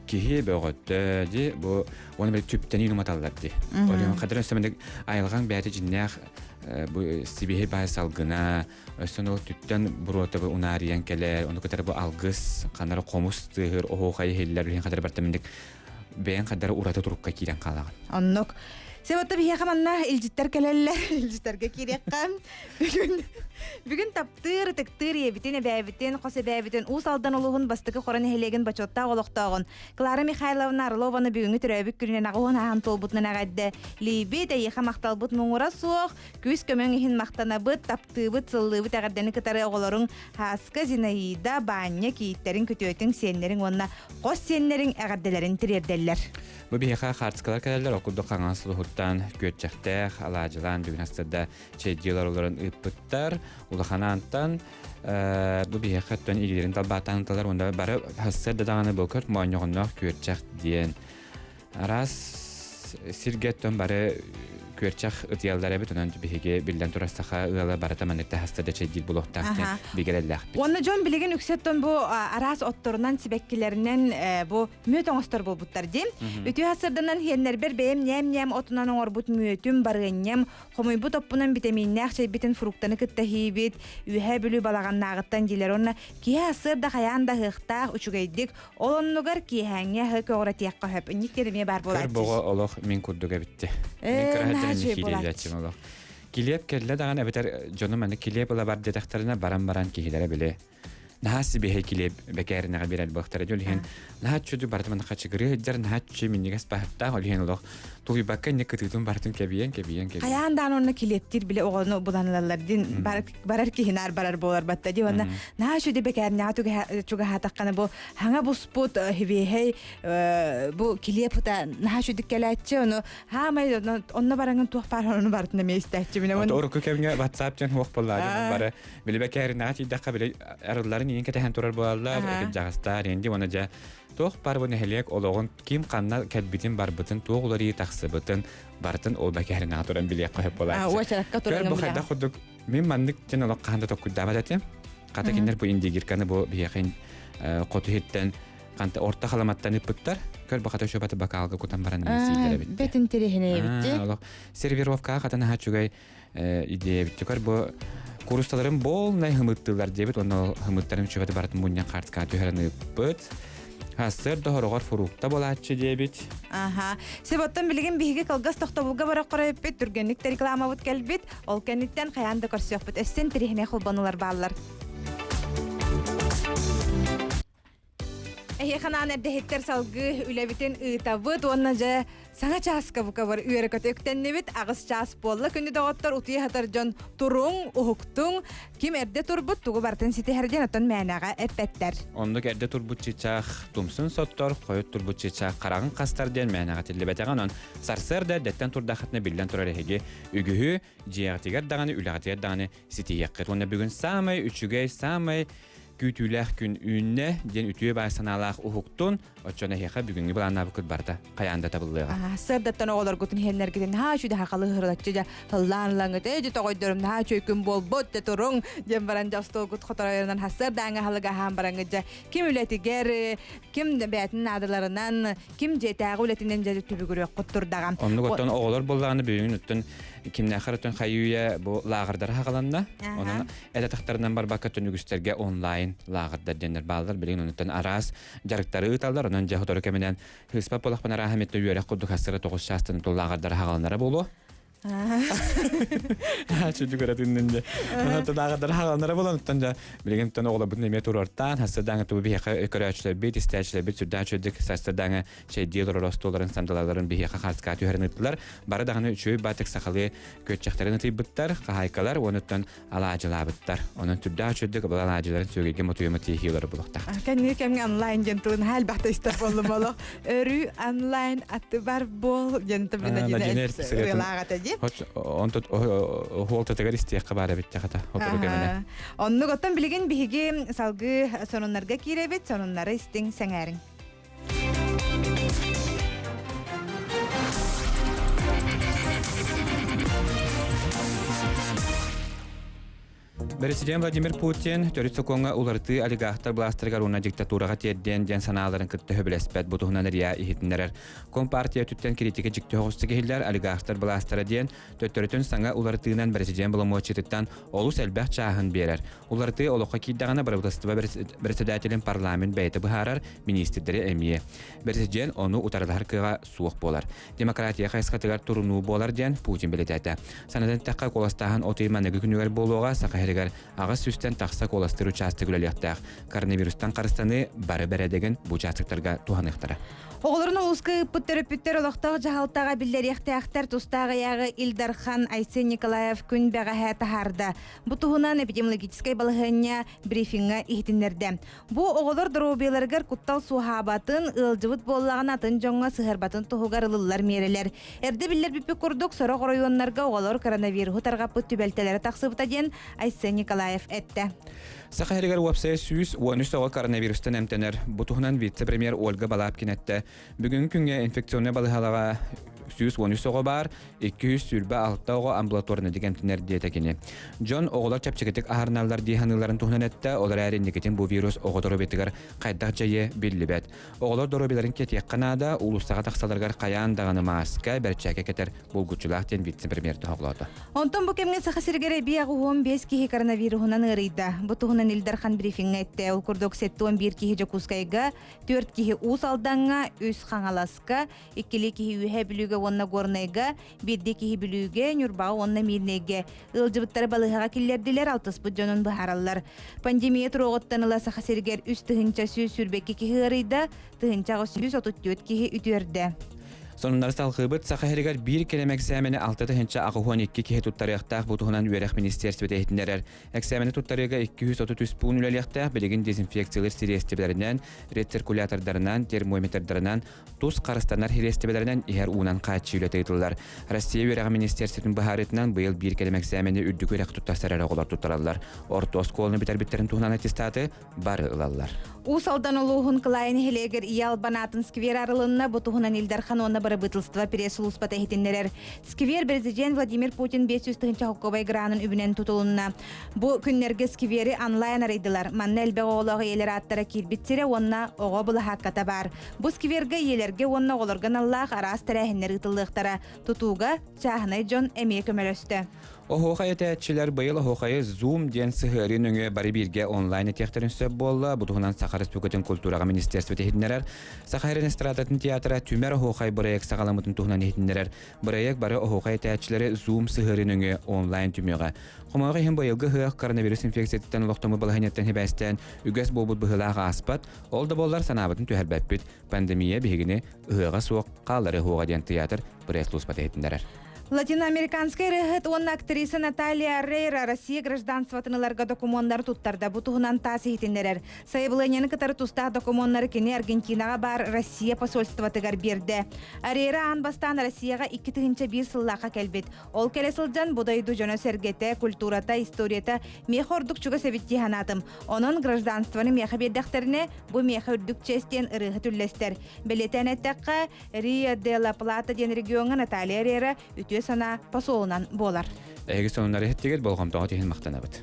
C: киһи бөҕөттө ди бу уонна били түптэнии уматаллар ди ол хадыр өссө маннык айылҕаҥ бэйэтэ дьиннээх бу сибиһи баай салгына өссө ол түптэн буруота бу унаарыйан кэлэр ону кытары бу алгыс ханара хомус тыаһыр оһуохай иһиллэр билин хадыр барта минник бэйэҥ хадара ураты турукка киирэн хаалаҕын.
B: Оннук. Себотта биһиэхэ манна илдьиттэр кэлэллэр. Илдьиттэргэ киириэххэ. Бүгүн бүгүн таптыыр, ытыктыыр ийэбитин, эбээбитин, хос эбээбитин Уус Алдан улууһун бастакы Хоро нэһилиэгин бочуоттаах олохтооҕун Клара Михайловна Орлованы бүгүҥҥү төрөөбүт күнүнэн аҕыһын ааһан туолбутунан эҕэрдэ лиибит, эйиэхэ махталбыт муҥура суох, күүс көмөҥ иһин махтанабыт, таптыыбыт, сыллыыбыт эҕэрдэни кытары оҕолоруҥ Һааска, Зинаида, Баанньа, кийииттэриҥ, күтүөтүҥ, сиэннэриҥ уонна хос сиэннэриҥ эҕэрдэлэрин тириэрдэллэр.
C: Бу биһиэхэ хаартыскалар кэлэллэр, ол курдук хаҥас сулуһуттан күөччэхтээх, алаадьылаан бүгүн астарда чэйдии олоролорун ыыппыттар. Улахан аантан бу биһиэхэ өттөн илиилэрин талбааттаан ыталар уонна бары сарсыарда даҕаны бу көрт моонньоҕонноох күөрчэх диэн Араас сиргэ өттөн бары күөрчэх ытыйаллар эбит, онон биһиги биллэн турар саха ыала барыта маннык таһаста да чэйдиир булуохтаах диэн бигэрэллээхпит.
B: Уонна дьон билигин үксэттэн бу араас отторунан, сибэккилэринэн бу мүөт оҥостор буолбуттар дии. Үтүө сырданан хиэннэрбэр бэйэм ньээм-ньээм отунан оҥорбут мүөтүм, барыанньам, хомуйбут оппунан битэмииннээх чэйбитин фруктаны кытта иһиибит, Үөһээ Бүлүү балаҕаннааҕыттан диилэр уонна киһи сырда хайаан да ыһыахтаах, үчүгэйдик Ол оннугар киэһээҥҥи аһы көҕүрэтиэххэ сөп. Инник диэн эмиэ баар
C: буолааччы. Көр боҕо олох мин курдук эбитти. Мин кыра сылдьан киириэлээччим олох. Килиэп кэллэ даҕаны эбэтэр дьонум аны килиэп ыла бар диэтэхтэринэ баран баран киһилэрэ били. Наһаа сибиэһэй килиэп бэкээринэҕэ биэрэр буолуохтара дьол иһин наһаа чуду барытын хачыгырыы сылдьар наһаа чү минньигэс баһыттаах ол иһин олох тулуйбакка инник кытыытын барытын кэбийэн кэбийэн кэбийэн
B: Хайаан даан онно килиэптиир биле оҕону булан ылаллар дин барар киһинаар барар буолар батта ди уонна наһаа чуду бэкээринэҕэ чугаһаатаххына бу хаҥа буспут хибиэһэй бу килиэп ыта наһаа чудик кэлээччи ону хаамай онно бараҥын туох баар ону барытын эмиэ истээччи минэ
C: Урукку кэмҥэ WhatsApp диэн суох буоллаа бары Били бэкээринэҕэ тиийдэххэ били арылларын иин кэтэһэн турар буолаллар, кырдьаҕастар инди уонна дьэ туох бар бу нэһилиэк олоҕун ким ханна кэлбитин барбытын туох уларыйыы тахсыбытын барытын ол бэкээринэҕэ туран билиэххэ сөп буолааччы.
B: Уочаракка туран
C: Көр бу хайдах курдук мин маннык дьэн олох хаһан да токкуйдаабат этим. Хата кинилэр бу индигирканы бу биһиэхэ хоту иһиттэн ханта орто халаматтан ыппыттар. Көр бу хата шөбаты бакаалга кутан баран сиилэр эбит.
B: Бэт интэриэһинэй эбит.
C: Олох сервировкаҕа хата наһаа үчүгэй идеябит бу курусталарын полнай хымыттыылар диэбит уонна хымыттарын үчүгэти барытын мунньан хаартыскаҕа түһэрэн ыыппыт сарсыарда хороҕор фрукта буолааччы диэбит
B: Аха. Себоттон билигин биһиги кылгас тохтобулга барар хоройуппут түргэнник да рекламабыт кэлбит. Ол кэнниттэн хайаан да көрсүөхпүт. Өссө интэриэһинэй холбонулар бааллар. Эһиэхэ анаан эрдэһиттэр салгыы үлэбитин ыытабыт уонна дьэ саҥа чааска букабар үөрэ-көтө үктэннибит. Аҕыс чаас буолла. Күндү доҕоттор, утуйа сытар дьон туруҥ, уһуктуҥ. Ким эрдэ турбут, тугу барытын ситиһэр диэн оттон мээнэҕэ эппэттэр.
C: Оннук эрдэ турбут чыычаах тумсун соттор, хойут турбут чыычаах хараҕын хастар диэн мээнэҕэ этиллибэтэҕэ. Онон сарсыарда эрдэттэн турдаххытына биллэн турар эһиги үгүһү дьиэҕитигэр даҕаны, үлэҕитигэр даҕаны ситиһиэххит. Уонна бүгүн саамай үчүгэй, саамай күүтүүлээх күн үүннэ диэн үтүө баай санаалаах уһуктун, оччоно эһиэхэ бүгүҥҥү былааннаабыккыт барыта хайаан да табыллыаҕа.
B: Сырдаттан оҕолоргутун иһэннэргитин наһаа үчүгэй хахалы ыһырылаччы дьэ һыллаан ылаҥыт ээ дьэ тоҕойдорум наһаа үчүгэй күн буолбут дьэ туруҥ диэн баран дьэ остуолгут хоторойорунан сарсыардааҥҥы аһылыгы аһаан бараҥҥыт дьэ ким үлэтигэр ким бэйэтин наадаларынан ким дьиэтээҕи үлэтинэн дьэ түбүгүрүөххүт турдаҕа.
C: Оннук оттон оҕолор буоллаҕына бүгүн оттон кимнээхэр оттон хайыы-үйэ бу лааҕырдара хаҕаланна. Онон Эт атахтарынан барбакка түнүгүстэргэ онлайн лааҕырдар диэннэр бааллар. Билигин онуттан араас дьарыктары ыыталлар. Онон дьэ сотору кэминэн хыыспат буолахпын арааһа эмиэ үөрэх курдук хастара тоҕус чаастан тул лааҕырдара хаҕаланара буолуо. Чүдү көрөтүннүн дьэ. Онон лааҕырдара хаҕаланара буолан оттон дьэ билигин оттон оҕолорбутун эмиэ туруортаан хастардааҥы тубу биһиэхэ көрөөччүлэрбит, истээччилэрбит сүрдээх үчүгэйдик сарсыардааҥы чэйдии олорор остуолларын сандалаларын биһиэхэ хааска түһэрин ыыттылар. Бары даҕаны үчүгэй баатык сахалыы күөччэхтэрин ытыйбыттар, хаһаайкалар уонуттан алаадьылаабыттар. Онон түрдээх үчүгдүк бұл алаадьыларын сүөгэйгэ мотуйума тиэһиилары булуохтаахтар.
B: Кэнники кэмҥэ онлайн диэн тылын хаал бахта истэр буоллум олох. Өрүү онлайн аты бар буол диэн тыбына диэн ырыалаах этэ дии.
C: Онтон хуолтатыгар истиэххэ баар эбит хата хотору кэминэ.
B: Оннук оттон билигин биһиги салгыы сонуннарга киирэбит, сонуннары истиҥ сэҥээриҥ.
C: Президент Владимир Путин төрүт сокуоҥҥа уларытыы олигархтар былаастарыгар уонна диктатураҕа тиэрдиэн диэн санааларын кытта сөбүлэспэт бу туһунан РИА иһитиннэрэр. Компартия өттүттэн критика дьикти соҕустук иһиллэр олигархтар былаастара диэн төттөрүтүн саҥа уларытыынан президент боломуочуйатыттан олус элбэх чааһын биэрэр. Уларытыы олоххо киирдэҕинэ бырабыыталыстыба председателин парламент бэйэтэ быһаарар, миниистирдэри эмиэ. Президент ону утарылаһар кыаҕа суох буолар. Демократия хайысхатыгар турунуу буолар диэн Путин бэлиэтээтэ. Санатан эттэххэ, куоластааһын от ый маныгы күнүгэр буолуоҕа, Саха сиригэр аҕыс сүүстэн тахса куоластыыр учаастак үлэлиэхтээх. Коронавирустан харыстаныы бары бэрээдэгин бу учаастактарга туһаныахтара.
B: Оҕолорун улууска ыыппыт төрөппүттэр олохтоох дьаһалтаҕа биллэриэхтээхтэр тустаах ыйааҕы Ил Дархан Айсен Николаев күн бэҕэһээ таһаарда. Бу туһунан эпидемиологическай балаһыанньа брифиҥҥэ иһитиннэрдэ. Бу оҕолор доруобуйаларыгар куттал суоһаабатын, ыалдьыбыт буоллаҕына атын дьоҥҥо сыһыарбатын туһугар ылыллар миэрэлэр. Эрдэ биллэрбиппит курдук, сорох оройуоннарга оҕолор коронавируһу тарҕаппыт түбэлтэлэрэ тахсыбыта диэн Айсен Николаев эттэ.
C: Саха сиригэр уопсайа 113 оҕо коронавирустан эмтэнэр. Бу туһунан вице-премьер Ольга Балабкина эттэ. Бүгүҥҥү күҥҥэ инфекционнай балыыһалаҕа 113 оҕо баар, 226 оҕо амбулаторнайдык эмтэнэр диэтэ кини. Дьон оҕолор чэпчэкитик аһарыналлар дии саныылларын туһунан эттэ, ол эрээри инникитин бу вирус оҕо доруобуйатыгар хайдах дьайыа биллибэт. Оҕолор доруобуйаларын кэтиэххэ наада, уулуссаҕа тахсалларыгар хайаан даҕаны мааска, бэрчээкэ кэтэр булгуччулаах диэн вице-премьер тоһоҕолоото.
B: Онтон бу кэмҥэ Саха сиригэр эбии 85 киһи коронавируһунан ыарыйда. Бу туһунан Ил Дархан брифиҥҥэ эттэ. Ол курдук 71 киһи Дьокуускайга, 4 киһи Уус Алдаҥҥа, 3 Хаҥаласка, иккилии киһи Үөһээ Бүлүүгэ Бүлүүгэ уонна Горнайга, биирдии киһи Бүлүүгэ, Ньурбаҕа уонна Миирнэйгэ. Ыалдьыбыттары балыыһаҕа киллэрдилэр, алтыспыт дьонун быһаараллар. Пандемия туруоҕуттан ыла Саха сиригэр 3 122 киһи ыарыйда, 1834 киһи үтүөрдэ.
C: Сонуннары салҕыыбыт. Саха сиригэр биир кэлим эксээмэни 6082 киһи туттарыахтаах. Бу туһунан үөрэх министиэристибэтэ иһитиннэрэр. Эксээмэни туттарыыга 233 пуун үлэлиэхтээх. Билигин дезинфекциялыыр сириэстибэлэринэн, рециркулятордарынан, термометрдарынан, тус харыстанар сириэстибэлэринэн иһэр уунан хааччыы үлэтэ ыытыллар. Россия үөрэҕин министиэристибэтин быһаарыытынан быйыл биир кэлим эксээмэни үрдүк үөрэх туттарсар эрэ оҕолор туттараллар. Орто оскуоланы бүтэрбиттэрин туһунан аттестаты бары ылаллар.
B: Уус Алдан улууһун Кылаайы нэһилиэгэр Ийэ Албан аатын сквер арылынна. Бу туһунан Ил Дархан уонна бырабыыталыстыба пресс-сулууспата иһитиннэрэр. Сквер президент Владимир Путин 500 тыһыынча холкуобай гранын үбүнэн тутулунна. Бу күннэргэ сквери онлайн арыйдылар. Манна элбэх оҕолоох ийэлэр ааттара киирбит сирэ уонна оҕо былаһаакката баар. Бу сквергэ ийэлэргэ уонна оҕолорго аналлаах араас тэрээһиннэр ыытыллыахтара. Тутууга чааһынай дьон эмиэ көмөлөстө.
C: Оһуохай этээччилэр быйыл оһуохайы Zoom диэн сыһыарыы нөҥүө бары бииргэ онлайн этиэхтэрин сөп буолла. Бу туһунан Саха Республикатын культураҕа министерствота иһитиннэрэр. Саха сирин эстрадатын театра Түмэр оһуохай бырайыак саҕаламмытын туһунан иһитиннэрэр. Бырайыак бары оһуохай этээччилэри Zoom сыһыарыы нөҥүө онлайн түмүөҕэ. Хомойуох иһин быйылгы ыһыах коронавирус инфекциятыттан олохтоммут балаһыанньаттан сибээстээн үгэс буолбут быһыылаах ааспат. Ол да буоллар санаабытын түһэрбэппит. Пандемия биһигини ыһыаҕа суох хаалларыа суоҕа диэн театр пресс-службата иһитиннэрэр.
B: Латиноамериканскай ырыаһыт уонна актриса Наталья Орейро Россия гражданствотын ыларга докумуоннары туттарда. Бу туһунан ТАСС иһитиннэрэр. Сайабылыанньаны кытары тустаах докумуоннары кини Аргентинаҕа баар Россия посольствотыгар биэрдэ. Орейро аан бастаан Россияҕа 2001 сыллаахха кэлбит. Ол кэлэ сылдьан бу дойду дьоно-сэргэтэ, культурата, историята миэхэ ордук чугас эбит дии санаатым. Онон гражданствоны миэхэ биэрдэхтэринэ, бу миэхэ үрдүк честь диэн ырыаһыт үллэстэр. Бэлиэтээн эттэххэ, Рио де ла Плата диэн региоҥҥа Наталья Рера үтүө санаа посолунан буолар.
C: Эһиги сонуннары иһиттигит, болҕомтоҕут иһин махтанабыт.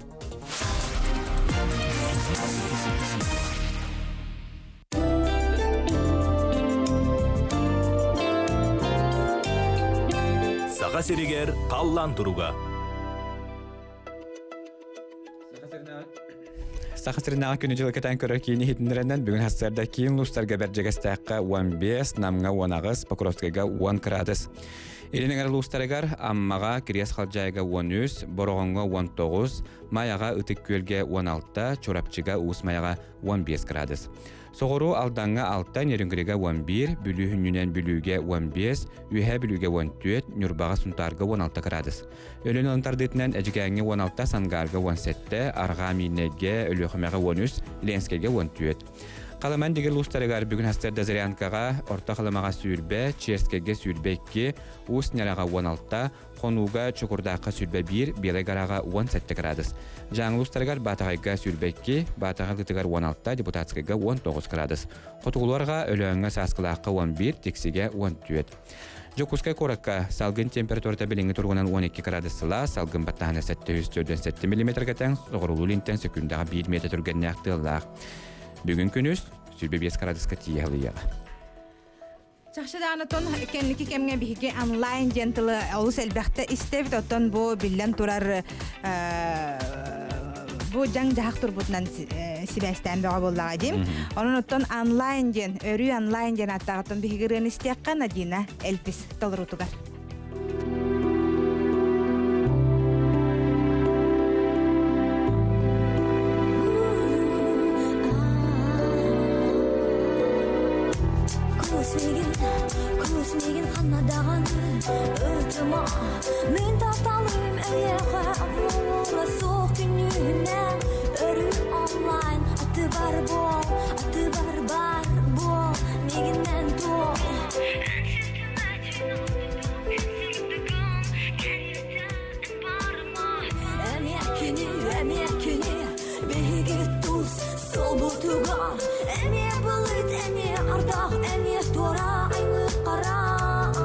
A: Саха сиригэр халлаан туруга.
C: Саха сиринээҕи күнү-дьылы кэтээн көрөр киини иһитиннэрэнэн бүгүн сарсыарда киин улуустарга Бэрдьигэстээххэ 15, Намҥа 18, Покровскайга 10 кыраадыс. Илин эҥэр улуустарыгар Аммаҕа, Кириэс Халдьаайыга 13, Бороҕоҥҥо 19, Майаҕа, Ытык Күөлгэ 16, Чурапчыга, Уус Майаҕа 15 кыраадыс. Соҕуруу Алдаҥҥа 6, Нерюнгрига 11, Бүлүү сүнньүнэн Бүлүүгэ 15, Үөһээ Бүлүүгэ 14, Ньурбаҕа, Сунтаарга 16 кыраадыс. Өлөн ылан тардыытынан Эдьигээҥҥэ 16, Сангаарга 17, Арҕаа Миирнэйгэ, Өлүөхүмэҕэ 13, Ленскэйгэ 14. Халыман дигил уустарыгар бүгүн сарсыарда Зырянкаҕа, Орто Халымаҕа сүүрбэ, Черскэйгэ 22, Уус Ньараҕа 16, Хонууга, Чокурдаахха 21, Белай Гораҕа 17 градус. Дьааҥы улуустарыгар Баатаҕайга 22, Баатаҕа Ытыгар 16, Депутатскайга 19 градус. Хотугулуорга Өлөөҥҥө Сааскылаахха 11, Тиксигэ 14. Дьокуускай куоракка салгын температурата билиҥҥи туругунан 12 градус сылаас, салгын баттааһына 747 миллиметргэ тэҥ, соҕуруулуу илинтэн сөкүүндэҕэ 1 метр түргэннээх тыаллаах. Бүгүн күнүс 25 градуска тиийэ халыйыаҕа.
B: Чахчы даҕаны оттон кэнники кэмҥэ биһиги онлайн диэн тылы олус элбэхтэ истэбит. Оттон бу биллэн турар бу дьаҥ-дьаһах турбутунан сибээстээн бөҕө буоллаҕа дии. Онон оттон онлайн диэн, өрүү онлайн диэн ааттааҕыттан биһиги ырыаны истиэххэ Надина Эльпис толоруутугар.
D: Күүс ханна даҕаны ытыма Мин тапталым эйиэхэ муҥура суох күнүүһүнэн Өрүү онлайн аты бар буол, аты бар бар буол Мигиннэн туол Эмиэ күнү, эмиэ күнү биһиги тус суолбутугар Эмиэ былыт, эмиэ ардах, эмиэ туора аймык харах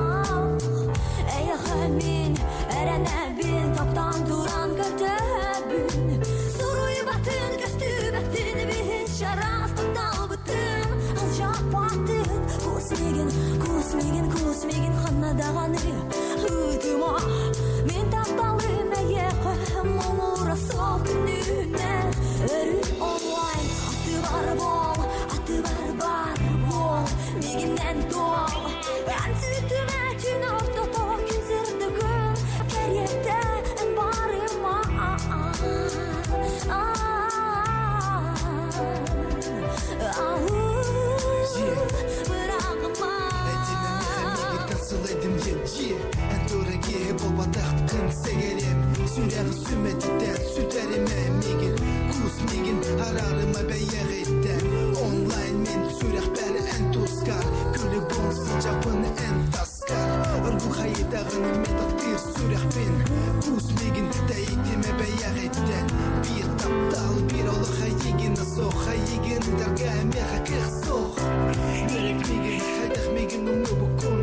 D: Эйиэхэ мин эрэнэбин, таптаан туран көрдөһөбүн Суруйбатын, көстүбэтин биһин чараас тапталбытын Алдьаппатын Куус миигин, куус миигин, куус миигин ханна даҕаны ыытыма Мин тапталым эйиэхэ муҥура суох күнүүнэн Өрүү онлайн аты бар буол, аты бар бар буол Миигиннэн туол Эн сүтүмэ түн сүмэтиттэн Сүтэримэ миигин, куус миигин Араарыма бэйэҕиттэн Онлайн мин сүрэхпэр эн тускар Күлүгүн сылдьабын эн таскар Ыргыл хайытаҕын мин таптыыр сүрэхпин Куус миигин тэйитимэ бэйэҕиттэн Биир таптал, биир олох эйигин суох Эйигин ытарга миэхэ кыах суох Үөрэх миигин, хайдах миигин умнубуккун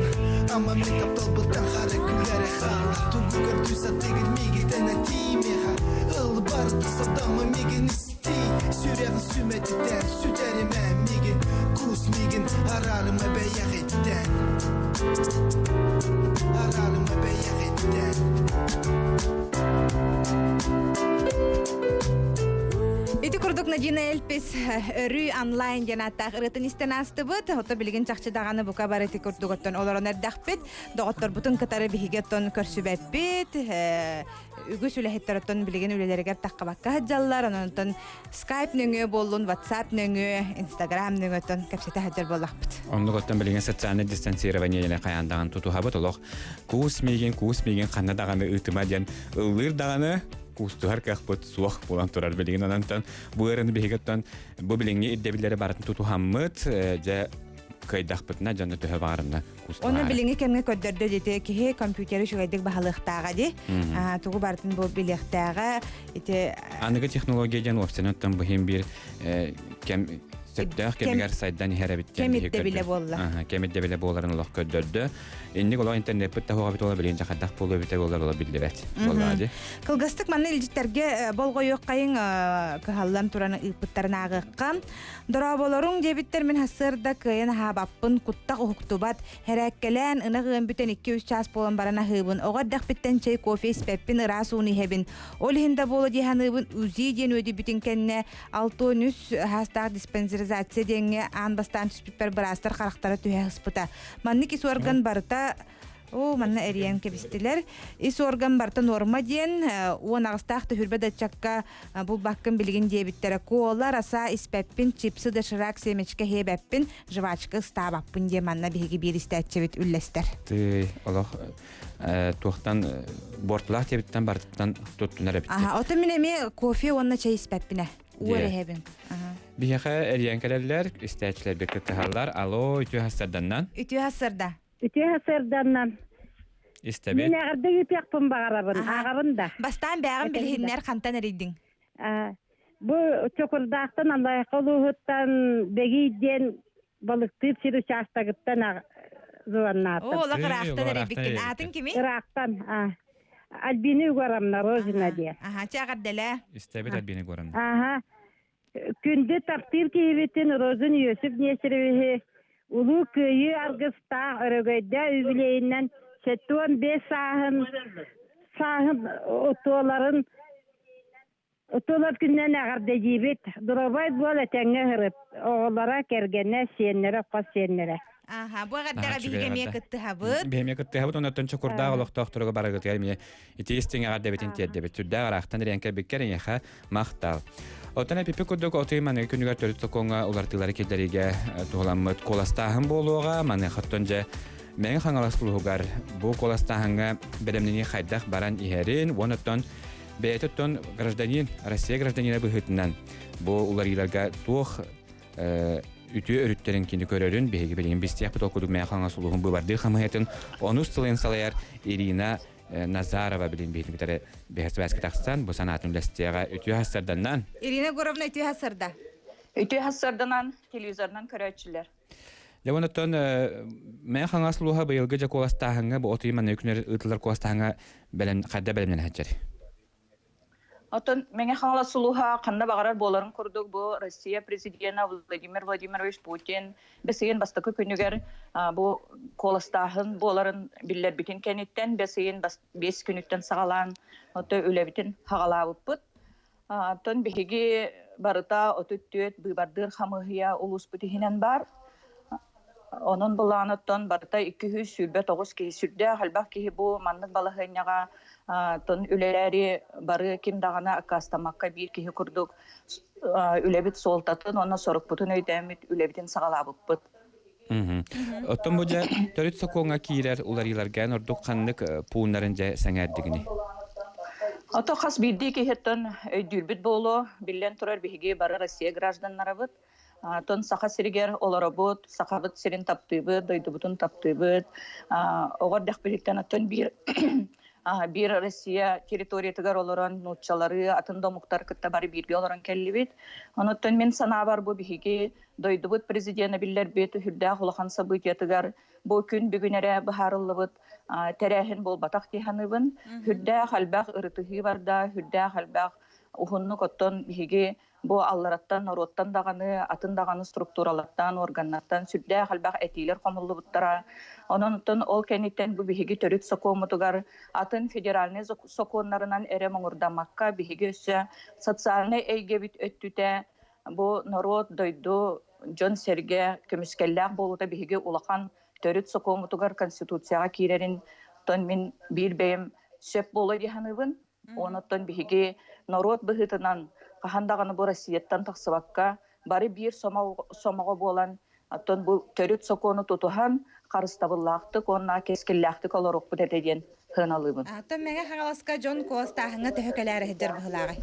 D: Ама мин тапталбыттан хара күлэрэ хаалла Тугу көрдүү сатыыгын миигиттэн этиий миэхэ Ыл барыта сатама миигин истиий Сүрэҕин сүмэтиттэн сүтэримэ миигин Куус миигин араарыма бэйэҕиттэн Араарыма бэйэҕиттэн
B: Ити курдук Надина Эльпис өрүү онлайн диэн ааттаах ырыатын истэн аастыбыт. Ото билигин чахчы даҕаны бука бары ити курдук оттон олорон эрдэхпит. Доҕотторбутун кытары биһиги оттон көрсүбэппит. Үгүс үлэһиттэр оттон билигин үлэлэригэр таххабакка сылдьаллар. Онон Skype нөҥүө буоллун, WhatsApp нөҥүө, Instagram нөҥүө оттон кэпсэтэ сылдьар буоллахпыт.
C: Оннук оттон билигин социальнай дистанцирование диэн хайаан даҕаны тутуһабыт. Олох куус миигин, куус миигин ханна даҕаны ыытыма диэн ыллыыр даҕаны куустуһар кыахпыт суох буолан турар билигин онон бу ыарыыны биһиги бу билиҥҥи ирдэбиллэри барытын тутуһаммыт дьэ кыайдахпытына дьону төһө баҕарымна
B: Оны билиҥҥи кэмҥэ көрдөрдө дити киһи компьютери үчүгэйдик баһылыахтааҕа ди тугу барытын бу билиэхтээҕэ ити
C: аныгы технология диэн уопсайынан быһын биир кэм сөптөөх кэмигэр сайдан иһэр эбит
B: кэм ирдэбилэ буолла
C: кэм ирдэбилэ буоларын олох көрдөрдө Инник олох интернеппит таһуға бит ола билин жахадах буолуо бите буолар ола биллибэт. Буоллаа
B: Кылгастык манна илдьиттэргэ болҕойуоххайыҥ кыһаллан туран ыыппыттарын ааҕыахха. Дорооболоруҥ диэбиттэр мин хассыарда кыайан аһаабаппын, куттах уһуктубат, хэрээккэлээн ынах ыам бүтэн 2-3 чаас буолан баран аһыыбын. Оҕо эрдэхпиттэн чэй, кофе испэппин, ыраас ууну иһэбин. Ол иһин да буолуо дии саныыбын, УЗИ диэн үөдүйбүтүн кэннэ 63 хаастаах диспансеризация диэҥҥэ аан бастаан түспүппэр быраастар харахтара түһэ сыспыта. Маннык ис орган барыта Оо, манна эрийэн кэбистилэр. Ис орган барыта норма диэн, 18-таах түһүрбэ даччакка булбаккын билигин диэбиттэрэ. Кола, раса испэппин, чипсы, доширак, семечка иһиэбэппин, жвачка ыстаабаппын диэн манна биһиги биир истээччибит үллэстэр.
C: Тый, олох туохтан буортулаах диэбиттэн барытыттан туттунар эбит.
B: Аха, ото мин эмиэ кофе уонна чай испэппинэ. Уор иһэбин.
C: Биһиэхэ эрийэн кэлэллэр, истээччилэрбит кыттыһаллар. Алло, үтүө хассарданнан.
B: Үтүө хассарда.
I: Үтүө хассарданнан.
C: Истэбит.
I: Мин эҕэрдэ ыытыахпын баҕарабын, ааҕабын да.
B: Бастаан бэҕин билиһиннэр хантан эрийдиҥ?
I: Бу Чокурдаахтан Аллайха улууһуттан Бэгий диэн балыктыыр сир учаастагыттан звоннаатым.
B: Оо, олох ыраахтан эрийбиккин. Аатын кими?
I: Ыраахтан. Альбина Егоровна Рожина диэн.
B: Аха, чэ эҕэрдэлээ.
C: Истэбит Альбина Егоровна.
I: Аха. Күндү таптыыр киһибитин Розин Иосиф Нестеровиһы Улуу Кыайыы аргыстаах өрөгөйдөөх юбилейинэн 75 сааһын сааһын туоларын Тулар күннэн эҕэрдэлиибит. Доруобай буол этэҥҥэ ыһырыт. Оҕолоро, кэргэнэ, сиэннэрэ, хос сиэннэрэ.
B: Аха, бу эҕэрдэҕэ биһиги эмиэ кыттыһабыт.
C: Биһиги эмиэ кыттыһабыт, оннуттан чокурдаах олохтоохторуга барыгытыгар эмиэ ити истиҥ эҕэрдэбитин тиэрдэбит. Сүрдээх ыраахтан ириэн кэлбиккэр эйиэхэ махтал. Оттон эпипи курдук отуй маныгы күнүгэр төрүт сокуоҥҥа уларытыылары киллэриигэ туһуламмыт куоластааһын буолуоҕа. Маныаха оттон дьэ Мэҥэ Хаҥалас улууһугар бу куоластааһыҥҥа бэлэмнэнии хайдах баран иһэрин, уонна оттон Бэйэтэ оттон гражданин, Россия гражданина быһыытынан бу уларыыларга туох үтүө өрүттэрин кини көрөрүн биһиги билигин бистиэхпит ол курдук Мэҥэ Хаҥалас улууһун быыбардыыр хамыыһыйатын онус сылын салайар Ирина Назарова билин биһигини кытары биһэр связка тахсан бу санаатын үлэстиэҕэ үтүө хассарданнан
B: Ирина Егоровна үтүө хассарда
J: Үтүө хассарданан телевизорынан көрөөччүлэр
C: Дьэ онтон Мэҥэ Хаҥалас улууһа быйылгы дьэ куоластааһыҥҥа бу от ыйы манныгы күннэр ыытыллар куоластааһыҥҥа бэлэм хайда бэлэмнэнэ сылдьар?
J: Оттон Мэҥэ Хаҥалас улууһа ханна баҕарар буоларын курдук бу Россия президена Владимир Владимирович Путин бэс ыйын бастакы күнүгэр бу куоластааһын буоларын биллэрбитин кэнниттэн бэс ыйын биэс күнүттэн саҕалаан ото үлэбитин хаҕалаабыппыт. Оттон биһиги барыта 34 быыбардыыр хамыыһыйа улууспут иһинэн баар. Онон былааныттан барыта 229 киһи сүрдээх элбэх киһи бу маннык балаһыанньаҕа тон үлэлээри бары ким даҕаны аккаастаммакка биир киһи курдук үлэбит суолтатын уонна сорукпутун өйдөөммүт үлэбитин саҕалаабыппыт.
C: Оттон бу дьэ төрүт сокуоҥҥа киирэр уларыыларга ордук ханнык пууннарын дьэ сэҥээрдигиний?
J: Ото хас биирдии киһиттэн өйдүүрбүт буолуо, биллэн турар биһиги бары Россия гражданнарабыт. Тон Саха сиригэр олоробут, Сахабыт сирин таптыыбыт, дойдубутун таптыыбыт. Оҕо эрдэхпититтэн оттон биир биир Россия территориятыгар олорон нууччалары, атын да омуктар кытта бары бииргэ олорон кэллибит. Онуттан мин санаабар бу биһиги дойдубут президенэ биллэрбит үрдээх улахан событиятыгар бу күн бүгүн эрэ быһаарыллыбыт тэрээһин буолбатах дии саныыбын. Үрдээх элбэх ырытыһыы барда, үрдээх элбэх уһуннук оттон биһиги бу аллараттан, норуоттан даҕаны, атын даҕаны структуралартан, органнартан сүрдээх элбэх этиилэр хомуллубуттара. Онон оттон ол кэнниттэн бу биһиги төрүт сокуоммутугар атын федеральнай сокуоннарынан эрэ муҥурдаммакка биһиги өссө социальнай эйгэбит өттүтэ бу норуот, дойду, дьон-сэргэ көмүскэллээх буолуута биһиги улахан төрүт сокуоммутугар Конституцияҕа киирэрин оттон мин биир бэйэм сөп буолуо дии саныыбын. Онуттан биһиги норуот быһыытынан хаһан даҕаны бу Россияттан тахсыбакка бары биир сомоҕо буолан оттон бу төрүт сокуону тутуһан харыстабыллаахтык уонна кэскиллээхтик олоруохпут этэ диэн сыаналыыбын.
B: Оттон Мэҥэ Хаҥаласка дьон куоластааһыҥҥа төһө кэлээри сылдьар быһыылааҕый?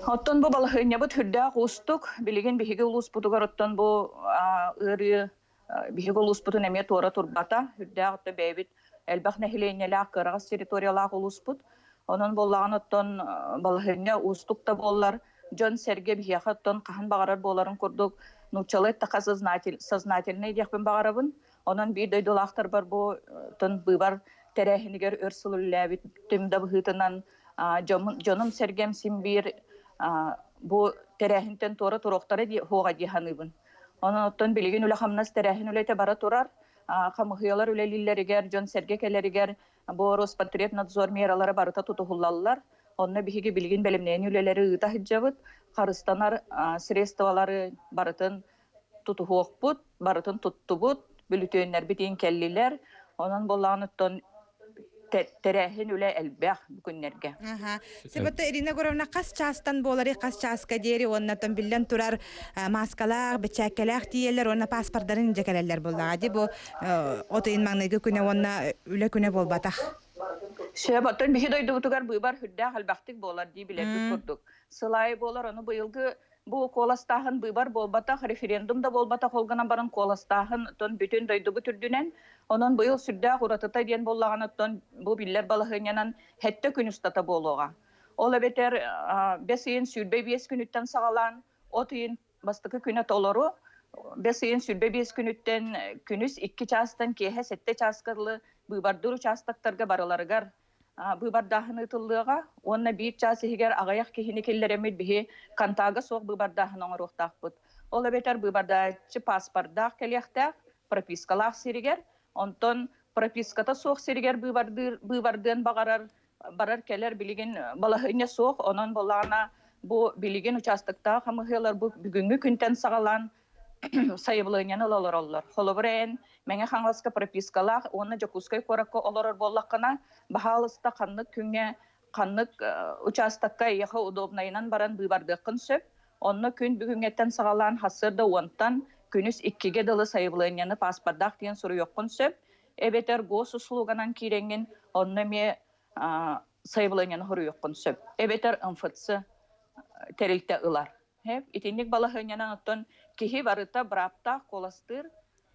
J: Оттон бу балаһыанньабыт сүрдээх уустук. Билигин биһиги улууспутугар оттон бу ыарыы биһиги улууспутун эмиэ туора турбата. Үрдээх оттон бэйэбит элбэх нэһилиэнньэлээх кыараҕас территориялаах улууспут. Онон буоллаҕына оттон балаһыанньа уустук да буоллар, дьон-сэргэ биһиэхэ оттон хаһан баҕарар буоларын курдук нууччалыы эттэххэ сознательный диэхпин баҕарабын. Онон биир дойдулаахтарбар бу тон быыбар тэрээһинигэр өр сыл үлэлээбит түм да быһыытынан дьонум-сэргэм син биир бу тэрээһинтэн туора туруохтара суоҕа дии саныыбын. Онон оттон билигин үлэ-хамнас тэрээһин үлэтэ бара турар. Хамыһыйалар үлэлииллэригэр, дьон-сэргэ кэлэригэр бу Роспотребнадзор мералара барыта тутуһуллаллар. Онно биһиги билигин бэлэмнээн үлэлэри ыыта сылдьабыт. Харыстанар средстволары барытын тутуһуохпут, барытын туттубут, бүлүтүөннэрбит кэллилэр. Онон буоллаҕына тэрээһин үлэ элбэх бу күннэргэ.
B: Себетте Ирина Егоровна хас чаастан буолары хас чааска диэри уонна биллэн турар маскалаах, бэчээккэлээх тиийэллэр уонна паспордарын илдьэ кэлэллэр буоллаҕа дии бу от ыйын маҥнайгы күнэ уонна үлэ күнэ буолбатах.
J: Сөп, оттон биһи дойдубутугар быыбар сүрдээх элбэхтик буолар дии билэрбит курдук. Сыл аайы буолар, ону быйылгы Бу куоластааһын быыбар буолбатах, референдум да буолбатах, ол гынан баран куоластааһын оттон бүтүн дойдубут үрдүнэн. Онон быйыл сүрдээх уратыта диэн буоллаҕына, оттон бу биллэр балаһыанньанан сэттэ күн устата буолуоҕа. Ол эбэтэр бэс ыйын 25 күнүттэн саҕалаан от ыйын бастакы күнэ толору бэс ыйын 25 күнүттэн күнүс 2 чаастан киэһэ 7 чааска дылы быыбардыыр учаастактарга барыларыгар быыбардааһын ыытыллыаҕа уонна биир чаас иһигэр аҕыйах киһини киллэрэммит биһи контага суох быыбардааһын оҥоруохтаахпыт. Ол эбэтэр быыбардааччы паспордаах кэлиэхтээх, пропискалаах сиригэр, онтон прописката суох сиригэр быыбардыыр быыбардыан баҕарар барар кэлэр билигин балаһыанньа суох. Онон буоллаҕына бу билигин участоктаах хамыһыалар бу бүгүҥҥү күнтэн саҕалаан сайабылыанньаны ыла олороллор. Холобур, эн Мэҥэ Хаҥаласка пропискалаах уонна Дьокуускай куоракка олорор буоллаххына, баһаалыста ханнык күҥҥэ ханнык учаастакка эйиэхэ удобнайынан баран быыбардыаххын сөп. Онно күн бүгүҥҥэттэн саҕалаан сарсыарда уонтан күнүс иккигэ дылы сайабылыанньаны паспордаах диэн суруйуоххун сөп. Эбэтэр госуслуганан киирэҥҥин онно эмиэ сайабылыанньаны суруйуоххун сөп. Эбэтэр МФЦ тэрилтэ ылар. Итинник балаһыанньанан оттон киһи барыта бырааптаах куоластыыр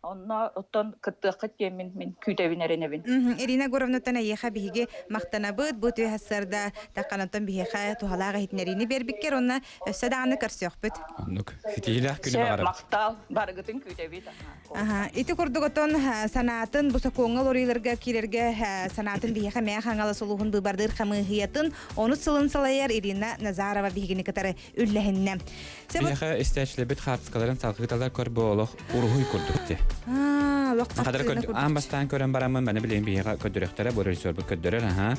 J: Онно оттон кыттыаххыт диэммин мин күүтэбин эрэнэбин.
B: Ирина Егоровнаттан эйиэхэ биһиги махтанабыт. Бу түө сарда тахханаттан биһиэхэ туһалаах иһитиннэриини биэрбиккэр уонна өссө даҕаны көрсүөхпүт.
C: Оннук. Ситиһиилээх күнү баҕарабыт.
J: Махтал. Барыгытын күүтэбит.
B: Аха. Ити курдук отон санаатын бу сокуоҥҥа олоруйларга киирэргэ санаатын биһиэхэ Мэҥэ Хаҥалас улууһун быыбардыыр хамыыһыйатын онус сылын салайар Ирина Назарова биһигини кытары үллэһиннэ.
C: Биһиэхэ истээччилэрбит хаартыскаларын салгыыталар көр бу олох уруһуй курдук ти. Аан бастаан көрөн бараммын маны билигин биһиэхэ көрдөрүөхтэрэ бу режиссербут көрдөрөр аха.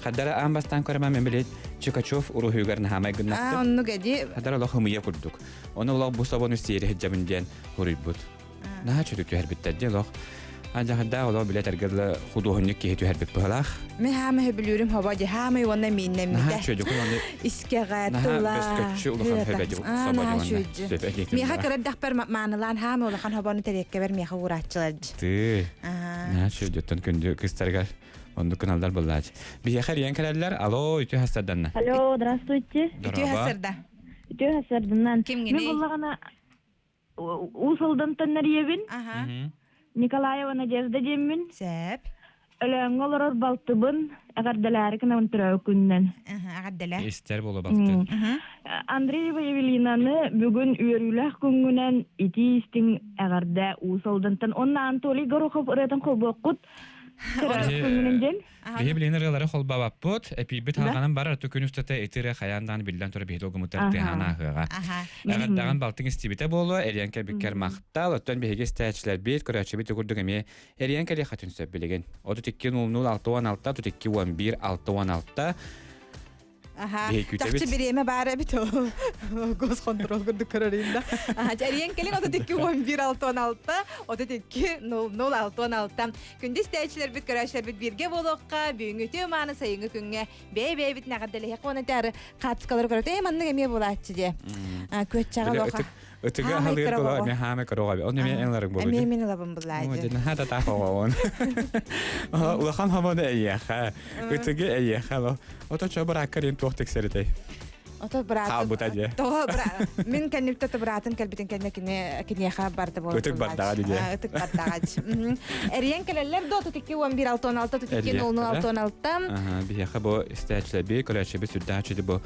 C: Хадара аан бастаан көрөмөн мен билет Чикачев уруһуйугар наһаамай гыннахтым.
B: Оннук эди.
C: Хадара олох ымыйа курдук. Оны олох бу собону сиэри хыджабын диэн хуруйбут. Наһаа чөтүк түһэрбиттэр дии олох. Адьахардаах олох билэ тэргэл худуоһунньук киһи түһэрбит быһалаах.
B: Мен хаамы хөбүлүүрүм хобо дьи хаамы уонна мииннэммитэ.
C: Наһаа чөдүкүн оны
B: Искэҕэ тыла.
C: Бөскөччү улахан хөбөдү собо
B: дьуонна. Миэхэ кырардэхпэр маанылаан хаамы улахан хобону тэриэккэбэр миэхэ уурааччылар.
C: Ты. Наһаа чөдүттэн күндү кыстарыгар. Оннук кыналлар буллаач. Биһиэхэ эрийэн кэлэллэр. Алло, үтүө хастарданна.
K: Алло, здравствуйте.
B: Үтүө хастарда.
K: Үтүө хастарданнан.
B: Кимгиний?
K: Мин буллаҕына Уус Алдантан эрийэбин. Николаева Надежда диэммин.
B: Сөп.
K: Өлөөҥҥө олорор балтыбын эҕэрдэлээри гынабын төрөөбүт күнүнэн.
B: Эҕэрдэлээ.
C: Истэр буолуо балтын.
K: Андреева Евелинаны бүгүн үөрүүлээх күҥҥүнэн итии истиҥ эҕэрдэ Уус Алдантан уонна Анатолий Горохов ырыатын холбуоххут. Төрөөбүт күҥҥүнэн диэн.
C: Биһи билигин ырыалары холбообоппут, эпиирбит хаалҕанан барар, аты күн устата ити ырыа хайаан даҕаны биллэн турар биһи долгуммутар тыаһаан ааһыаҕа. Эҕэрдэҕин балтыҥ истибитэ буолуо, эрийэн кэлбиккэр махтал, оттон биһиги истээччилэрбит, көрөөччүбүт курдук эмиэ эрийэн кэлиэххитин сөп билигин. 32 00 66 32 11 66
B: Аха. Чахчы бириэмэ баар эбит ол. Госконтрол курдук көрөрүн да. Аха, эрийэн кэлин 32 11 66 32 00 66. Күндү истээччилэрбит, көрөөччүлэрбит бииргэ буолуохха, бүгүҥҥү үтүө мааны сайыҥҥы күҥҥэ бэйэ-бэйэбитин эҕэрдэлэһиэххэ уонна тары хаатыскалары көрөт. Ээ, маннык эмиэ буолааччы дии. Күөччэҕэ лоха.
C: Ытыгы аһалыыр кола эмиэ хаамай көрөҕө. Оны эмиэ эн ыларыҥ буолуо.
B: Эмиэ мин ылабын булаадьы.
C: Наһаа да таах оҕоҕун. Улахан хомону эйиэхэ. Ытыгы эйиэхэ. Ото чо бырааккар ин туох тиксэритэй?
B: Ото быраатым.
C: Хаалбыта дьэ.
B: Тоҕо мин кэннибитэ то быраатым кэлбитин кэннэ кини киниэхэ барда буолар.
C: Ытык бардаҕа дии.
B: Ытык бардаҕа. Эрийэн кэлэллэр до 32 11 66 32 00 66.
C: Аха, биһиэхэ бу истээччилэрбит, көрөөччүбүт сүрдээх үчүгэй бу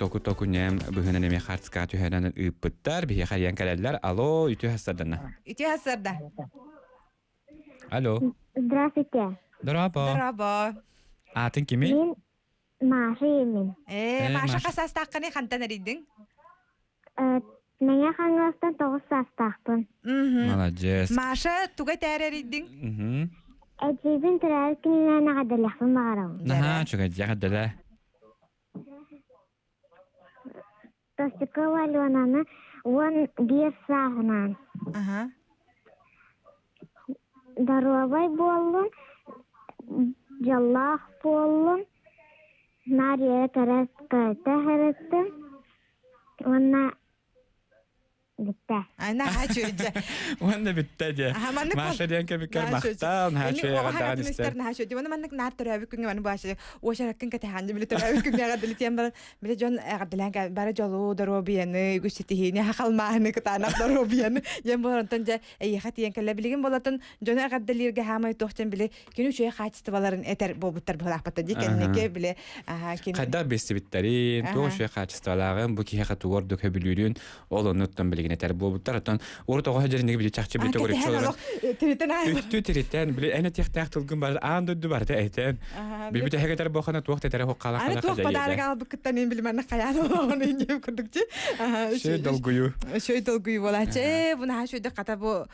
C: току-току ньээм быһыынан эмиэ хаартыскаҕа түһэрэн ыыппыттар. Биһиэхэ эрийэн кэлэллэр. Алло, үтүө сарсыарданна.
B: Үтүө сарсыарда.
C: Алло.
L: Здравствуйте.
C: Дорообо.
B: Дорообо.
C: Аатын кими?
L: Мин Маша Емин.
B: Э, Маша хасаастааххыный хантан эрийдиҥ?
L: Мэҥэ Хаҥаластан 9 саастаахпын.
C: Молодец.
B: Маша, туга этээр эрийдиҥ?
L: Эдьиийбин төрөөбүт күнүнэн эҕэрдэлиэхпин баҕарабын.
C: Наһаа үчүгэй, эҕэрдэлээ.
L: Тостикова Аленаны 15 сааһынаан. Доруобай буоллун, дьоллоох буоллун, Нария көрө сырыттым уонна Бүттэ.
B: Наһаа үчүгэй.
C: Уонна бүттэ дьэ. Маша диэн кэбиккэр махтал, наһаа үчүгэй эҕэрдэҕин истэр.
B: Наһаа үчүгэй. Уонна маннык наар төрөөбүт күҥҥэ маны башы уочараккын кэтэһэн били төрөөбүт күҥҥэ эҕэрдэлитиэн баран били дьон эҕэрдэлээн бары дьолу, доруобуйаны, үгүс ситиһиини, хахалмааһыны, кытаанах доруобуйаны диэн буолар. Онтон дьэ эйиэхэ тиийэн кэллэ. Билигин болатын дьону эҕэрдэлииргэ хаамай туох диэн били кини үчүгэй хаачыстыбаларын этэр буолбуттар быһылаахпыта дии кэнники били
C: хайдах билсибиттэрин туох үчүгэй хаачыстыбалааҕын бу киһиэхэ тугу ордук сөбүлүүрүн ол оннуттан билигин этэр буолбуттар оттон урут оҕо сылдьар били чахчы били төгүрүччү олорон үттү тиритэн били эн этиэхтээх тылгын бар аан дойду барыта этэн билбит эһэгэтэр буохана туох тэтэрэ хоххалах
B: Аны туох подарок албыккыттан ин билиманна хайаан олоҕун инньэм курдук
C: Шөй долгуйу.
B: Шөй долгуйу буолааччы. Ээ, бу наһаа шөйдө хата бу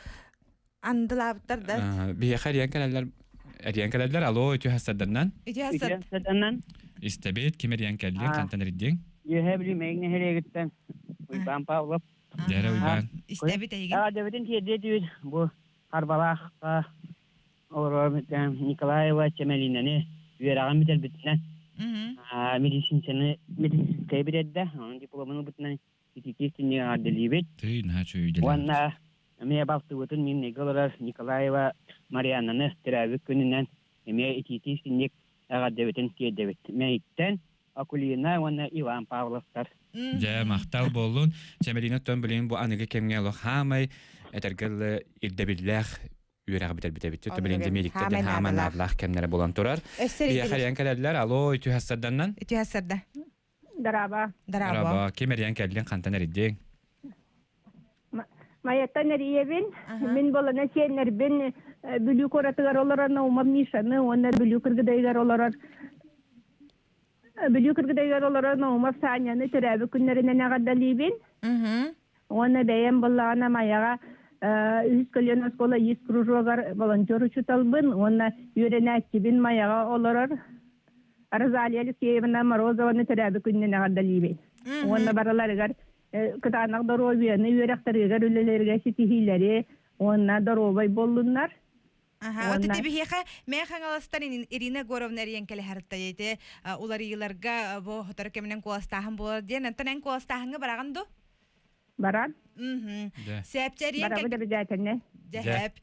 B: Андылаабыттар да.
C: Биһиэхэ эрийэн кэлэллэр эрийэн кэлэллэр. Алло, үтүө хастарданнан.
B: Үтүө
M: хастарданнан.
C: Истэбит, ким эрийэн кэллиҥ, хантан эрийдиҥ?
M: Үөһээ Бүлүү Мэйик нэһилиэгиттэн Уйбаан Павлов.
C: Дьэрэ Уйбаан.
B: Истэбит эйигин.
M: Эҕэрдэбитин тиэрдиэ этибит. Бу Харбалаахха олорор Николаева Чэмэлиинэни үөрэҕин бүтэрбитинэн медицинскэни медицинскэй бүтэрдэ. Онон дипломун ылбытынан ититии истинник эҕэрдэлиибит.
C: Тыый, наһаа үчүгэй
M: Уонна эмиэ балтыбытын Миннэйгэ олорор Николаева Марианнаны төрөөбүт күнүнэн эмиэ итиитии истинник эҕэрдэбитин тиэрдэбит. Мэйиктэн Акулина уонна Иван Павловтар.
C: Дьэ, махтал буоллун. Чэмэлиинэ оттон билигин бу аныгы кэмҥэ олох хаамай этэргэ дылы ирдэбиллээх үөрэҕи бүтэрбит эбит. Оттон билигин медиктэр диэн хаамай наадалаах кэмнэрэ буолан турар. Биһиэхэ эрийэн кэлэллэр. Алло, үтүө сарданнан.
B: Үтүө сарда.
N: Дорообо.
C: Дорообо. Ким эрийэн кэллиҥ, хантан эрийдиҥ?
N: Майаттан эрийэбин. Мин болана сиэннэрбин Бүлүү куоратыгар олорор Наумов Мишаны уонна Бүлүү Кыргыдайыгар олорор Бүлүү Кыргыдайыгар олорор Наумов Саняны төрөөбүт күннэринэн эҕэрдэлиибин. Уонна бэйэм буллаҕына Майаҕа үһүс көлүөнэ оскуола иис кружогар волонтер учууталбын уонна үөрэнээччибин Майаҕа олорор Розалия Алексеевна Морозованы төрөөбүт күнүнэн эҕэрдэлиибин. Уонна барыларыгар кытаанах доруобуйаны, үөрэхтэригэр, үлэлэригэр ситиһиилэри уонна доруобай буоллуннар.
B: Аха, вот ити биһиэхэ Мээ Хаҥаластан Ирина Егоровна эрийэн кэлэһэртэй ити уларыйыыларга бу сотору кэминэн куоластааһын буолар диэн. Онтон эн куоластааһыҥҥа бараҕын дуу?
N: Баран.
B: Сээпчэриэн
N: Барабыт обязательно.
B: Дьэһэп.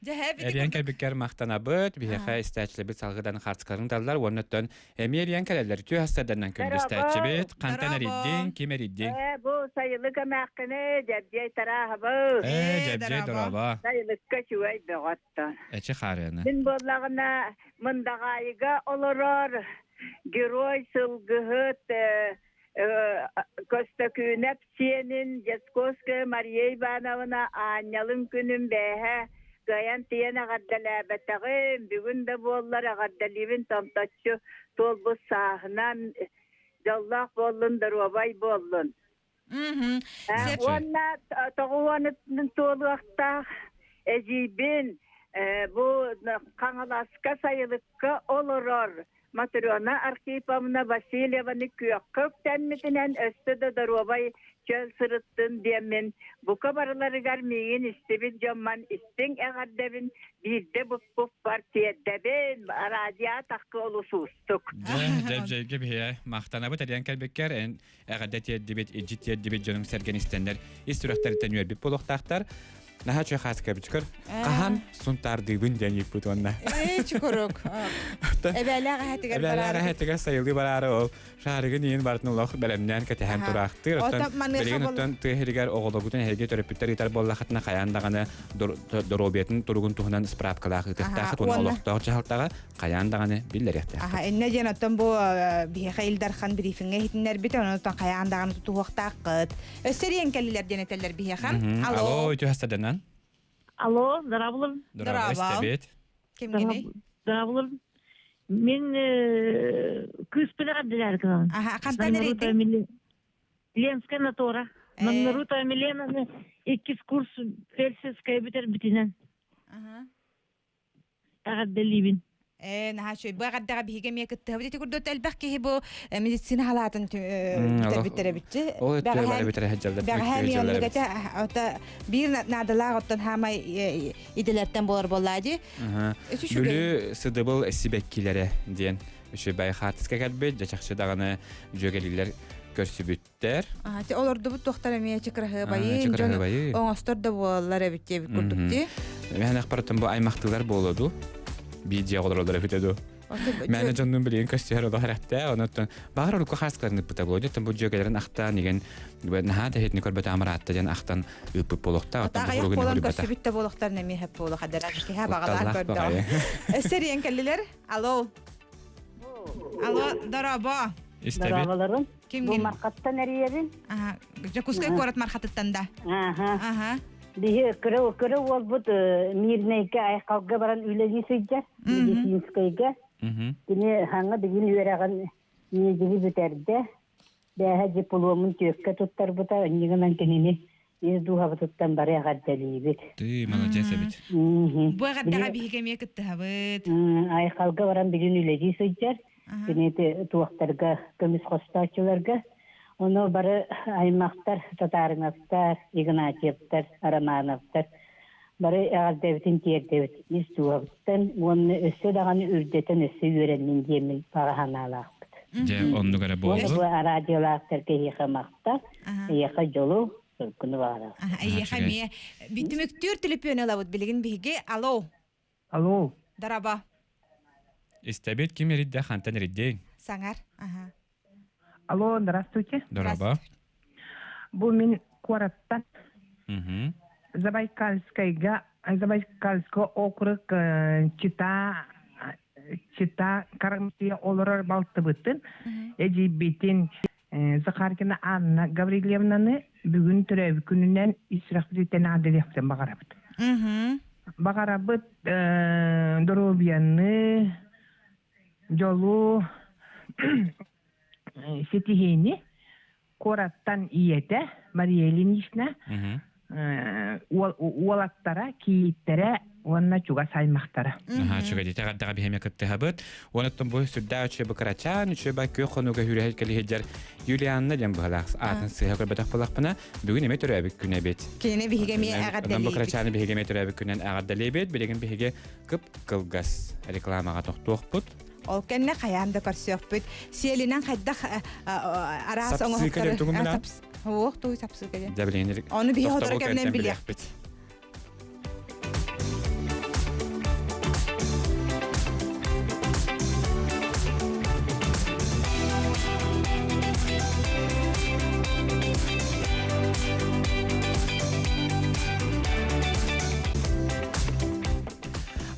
B: Дьэһэп.
C: Эриэн кэлбиккэр махтанабыт. Биһиэхэ истээччилэрбит салгыдан хартыскаларын таллар. Уоннаттан эмиэ эриэн кэлэллэр. Үтүө хастарданан күндүстээччибит. Хантан эрийдиҥ? Ким эрийдиҥ?
I: Ээ, бу сайылык эмээххини Дьэбдьиэй Тарааһабы.
C: Ээ, Дьэбдьиэй дорообо.
I: Сайылыкка үчүгэй бөҕөттөн.
C: Эчи хаарыаны.
I: Мин буоллаҕына Мындаҕаайыга олорор герой сылгыһыт Көстөкүүнэп сиэнин Дьяцковская Мария Ивановна аанньалын күнүн бээһэ кыайан тиийэн эҕэрдэлээбэтэҕим, бүгүн да буоллар эҕэрдэлиибин томточчу туолбут сааһынан дьоллоох буоллун, доруобай буоллун. Уонна тоҕуонун туолуохтаах эдьиийбин бу Хаҥаласка сайылыкка олорор Матрена Архиповна Васильеваны күөххэ үктэммитинэн өссө да доруобай чөл сырыттын диэммин бука барыларыгар миигин истибит дьоммон истиҥ эҕэрдэбин биирдэ букпуппар тиэрдэбин радио тахка олус уустук.
C: Дьэ, дьэбдьэйгэ биһиэ махтанабыт эриэн кэлбиккэр эн эҕэрдэ тиэрдибит, илдьит тиэрдибит дьонуҥ сэргэн истэннэр ис сүрэхтэриттэн үөрбүт буолуохтаахтар. Наһаа үчүгэй хааска эбит Хаһан сунтаардыыбын диэн ыйыппыт уонна.
B: Ээ, чукурук. Эбээлээх эһэтигэр
C: Эбээлээх эһэтигэр сайылыы бараары ол шаарыгын иин барытын олох бэлэмнээн кэтэһэн тураахтыыр. Оттон билигин оттон тыа сиригэр оҕолоргутун эһиги төрөппүттэр ыытар буоллахытына хайаан даҕаны доруобуйатын туругун туһунан справкалаах ыытыахтаахыт уонна олохтоох дьаһалтаҕа хайаан даҕаны биллэриэхтээх.
B: Аха, иннэ диэн оттон бу биһиэхэ Ил Дархан брифингэ иһитиннэрбит, онон хайаан даҕаны тутуһуохтааххыт. Өссө эриэн кэллилэр диэн этэллэр биһиэхэ.
C: Алло. Алло, үтүө хастарданан.
K: Алло, здравствуй.
C: Здравствуй, истэбит.
B: Кимгиний?
K: Здравствуй. Мин кыыспын эҕэрдэлээр кылаан.
B: Аха, хантан эрийдиң?
K: Ленская натура. Наруто Миленаны иккис курс фельдшерская бүтэрбитинэн.
B: Аха.
K: Эҕэрдэлиибин.
B: Ээ, наһаа үчүгэй. Бу эҕэрдэҕэ биһиги эмиэ кыттыһабыт. Ити курдук элбэх киһи бу медицина халаатын бүтэрбиттэр эбитчи.
C: Ол өттүгэр бары бүтэрэ сылдьаллар.
B: Бэҕэһээ эмиэ оннук этэ. Ота биир наадалаах оттон хаамай идэлэртэн буолар буоллаа дии.
C: Бүлүү сыдыбыл сибэккилэрэ диэн үчүгэй хаартыска кэлбит. Дьэ чахчы даҕаны дьүөгэлиилэр көрсүбүт.
B: Тэр. Ти олордубут туохтар эмиэ чыкраһыабайы, дьон оҥостор да буолаллар эбит диэбит курдук дии.
C: Мэһэн ахпарытын бу аймахтыылар буолуо дуу? Биир олоролор эбитэ дуу? Мээнэ дьоннуун билигин көстүһэр олох эрэхтээ, онон баҕар урукку хааскаларын ыппыта буолуо. Оттон бу дьүөгэлэрин ахтаан игэн наһаа да иһитини көрбөтө амараатта диэн ахтан ыыппыт буолуохтаах.
B: Оттон бу буолан көрсүбүт да буолуохтар эмиэ хэп буолуох адара киһи баҕалаах көрдөҕө. Өссө эрийэн кэллилэр. Алло. Алло, дорообо.
C: Истэбит.
I: Дорооболорун.
B: Кимгин?
I: Бу Мархаттан эрийэбин.
B: Аха, Дьокуускай куорат Мархатыттан да.
I: Аха.
B: Аха.
I: Биһи кыра кыра уолбут Мирнэйгэ Айхалга баран үлэлии сылдьар, медицинскэйгэ. Кини хаҥа бүгүн үөрэҕин медиги бүтэрдэ. Бээһэ дипломун түөккэ туттарбыта, иннигинэн кинини ис дууһабытыттан бары эҕэрдэлиибит.
C: Ты молодец эбит.
B: Бу эҕэрдэҕэ биһиги эмиэ кыттыһабыт.
I: Айхалга баран бүгүн үлэлии сылдьар. Кини туохтарга, көмүс хостооччуларга. Ону бары аймахтар, Татарыновтар, Игнатьевтар, Романовтар бары эҕэрдэбитин тиэрдэбит ис дууһабыттан уонна өссө даҕаны үрдэтэн өссө үөрэннин диэммин баҕа санаалаахпыт.
C: Дьэ, оннук эрэ буоллун.
I: Бу радиолаахтарга эһиэхэ махтал, эһиэхэ дьолу, соргуну баҕарабыт.
B: Эйиэхэ эмиэ түмүктүүр түлүпүөнү ылабыт билигин биһиги. Алло.
O: Алло.
B: Дараба.
C: Истэбит ким эридде хантан эриддиң?
B: Саҥар. Аха.
O: Алло, здравствуйте.
C: Дороба.
O: Бу мин куораттан Забайкальскайга Забайкальского округ Чита Чита Карамтия олорор балтыбытын эдьиийбитин Захаркина Анна Гаврильевнаны бүгүн төрөөбүт күнүнэн ис сүрэхпититтэн аадылыахпытын баҕарабыт. Баҕарабыт доруобуйаны, дьолу, ситиһиини куораттан ийэтэ Мария Ильинична уолаттара, кийииттэрэ уонна чугас аймахтара.
C: Наһаа үчүгэй эҕэрдэҕэ биһиэмэ кыттыһабыт. Уонна бу сүрдээх үчүгэй бу кырачаан үчүгэй күөх хонууга хүрэ кэлиһидьэр Юлианна диэн быһалаах аатын сыыһа көрбөтөх буоллахпына, бүгүн эмиэ төрөөбүт күн эбит.
B: Кинини биһиги эмиэ эҕэрдэлиибит.
C: Бу кырачааны биһиги эмиэ төрөөбүт күнүнэн эҕэрдэлиибит. Билигин биһиги кып-кылгас рекламаҕа тохтуохпут.
B: Ол кэннэ хайаан да көрсүөхпүт. Сиэлинэн хайдах араас оҥоһуктары... Ох, туй сапсыыка диэн.
C: Дьэ билигин
B: Ону биһи сотору кэминэн билиэхпит.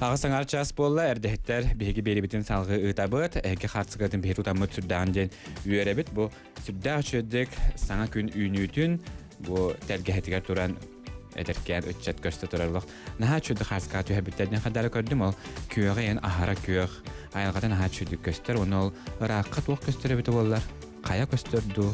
C: Аҕа саҥар час буолла, эрдэһиттэр биһиги биэрибитин салгыы ыытабыт, эһиги хаарсыгатын биһи тутаммыт сүрдээҕин диэн үөрэбит. Бу сүрдээх үчүгэйдик саҥа күн үүнүүтүн бу тэлгэһэтигэр туран эдэркээн ыччат көстө турар олох наһаа үчүгэйдик хааскаҕа түһэрбиттэрин хардары көрдүм ол күөҕэ эн аһара күөх айылҕата наһаа үчүгэйдик көстөр уонна ол ыраахха туох көстөр эбитэ буоллар хайа көстөр дуу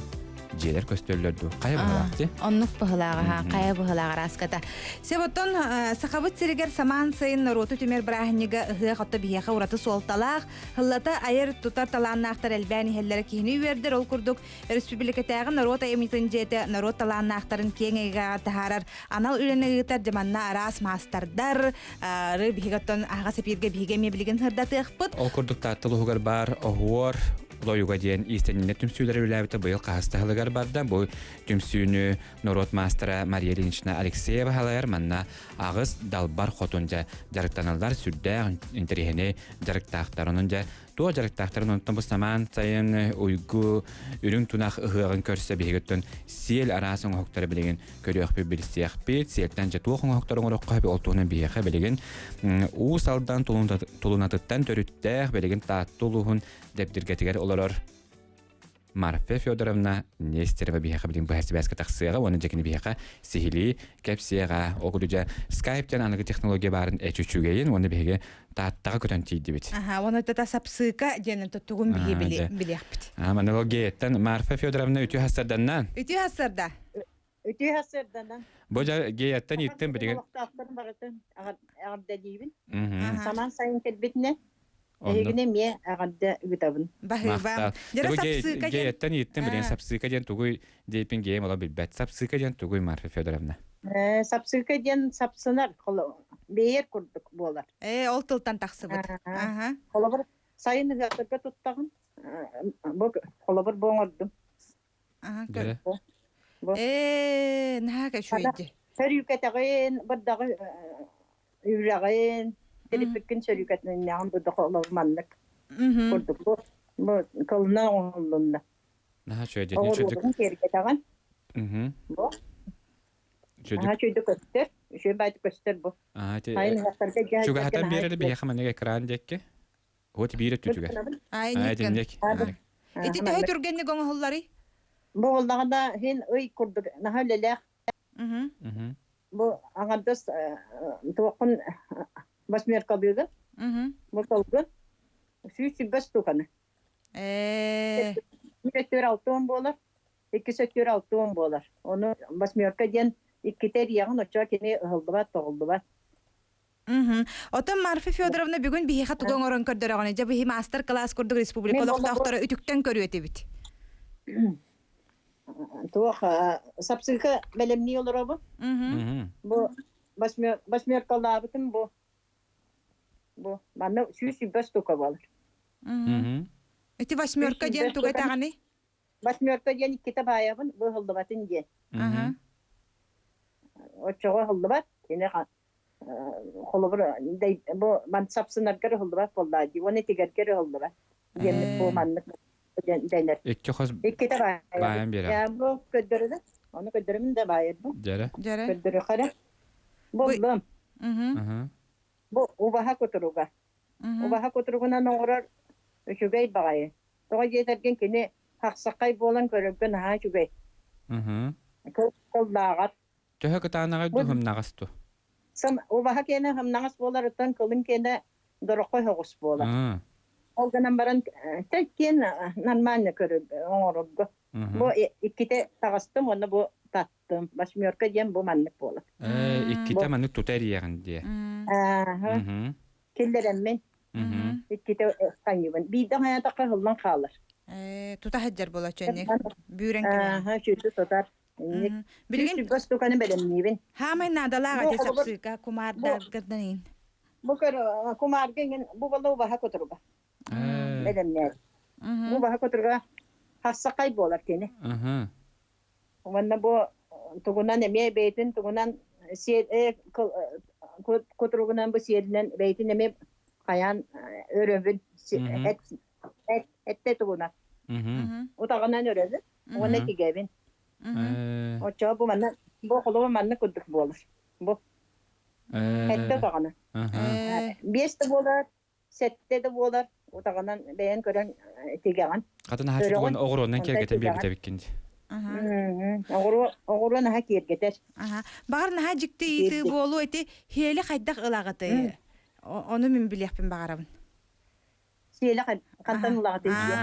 C: дьиэлэр көстөллөр дуу хайа быһылаах дии
B: Оннук быһылааҕа, хайа быһылааҕа араската. Себоттон Сахабыт сиригэр самаан сайын норуоту түмэр бырааһынньыга ыһыах отто биһиэхэ ураты суолталаах, Һыллата айар тутар талааннаахтар элбээн иһэллэрэ киһини үөрдэр. Ол курдук, өрөспүүбүлүкэтээҕи норуот айымньытын дьиэтэ норуот талааннаахтарын киэҥ эйгэҕэ таһаарар анал үлэни ыытар дьэ манна араас маастардар ары биһиги оттон аһаҕас эпииргэ биһиги эмиэ билигин сырдатыахпыт.
C: Ол курдук Таатта улууһугар баар Оһуор Лойуга диэн иистэнньэннэр түмсүүлэрэ үлэлээбитэ быйыл хаһыс таһылыгар барда. Бу түмсүүнү норуот маастара Мария Ильинична Алексеева салайар. Манна аҕыс далбар хотун дьэ дьарыктаналлар сүрдээх интэриэһинэй дьарыктаахтар. Онон дьэ туох дьарыктаахтарын онтон бу самаан сайын уйгу үрүҥ тунах ыһыаҕын көрсө биһигиттэн сиэл араас оҥоһуктары билигин көрүөхпүт билсиэхпит. Сиэлтэн дьэ туох оҥоһуктары оҥоруохха ол туһунан биһиэхэ билигин Уус Алдан Тулунатыттан төрүттээх билигин Таатта улууһун Дэбдиргэтигэр олорор Марфа Федоровна Нестерова биһиэхэ билин быһа сибээскэ тахсыаҕа уонна дьэ кини биһиэхэ сиһилии кэпсиэҕэ. Ол курдук дьэ скайп диэн аныгы технология баарын эчи үчүгэйин уонна биһиги Тааттаҕа көтөн тиийдибит.
B: Аха, уонна тата сапсыыка диэн тугун биһи билиэхпит.
C: Аа, манологияттан Марфа Федоровна үтүө хассарданна.
B: Үтүө хассарда.
P: Үтүө хассарданан.
C: Бу дьэ геяттан иттен билигин.
P: Олохтоохторун барытын эҕэрдэлиибин. Самаан сайын кэлбитинэн Эһигини эмиэ эҕэрдэ ыытабын.
B: Баһыыба. Дьара сапсыыка диэн.
C: Геяттан ииттен билигин сапсыыка диэн тугуй диэпин геем ола билбэт. Сапсыыка диэн тугуй Марфа Федоровна?
P: Сапсыыка диэн сапсынар, бэйэр курдук буолар.
B: Ээ, ол тылтан тахсыбыт.
P: Холобур, сайын ыһыахтарга туттаҕын. Бу холобур бу оҥордум.
B: Ээ, наһаа үчүгэйди.
P: Сөрүүкэтэҕин, бырдаҕы үрэҕин, тириппиккин сөрүүкэтиннэҕин бу олор маннык курдук бу бу кылына оҥоһуллунна.
C: Наһаа үчүгэй
P: Оҕуруотун киэргэтэҕин. Бу. Наһаа үчүгэйдик көстөр. Үчүгэй баайдык көстөр бу.
C: Чугаһатан биэрэр биһиэхэ маннык экран диэкки. Вот биир өттүтүгэр.
B: Ай,
C: итинник.
B: Ити төһө түргэнник оҥоһулларый?
P: Бу буоллаҕына иһин ый курдук наһаа үлэлээх. Бу аҥардас туоххун восьмеркалыыгын. Бу толгун 120 штуканы.
B: Ээ.
P: Биир өттүгэр 60 буолар, иккис өттүгэр 60 буолар. Ону восьмерка диэн иккитэ эрийэҕин, оччоҕо кини ыһыллыбат, тоҕуллубат.
B: Отон Марфа Федоровна бүгүн биһиэхэ тугу оҥорон көрдөрөҕүнүй? Дьэ биһи маастар-кылаас курдук республика олохтоохторо үтүктэн көрүө этибит.
P: Туох сапсыыка бэлэмнии олоробун. Бу восьмеркалаабытым бу. Бу манна 120 штука буолар.
B: Ити восьмерка диэн туга этэҕиний?
P: Восьмерка диэн иккитэ баайабын, бу ыһыллыбатын диэн. Оччоҕо ыһыллыбат. Кини холобур бу ман сапсынаргар ыһыллыбат буоллаа дии уонна тигэргэр ыһыллыбат диэммит бу маннык дэнэр.
C: Икки хос
P: иккитэ
C: баайан биэрэр.
P: Бу көрдөрүнэ ону көрдөрөмүн да баайарбын.
C: Дьэрэ.
B: Дьэрэ.
P: Көрдөрүөхэрэ. Буллум. Бу убаһа кутуруга. Убаһа кутуругунан оҥорор үчүгэй баҕайы. Тоҕо диэтэргин кини хахсаххай буолан көрөргө наһаа үчүгэй. Кыллааҕар
C: Төһө кытаанаҕай дуу, һымнаҕас дуу?
P: Убаһа киэнэ һымнаҕас буоларыттан кылын киэнэ дороххой соҕус буолар. Ол гынан баран киэн нормально көрөр оҥорорго. Бу иккитэ таҕыстым уонна бу таттым. Восьмерка диэн бу маннык буолар.
C: Иккитэ маннык тута эрийэҕин диэ.
P: Киллэрэммин иккитэ ханньыбын. Биирдэ хайаатахха ыһыллан хаалар.
B: Тута сылдьар буола чөннүк. Бүүрэн
P: кэлэн. Чүүтү тутар.
B: Билигин
P: штуканы бэлэмниибин.
B: Хаамай наадалаах ати сапсыыка кумаардаргынан иин.
P: Бу көр кумаарга иҥин бу боло убаһа кутуруга. Бэлэмнээр. Бу убаһа кутуруга хассакай буолар кини. Уонна бу тугунан эмиэ бэйэтин тугунан кутуругунан бу сиэринэн бэйэтин эмиэ хайаан өрөбүн эт эттэ тугунан утаҕынан өрөбүн уонна тигэбин. Оччоҕо бу манна бу холобур манна курдук буолар. Бу эттэ утаҕынан. Биэс да буолар, сэттэ да буолар утаҕынан бэйэн көрөн тигэҕин.
C: Хатын аһа тугун оҕуруонан киэргэтэн биэрбит эбиккин.
P: Оҕуруо оҕуруо наһаа киэргэтэр.
B: Баҕар наһаа дьикти ыйытыы буолуо ити сиэли хайдах ылаҕытый? Ону мин билиэхпин баҕарабын.
P: Сиэли хантан ылаҕытый диye.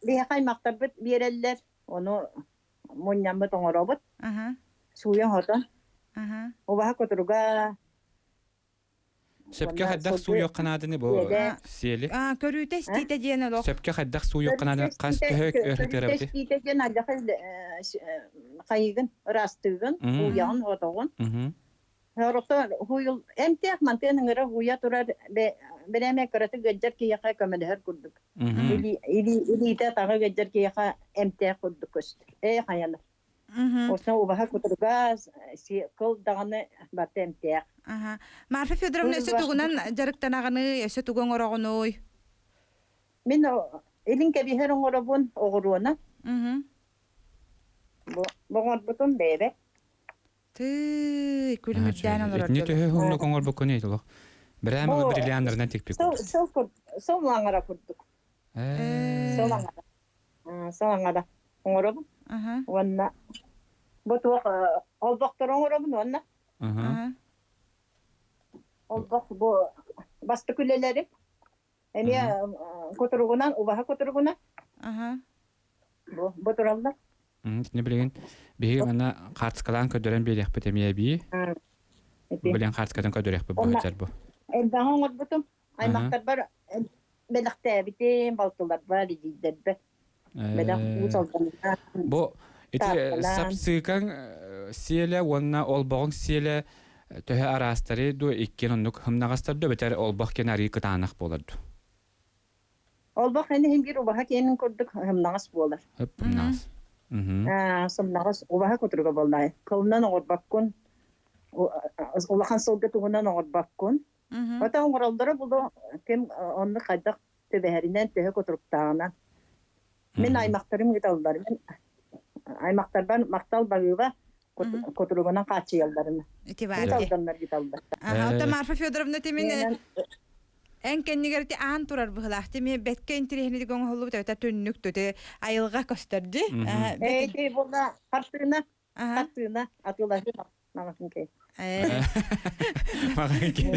P: Биһиэхэ аймахтарбыт биэрэллэр, ону мунньаммыт оҥоробут. Сууйан хотон. Убаһа кутуруга
C: Сөпкө хайдах сууйуохха нааданы бу сиэли?
B: Көрүүтэ истиитэ диэн олох.
C: Сөпкө хайдах сууйуохха нааданы хас төһө өр
P: Көрүүтэ истиитэ диэн алдьархай хайыгын, ыраастыыгын, ууйаҕын, отоҕун. Орото хуйул эмтээх мантыан ыҥыра ууйа турар бирээмэ кыратык ыалдьар киһиэхэ көмөлөһөр курдук. Илиитэ атаҕа ыалдьар киһиэхэ эмтээх курдук көстөр. Ээ хайанар. Оттон убаһа кутуруга кыл даҕаны барыта эмтээх.
B: Марфа Федоровна өссө тугунан дьарыктанаҕыный, өссө тугу оҥороҕунуй?
P: Мин илин кэбиһэр оҥоробун оҕуруона. Бу оҥорбутум бэйэбэр.
B: Тыы, күлүмүрдээн олорор.
C: Итини төһө уһуннук оҥорбуккун олох? Брэм бриллианнарынан тикпит.
P: Сыл сыл аҥара курдук. Сыл аҥара. Сыл аҥара оҥоробун. Уонна бу туох олбохтору оҥоробун уонна олбох бу бастакы үлэлэрим эмиэ кутуругунан убаһа кутуругунан бу бу тураллар.
C: Итини билигин биһиги манна хаартыскалаан көрдөрөн биэриэхпит эмиэ эбии. Билигин хаартыскатын көрдөрүөхпүт бу сылдьар бу.
P: Элбэҕи оҥорбутум. Аймахтарбар бэлэхтээбитим, балтыларбар, эдьиийдэрбэр. Бэлэх уус алданынан.
C: Бу ити сапсыыкаҥ сиэлэ уонна олбоҕуҥ сиэлэ төһө араастары дуо иккиэн оннук хымнаҕастар дуо эбэтэр олбох киэн арыы кытаанах буолар дуо?
P: Олбох эн иһин биир убаһа киэнин курдук хымнаҕас буолар.
C: Хымнаҕас.
P: Сымнаҕас убаһа кутуруга буоллаай. Кылынан оҥорбоккун, улахан сылгы туһунан оҥорбоккун. Ото оҥороллоро булу ким оннук хайдах түбэһэринэн төһө кутуруктааҕынан. Мин аймахтарым ыыталлар. Мин аймахтарбар махтал баһыыба кутуругунан хааччыйалларын.
B: Ити баар.
P: Ыыталданнар ыыталлар.
B: Ага, Марфа Федоровна тимин эн кэннигэр ти аан турар быһылаах. Тими бэткэ интириэһинидик оҥоһуллубут эбэтэ түннүк төтө айылҕа көстөрдү.
P: Эти була хартыына хартыына атыылаһыы Маҕаһын кэй.
C: Маҕаһын кэй.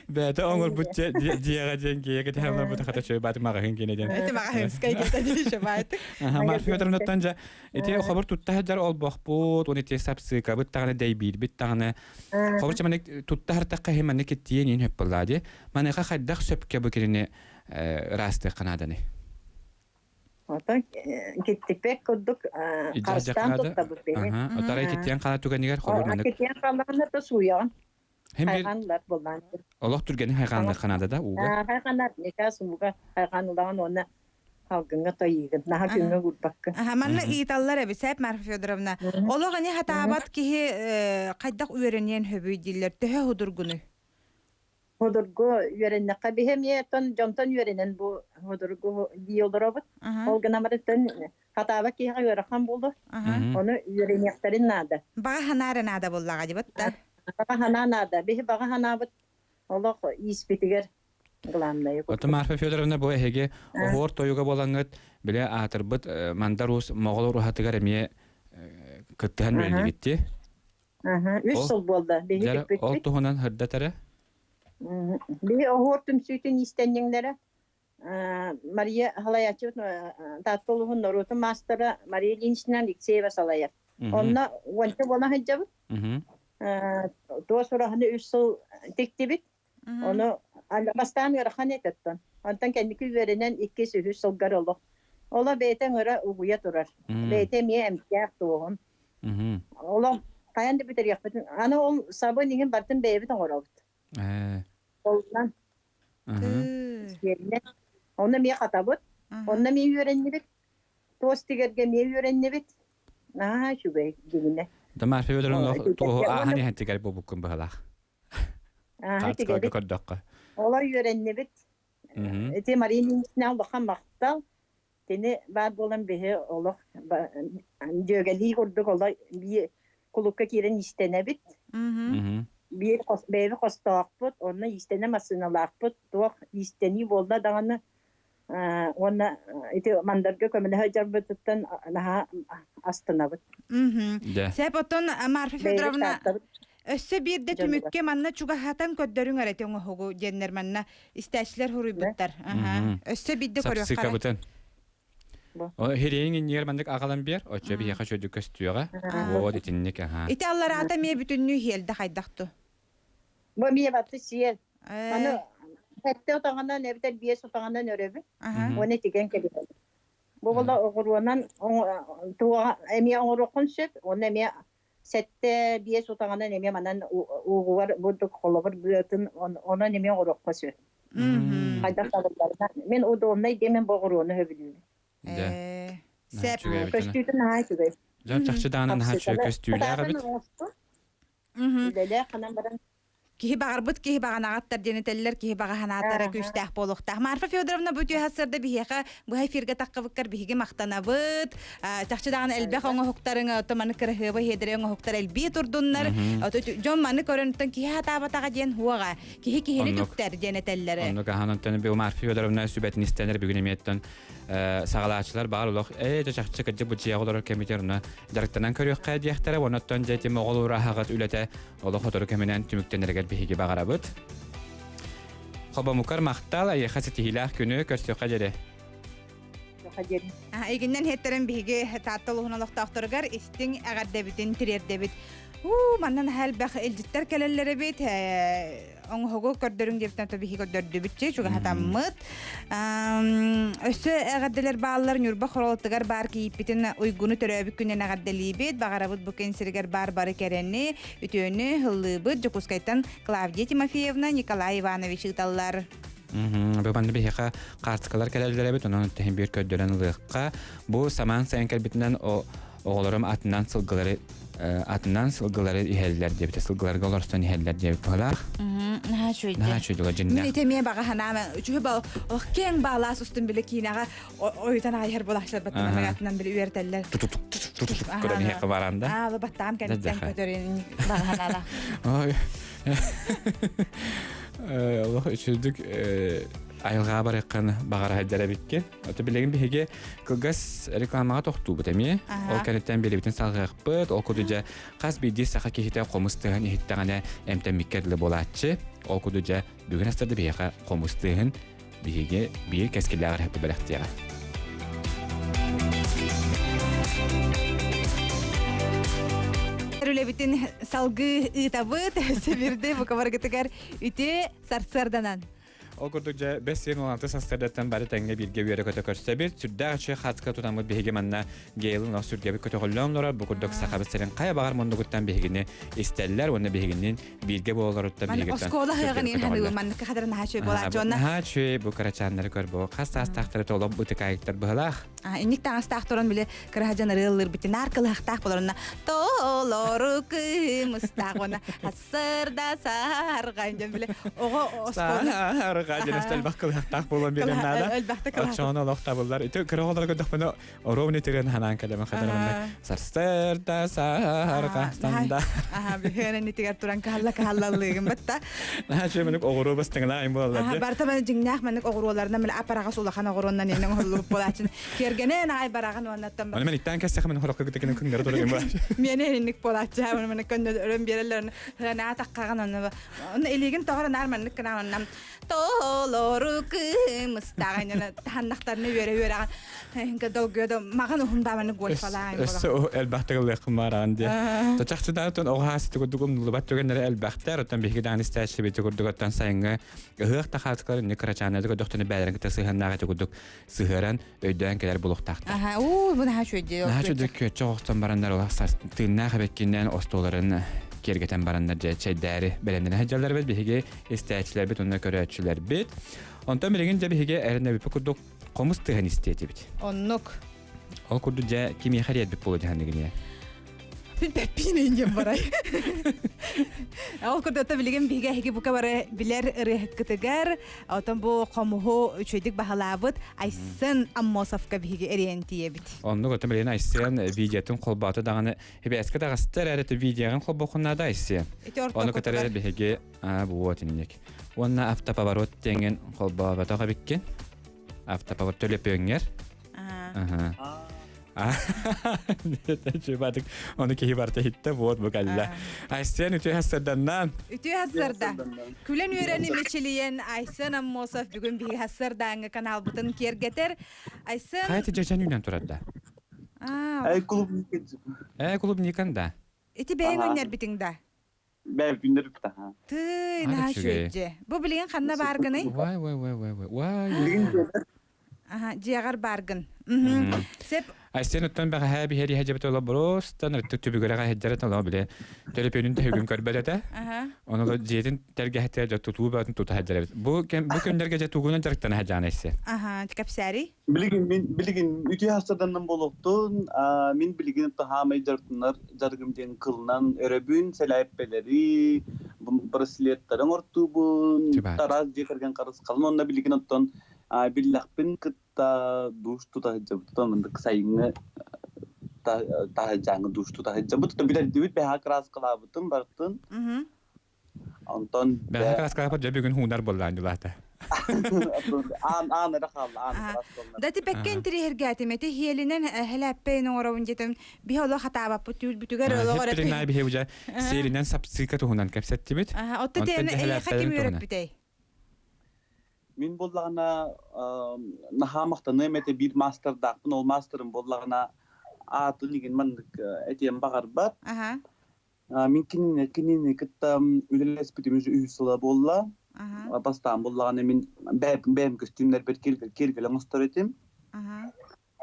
C: Бэйэтэ оҥорбут дьиэҕэ диэн киһи кэтэһэн олорбут хата чөй бааты маҕаһын киэнэ диэн.
B: Эти маҕаһынскай диэн шабааты.
C: Марфа Федоровнаттан дьэ ити хобур тутта сылдьар олбохпут, уон ити сапсыыкабыт даҕаны дэйбиирбит даҕаны. Хобур чаманы тутта хартахха иһин маннык киттиэн иин хөп буоллаа дии. Маныаха хайдах сөпкө бу кинини ыраастыахха нааданы?
P: Оттон киттиппэт курдук харыстаан туттабыт биһи.
C: Отарай киттиэн хаала түгэнигэр холур маннык.
P: Киттиэн хаалаҕына то сууйаҕын. Хайҕанлар буллаан.
C: Олох түргэни хайҕанлар ханаада да ууга.
P: Хайҕанар, никас ууга хайҕан улаҕан уонна халгыҥҥа тойыыгын, наһаа күҥҥэ уурбакка.
B: Аха, манна ыйыталлар эбит, Сээп Марфа Федоровна. Олох ини хатаабат киһи хайдах үөрэниэн хөбүй дииллэр, төһө худургунуй?
P: Ходургу үөрэннэххэ биһи эмиэ оттон дьонтон үөрэнэн бу ходургу дии олоробут. Ол гынан барыттан хатаабат киһиэхэ ыарахан буолуо. Ону үөрэниэхтэрин наада.
B: Баҕа санаа эрэ наада буоллаҕа дии да?
P: Баҕа санаа наада. Биһи баҕа санаабыт олох ииспитигэр главное.
C: Оттон Марфа Федоровна бу эһиги оһуор тойуга буолаҥҥыт бile аатырбыт Мандар Уус Моҕол уруһатыгар эмиэ кыттыһан үлэлиигит
P: Үс сыл буолла. Биһи
C: Ол туһунан сырдат эрэ.
P: Биһи оһуор түмсүүтүн иистэнньэҥнэрэ Мария салайааччыбыт Таатта улууһун норуотун маастара Мария Ильинична Алексеева салайар. Онно уонча буола сылдьабыт. Туос ураһаны үс сыл тиктибит. Ону бастаан ыарахан этэ Онтон кэнники үөрэнэн иккис, үһүс сылгар олох. Оло бэйэтэ ыҥыра угуйа турар. Бэйэтэ эмиэ эмтээх туоһун. Олох хайан да бүтэриэхпитин. Аны ол сабын иһин бартын бэйэбит оҥоробут. Олунан. Сиэринэн. Ону эмиэ хатабыт. Онно эмиэ үөрэннибит. Туос тигэргэ эмиэ үөрэннибит. Наһаа үчүгэй дьиҥинэ.
C: Да Марфа Федоровна туоһу ааһан иһэн тигэр буолбуккун быһалаах.
P: Ааһа
C: Хаартыскаларга
P: тигэбит.
C: көрдөххө.
P: Олор үөрэннибит. Ити Мария Ильинична улахан махтал. Кини баар буолан биһи олох дьүөгэлии курдук олох биир кулукка киирэн иистэнэбит. Биир бэйэбит хостоохпут, онно иистэнэ массыыналаахпыт, туох иистэнии буолла даҕаны уонна ити мандарга көмөлөһө дьарбытыттан наһаа астынабыт.
B: Сеп оттон Марфа Федоровна өссө биирдэ түмүккэ манна чугаһатан көрдөрүҥ эрэ оҥоһугу диэннэр манна истээччилэр хуруйбуттар. Өссө биирдэ көрүөххэ.
C: Хириэйиҥ иннигэр маннык аҕалан биэр, оччо биһиэхэ чөдүк көстүөҕэ. Вот итинник аха.
B: Ити аллараата эмиэ бүтүннүү иһиэлдэ хайдах ту?
P: Бу эмиэ баты сиэл. Маны сэттэ отаҕынан эбэтэр биэс отаҕынан өрөбүн. Уонна тигэн кэбиһэбин. Бу була оҕуруонан туоҕа эмиэ оҥоруоххун сөп, уонна эмиэ сэттэ биэс утаҕынан эмиэ манан уугугар бурдук холобур быатын онон эмиэ оҥоруохха сөп. Хайдах табылларынан. Мин удобнай диэмин бу оҕуруону сөбүлүүбүн.
B: Сеп.
P: Көстүүтүн наһаа үчүгэй.
C: Дьон чахчы даҕаны наһаа үчүгэй көстүүлээх эбит.
P: Үлэлээх ханан баран
B: Киһи баҕарбыт киһи баҕанаҕаттар диэн этэллэр, киһи баҕа санаатара күүстээх буолуохтаах. Марфа Федоровна бу түһэ сырда биһиэхэ быһа эфиргэ таххыбыккар биһиги махтанабыт. Чахчы даҕаны элбэх оҥоһуктарыҥ, ото маны кыраһыаба иһиэдэрэ оҥоһуктар элбии турдуннар. Ото дьон маны көрөнтөн киһи хатаабатаҕа диэн хуоҕа. Киһи киһини түктэр диэн этэллэр.
C: Оннук ахан онтон бу Марфа Федоровна сүбэтин истэнэр бүгүн эмиэттэн саҕалааччылар баар олох ээ дьэ чахчы кырдьык бу дьиэҕэ олорор кэмитэр уна дьарыктанан көрүөххэ диэхтэрэ уонна дьэ тим оҕолуур аһаҕыт үлэтэ олох сотору кэминэн түмүктэнэригэр биһиги баҕарабыт. Хобомукар махтал, эйиэхэ ситиһиилээх күнү көрсүөххэ диэри.
B: Игиннэн хеттерен биһиги Таатта улууһун олохтоохторугар истиҥ эҕэрдэбитин тириэрдэбит. Уу, манна наһаа элбэх илдьиттэр кэлэллэр эбит. Оҥоһугу көрдөрүҥ диэбиттэн то биһиги көрдөрдүбүтчи чугаһатаммыт. Өссө эҕэрдэлэр бааллар Ньурба Хоролотугар баар кийииппитин Уйгуну төрөөбүт күнүн эҕэрдэлиибит. Баҕарабыт бу күн сиригэр баар бары кэрэни, үтүөнү һыллыыбыт. Дьокуускайтан Клавдия Тимофеевна, Николай Иванович ыыталлар.
C: Бу манна биһиэхэ хаартыскалар кэлэллэр эбит, онон тэһин биир көрдөрөн ылыахха. Бу самаан сайын кэлбитинэн оҕолорум атынан сылгылары атынан сылгылары иһэллэр диэбитэ сылгыларга олорсон иһэллэр диэбит быһалаах.
B: Наһаа үчүгэй.
C: Наһаа үчүгэй дьиннээх.
B: Мин ити эмиэ баҕа санаам үчүгэй ба ох киэҥ баалаас устун били киинэҕэ ойутан аайар булааччылар баттанан атынан били үөртэллэр.
C: Көрөн иһиэххэ баран да.
B: Аа, баттаам кэнниттэн көтөрүн баҕа санаалаах.
C: Ой. Олох үчүгдүк айылҕаҕа барыаххын баҕара сылдьар эбиккин. Ото билигин биһиги кылгас рекламаҕа тохтуубут эмиэ. Ол кэнниттэн билибитин салҕыахпыт. Ол курдук дьэ хас биирдии саха киһитэ хомус тыаһын иһиттэҕинэ эмтэммиккэ дылы буолааччы. Ол курдук дьэ бүгүн астарды биһиэхэ хомус тыаһын биһиги биир кэскиллээх эрэ бэлэхтиэҕэ.
B: Үлэбитин салгыы ыытабыт. Сибирде букабаргытыгар үтүө сарсыарданан.
C: Ол курдук дьэ бэс сиэн улаанты састардаттан бары тэҥҥэ бииргэ үөрэ-көтө көрсөбүт. Сүрдээх үчүгэй хаацка тутаммыт биһиги манна Гейлын ох сүргэбит көтөҕүллэн олорор. Бу курдук сахабыт сирин хайа баҕар муннугуттан биһигини истэллэр уонна биһигинин бииргэ буолалларыттан биһигиттэн
B: оскуола ыһыаҕын иин ханыбы маннык хадара наһаа үчүгэй буолааччы уонна
C: Наһаа үчүгэй бу кырачааннары көр бу хас саастаахтары толоп бытыкаайыктар быһылаах.
B: Инник таҥастаах туран били кыраһа ырыаллыыр бити наар кылыһахтаах болорунна толору кымыстаах уонна сырда саарҕан диэн били оҕо оскуола
C: Саарҕа диэн элбэх кылыһахтаах буолан биэрэн наада.
B: Элбэхтэ кылыһах.
C: Оччоҕуна олох табыллар. Ити кыра оҕолорго көрдөхпүнэ оруобуна тирэн ханаан кэлэмэ хатарамна сарсырда саарҕа санда.
B: Аха бүһүөн иннитигэр туран каһалла каһаллаллыгын батта.
C: Наһаа үчүгэй маннык оҕуруо бастыҥына айым буолаллар.
B: Барыта маны дьиҥнээх маннык оҕуруоларынан мин апараҕас улахан оҕуруоннан иннин оһоллубут буолааччын. Киэргэнэн аай бараҕын уоннаттан
C: Аны мен иттаан кэссэхэ мен хорокко гытыкын күнгөрө турар буолааччы.
B: Миэнэ инник буолааччы маны маны көннөрөн биэрэллэр хыанаа таххаҕын онно онно илиигин тоҕор наар маннык гынаан оннам толору кымыстаҕын таһаннахтарына үөрэ үөрэҕин долгуйа да маҕан уһун бааманы гольфалаан
C: Өссө элбэхтик ылыаххын баараан диэ. Чахчыдаатан оҕо хаасыты курдук умнуллубат түгэннэрэ элбэхтэр. Оттон биһиги даҕаны истээччибит курдук оттон сайыҥҥы ыһыах да хаатыкалар инник кырачааннары көрдөхтөнө бээлэрин кытта сыһыаннаах ити курдук сыһыаран өйдөөн кэлэр булуохтаахтар.
B: Аха, уу, бу наһаа үчүгэй.
C: Наһаа үчүгэй күөччэх охсон бараннар олох тыыннаах эбэккиннээн остуоларын киэргэтэн бараннар дьэ чэйдээри бэлэмнэнэ сылдьаллар эбит биһиги истээччилэрбит уонна көрөөччүлэрбит. Онтон билигин дьэ биһиги эрэнэбиппит курдук. Хомус тыһын истиэтибит.
B: Оннук.
C: Ол курдук дьэ кимиэхэ риэрбит буолуо дьаһанныгын
B: Билбэппиин диэн барай. Ол курдук билигин биһиги эһиги бука бары билэр ырыаһыккытыгар, отон бу хомуһу үчүгэйдик баһылаабыт Айсен Аммосовка биһиги эриэн тиийэбит.
C: Оннук отон билигин Айсен видеотын холбоото даҕаны хибээскэ таҕыстар эрэ видеоҕын холбооххун наада Айсен. Ону кытары биһиги буот инник. Уонна автоповорот диэҥин холбооботох эбиккин. Автоповорот төлөпүөҥҥэр. Аха. Чубатык ону киһи барта хитте вот бу кэллэ. Айсен үтүө хассарданнан.
B: Үтүө хассарда. Күлэн үөрэни мичилийэн Айсен Аммосов бүгүн биһиги хассардааҥҥы каналбытын киэргэтэр. Айсен
C: Хайа жачан үүнэн турар да?
Q: Эй клубника.
C: Эй клубникан да.
B: Ити бэйэҥ өннөрбүтүҥ да?
Q: Бэйэм күннэрбит аха.
B: Тыый, наһаа үчүгэй. Бу билигин ханна бааргыный?
C: Вай, вай, вай, вай, вай. Вай.
Q: Билигин
B: Аха, дьиэҕэр бааргын. Сеп
C: Айсен оттон бэҕэһээ биһиэри дьэбит олобурустан ыртык түбүгүрэҕэ иһдэрэ толоо биле төлөпүөнүн төһүгүн көрбөт этэ. Ону дьиэтин тэлгэһэтэ дьэ тутуу бөтүн тута сылдьар Бу бу күннэргэ дьэ тугунан дьарыктана сылдьаан Айсен?
B: Аха, кэпсээри.
Q: Билигин мин билигин үтүө хастарданнан буолуохтун, мин билигин таһаамай дьарыктанар дьарыгым диэн кылынан өрөбүн, сэлээппэлэри, браслеттары оҥортуубун, тараас дьиэ кэргэн харысхалын уонна билигин оттон биллэхпин кытта душ тута сылдьабыт. Маннык сайыҥҥы таһырдьааҥҥы душ тута сылдьабыт. Бүтэрдибит бэһэ кырааскалаабытым барытын. Онтон
C: Бэҕэһээ кырааскалаабыт дьэ бүгүн хуунар буоллаан дьулаата.
Q: Аан аан эрэ хаалла аан кырааскаланар.
B: Да типекке интириэһиргээтим эти хиэлинэн хэлээппэйин оҥоробун диэтим биһи олох хатаабаппыт түүл бүтүгэр олох эрэ
C: Хеппилин биһи уже сиэлинэн сапсыыка туһунан кэпсэттибит.
B: Отто тиэнэ эйиэхэ ким үөрэппитэй?
Q: Мин буоллаҕына наһаа махтаныам этэ биир маастардаахпын ол маастарым буоллаҕына аатын игин маннык этиэм баҕарбат. Мин кинини кытта үлэлэспитим үһүс сыла буолла. Бастаан буоллаҕына мин бэйэм көстүүмнэрбэр киэргэл оҥостор этим.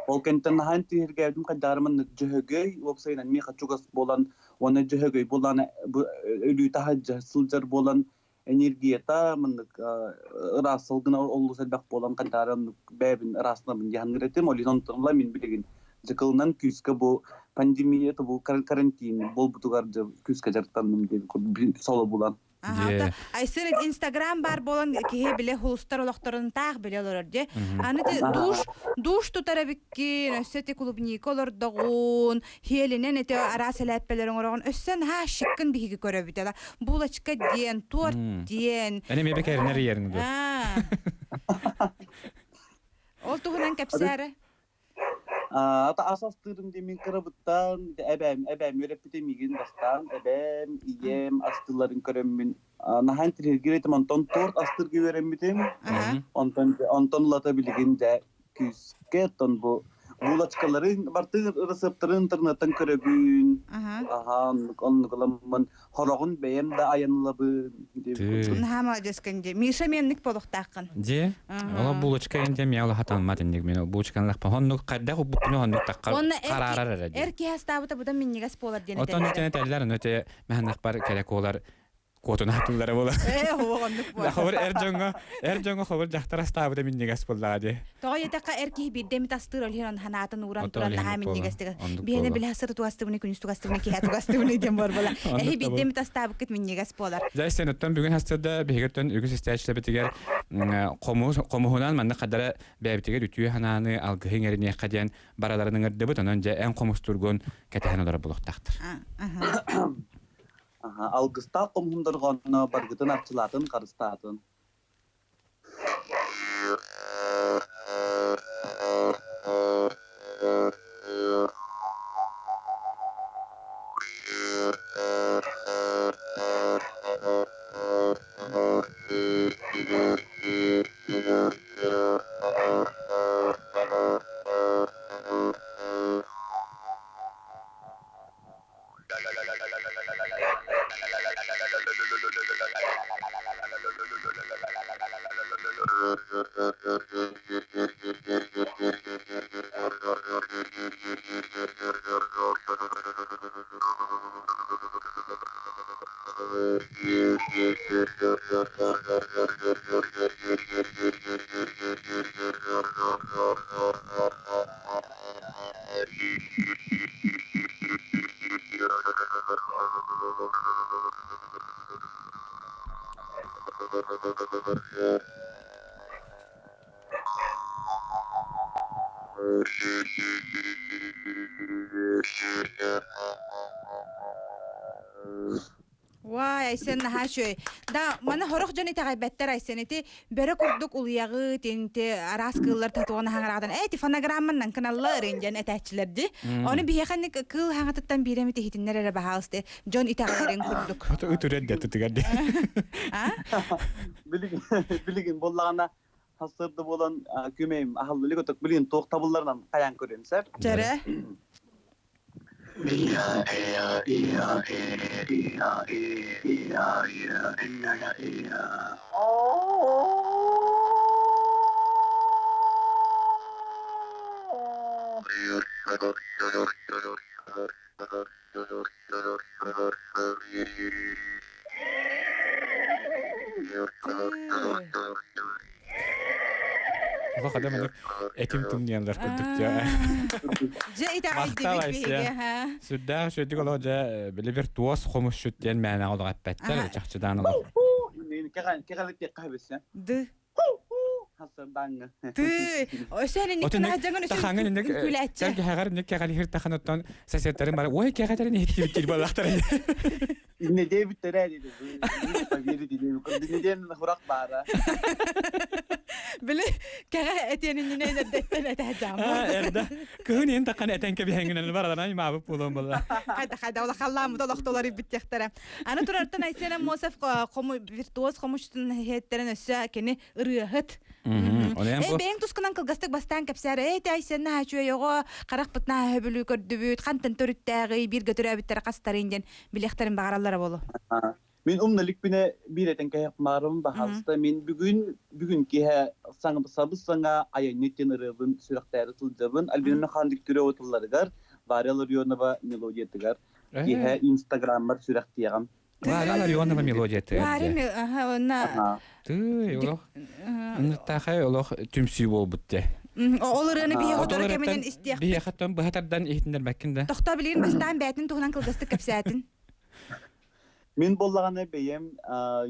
Q: Ол кэнниттэн наһаа интириэһиргээбитим хайдах маннык дьөһөгөй уопсайынан миэхэ чугас буолан уонна дьөһөгөй буоллаҕына өлүү таһырдьа сылдьар буолан энергията маннык ыраас сылгына олус элбэх буолан хайдах оннук бэйэбин ыраастанабын дии саныыр этим. Ол иһин онтон ыла мин билигин дьыкылынан күүскэ бу пандемия бу карантин буолбутугар дьэ күүскэ дьарыктанным диэн соло булан.
B: Айсыр Инстаграм бар болон киһи биле хулустар олохторун таах биле олорор же. Аны душ душ тутар эбиккин, өссө ти клубника олордоҕун, хиэлинэн эти араас элээппэлэр оҥороҕун, өссө наһаа шиккын биһиги көрөбүт ала. Булочка диэн, торт диэн.
C: Эне мебе кэринер иерин ду.
B: Ол туһунан кэпсээрэ.
Q: Ата ас астыырым диэн мин кырабыттан эбээм эбээм үөрэппитэ миигин бастаан эбээм ийэм астыылларын көрөммүн наһаа интириэһиргиир этим онтон торт астыырга үөрэммитим онтон онтон ылата билигин дьэ күүскэ оттон бу булочкаларын бартыыр ырысыаптарын интернеттан көрөбүн аха оннук оннук ыламмын Хороҕун бэйэм да айанлабын
B: диэбит Наһаа маладьыаскын дии. Миша менник болохтааххын.
C: Дьэ, ола булочка инде мен хатанмат инник мен булочканы лахпа хоннук хайдах уппуккуну хоннук таххар хараарар эрэ
B: эр киһи астаабыта будан минньигэс буолар диэн
C: Отон этэллэр. Этэллэр, ону те мэхэннахпар кэлэ куолар куотун атыллара буолар.
B: Ээ, оннук буолар.
C: Хобур эр дьоҥҥо эр дьоҥҥо хобур дьахтар астаабыта минньигэс буоллаҕа дии.
B: Тоҕо диэтэххэ эр киһи биирдэ эмит астыыр ол иһин ханаатын ууран туран наһаа минньигэстик. Биһиэнэ билэ сыр тугастыбыны күнүс тугастыбыны киһи тугастыбыны диэн буолар буола. Эһи биирдэ эмит астаабыккыт минньигэс буолар.
C: Дьэ, сен оттон бүгүн хастырда биһигиттэн үгүс истээччилэрбитигэр хомуһунан манна хадара бэйэбитигэр үтүө ханааны алгыһы иҥэриниэххэ диэн бараларын ыҥырдыбыт. Онон дьэ эн хомустургун кэтэһэн олорор булуохтаахтар.
Q: Алгыстаах хомуһун дорҕоонно баргытын арчылаатын харыстаатын.
B: Уай, Айсен наһаа үчүгэй. Да, маны хорох дьон итэҕэйбэттэр Айсен. Ити бөрө курдук улуйаҕы, тинти араас кыыллар татуона хаҥараҕытан, ээ, ити фонограмманнан кыналла ырын диэн этээччилэр ди. Ону биһиэхэ ник кыыл хаҥатыттан биир эмит иһитиннэр эрэ баһаалысты. Дьон итэҕэйэрин курдук.
C: Ытырар да тытыгар ди.
B: А?
Q: Билигин билигин буоллаҕына сарсыарда буолан күмэйим аһыллылык оток билигин туох табылларынан хайаан көрүөм сэр.
B: Чэрэ.
C: Олох адам маннык этим тумнуянлар курдук дьэ.
B: Дьэ
C: Махтал
B: итэҕэйдибит
C: Айсия.
B: биһиги, ха.
C: Сүрдээх үчүгэйдик олох дьэ били виртуоз хомусчут диэн мээнэ олох эппэттэр чахчыдаан олох.
Q: Кэҕэлитиэххэ хэбисэ.
B: Ды.
Q: Хасырдаҥҥа.
B: Ты. Өсөөн инник наһадьаҥын өсө
C: Тахаҥын инник
B: үҥкүүлээччи.
C: кэҕэр инник кэҕэлиһир тахан оттон соседтарын бары ой кэҕэтэрин иһиттибит диир буоллахтар.
Q: Инне диэбиттэрэ диэби. Поверите диэби. Инне диэн хурах баара.
B: Били кэҕэ этиэн иннинэ эрдэттэн этээдьаам.
C: Эрдэ кыһын иһин таххан этэн кэбиһэҥҥинэн бараларан маабыт буолуон буолла.
B: Хайда хайда улахаллааммыт олохтолор ибиттиэхтэрэ. Аны турартан Айсен Аммосов виртуоз хомусчутун иһиэттерин өссө кини ырыаһыт. Эй, бэйэҥ тускунан кылгастык бастаан кэпсээр. Эй, ти Айсен наһаа үчүгэй оҕо, харахпыт наһаа сөбүлүү көрдүбүт, хантан төрүттээҕий, бииргэ төрөөбүттэрэ хастарын диэн билиэхтэрин баҕараллара болу.
Q: Мин умналикпине биир этэн кэһэхмаарым баһаалыста мин бүгүн бүгүн киһэ сабыс саҥа айанньыт диэн ырыабын сүрэхтээри сылдьабын Альбина Михайловна Дегтярева тылларыгар Варя Ларионова мелодиятыгар киһэ инстаграммар сүрэхтиэҕим.
C: Варя Ларионова мелодиятыгар.
B: Варя аха онна
C: Тыы олох Ыныртаахай олох түмсүү буолбут те.
B: Ол ырыаны биһиэхэ сотору кэминэн истиэхпит.
C: Биһиэхэттэн быһа тардан иһитиннэрбэккин да.
B: Тохтоо билигин бастаан бээтин туһунан кылгастык кэпсээтин.
Q: Мин буоллаҕына бэйэм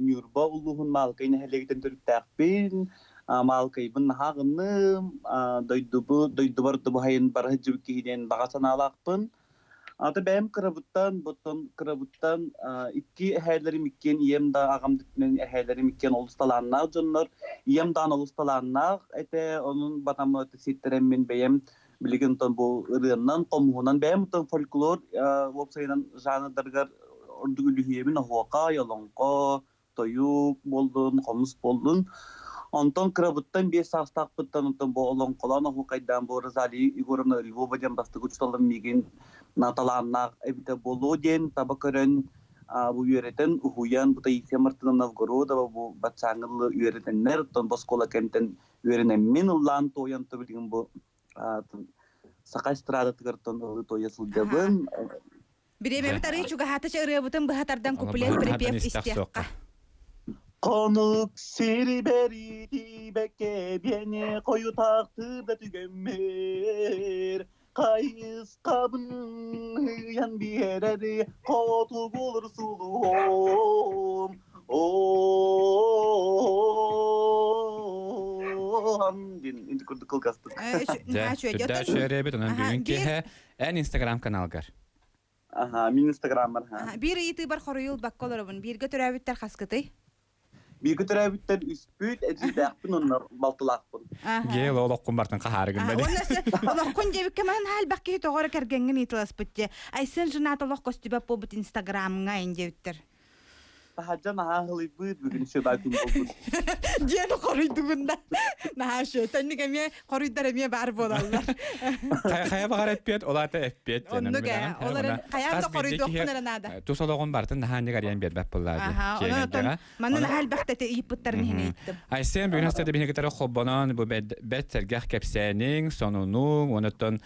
Q: Ньурба улууһун Маалыкай нэһилиэгиттэн төрүттээхпин. Маалыкайбын наһаа аҕынным, дойдубу, дойдубар дубуһайын бара сылдьыбыт киһи диэн баҕа санаалаахпын. Ата бэйэм кырабыттан, буттан кырабыттан икки эһээлэрим иккиэн ийэм да аҕам да өттүнэн эһээлэрим иккиэн олус талааннаах дьоннор. Ийэм даҕаны олус талааннаах этэ, онун батаммыт ситтэрэммин бэйэм билигин онтон бу ырыаннан, хомуһунан бэйэм оттон фольклор уопсайынан жанрдарыгар ордук үлүһүйэбин оһуохай, олоҥхо, тойук буоллун, хомус буоллун. Онтон кырабыттан биэс саастаахпыттан онтон бу олоҥхолоон оһуохайдаан бу Розалия Егоровна Львова диэн бастакы учууталым миигин талааннаах эбитэ буолуо диэн таба көрөн бу үөрэтэн, уһуйан, бу Таисия Мартыновна Новгородова бу баччааҥҥы дылы үөрэтэннэр, оттон бу оскуола кэмтэн үөрэнэммин ыллаан туойан то билигин бу саха эстрадатыгар тон ылыы туойа сылдьабын.
B: Бириэмэбит арыы чугаһаатыча ырыабытын быһа тардан куплет припев истиэххэ.
Q: Конук сири бэритибэккэ биэни хойутаахтыыр да түгэммэр хайысхабын ыйан биэрэри хотугулур сулуһум диэн инти курдук кылгастык.
C: Дьэ, үчүгэйбит онон бүгүн киэһэ эн Инстаграм каналгар.
Q: Аха, мин Инстаграммар.
B: Биир ыйытыыбар хоруйул бакка олоробун. Бииргэ төрөөбүттэр хаскытый?
Q: Бииргэ төрөөбүттэр үспүт, эдьиийдээхпин уонна балтылаахпын.
C: Гейл олоххун бартын хаһаарыгын бэли.
B: Уонна олоххун диэбиккэ маһын хаалбах киһи тоҕо эрэ кэргэҥҥин ыытыласпыт дии. Айсен женат олох көстүбэт буолбут Инстаграмҥа ин диэбиттэр.
Q: Таһырдьа наһаа ыһылыйбыт, бүгүн сүбэ күн буолбут.
B: Диэн хоруйдугун да. Наһаа шө. Тэнник эмиэ хоруйдар эмиэ баар буолаллар.
C: Хайа баҕар эппиэт, ол аата эппиэт.
B: Оннук ээ. Ол эрэн хайаан да хоруйдуохпун эрэ наада.
C: Тус олоҕун бартын наһаа анньык арыйан биэрбэт буоллаа дии.
B: Аха, онон отон манна наһаа элбэхтэ ыйыппыттарын иһин ыйыттым.
C: Айсен бүгүн астады биһиги кытары холбонон бу бэт сэргэх кэпсээниҥ, сонунуҥ, онуттан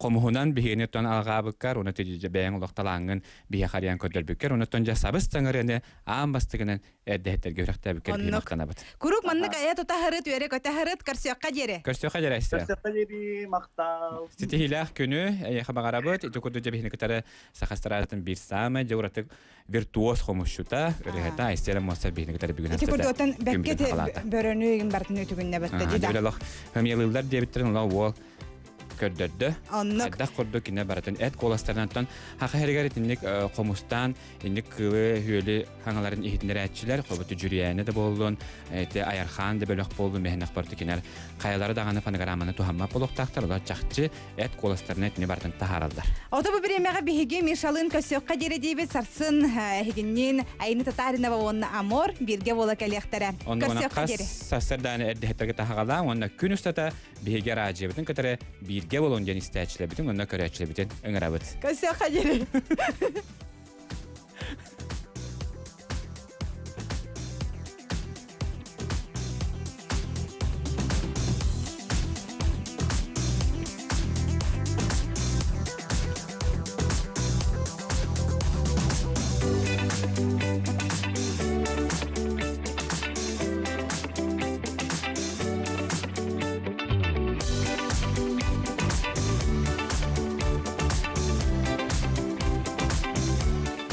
C: хомуһунан биһигини оттон алҕаабыккар, уонна бэйэҥ олох талааҥҥын биһиэхэ арыйан көрдөрбүккэр, онуттан дьэ сабыс саҥарыаны аан бастыгынан эрдэһиттэргэ үрэхтээбиккэр биһи махтанабыт.
B: Куруук маннык айа тута һырыт, үөрэ көтө һырыт, көрсүөххэ диэри.
C: Көрсүөххэ диэри Айсен.
Q: Көрсүөххэ диэри, махтал.
C: Ситиһиилээх күнү эйиэхэ баҕарабыт. Ити курдук дьэ биһини кытары саха эстрадатын биир саамай дьэ уратык виртуоз хомусчута, ырыһыта Айсен Муоса биһини кытары бүгүн
B: Ити курдук отон бэккэ бөрөнү игин бартын үтүгүннэ бэтте
C: дии. Дьэ олох хымыялыыллар диэбиттэрин ола уол көрдөрдө.
B: Оннук.
C: Хайдах курдук кине барытын эт куоластарынан тон хаха хэригэр итинник хомустаан инник кыылы хүөлү хаҥаларын иһитинэрээччилэр хобуту дьүрүйээни да буоллун эти айархаан да бөлөх буоллун мэһэнэх барыты кинер хайалары даҕаны фонограмманы туһаммат буолуохтаахтар олор чахчы эт куоластарына итини барытын таһаараллар.
B: Ото бу бириэмэҕэ биһиги Мишалыын көссүөххэ диэри диибит сарсын эһигинниин Айны Татаринова уонна Амор бииргэ буола кэлиэхтэрэ.
C: Онно
B: диэри.
C: Сарсардааны эрдэһиттэргэ таһаҕалаан уонна күн устата биһиги араадьыйабытын кытары бииргэ болон диэн истээччилэрбитин уонна көрөөччүлэрбитин ыҥырабыт.
B: Көссүөххэ диэри.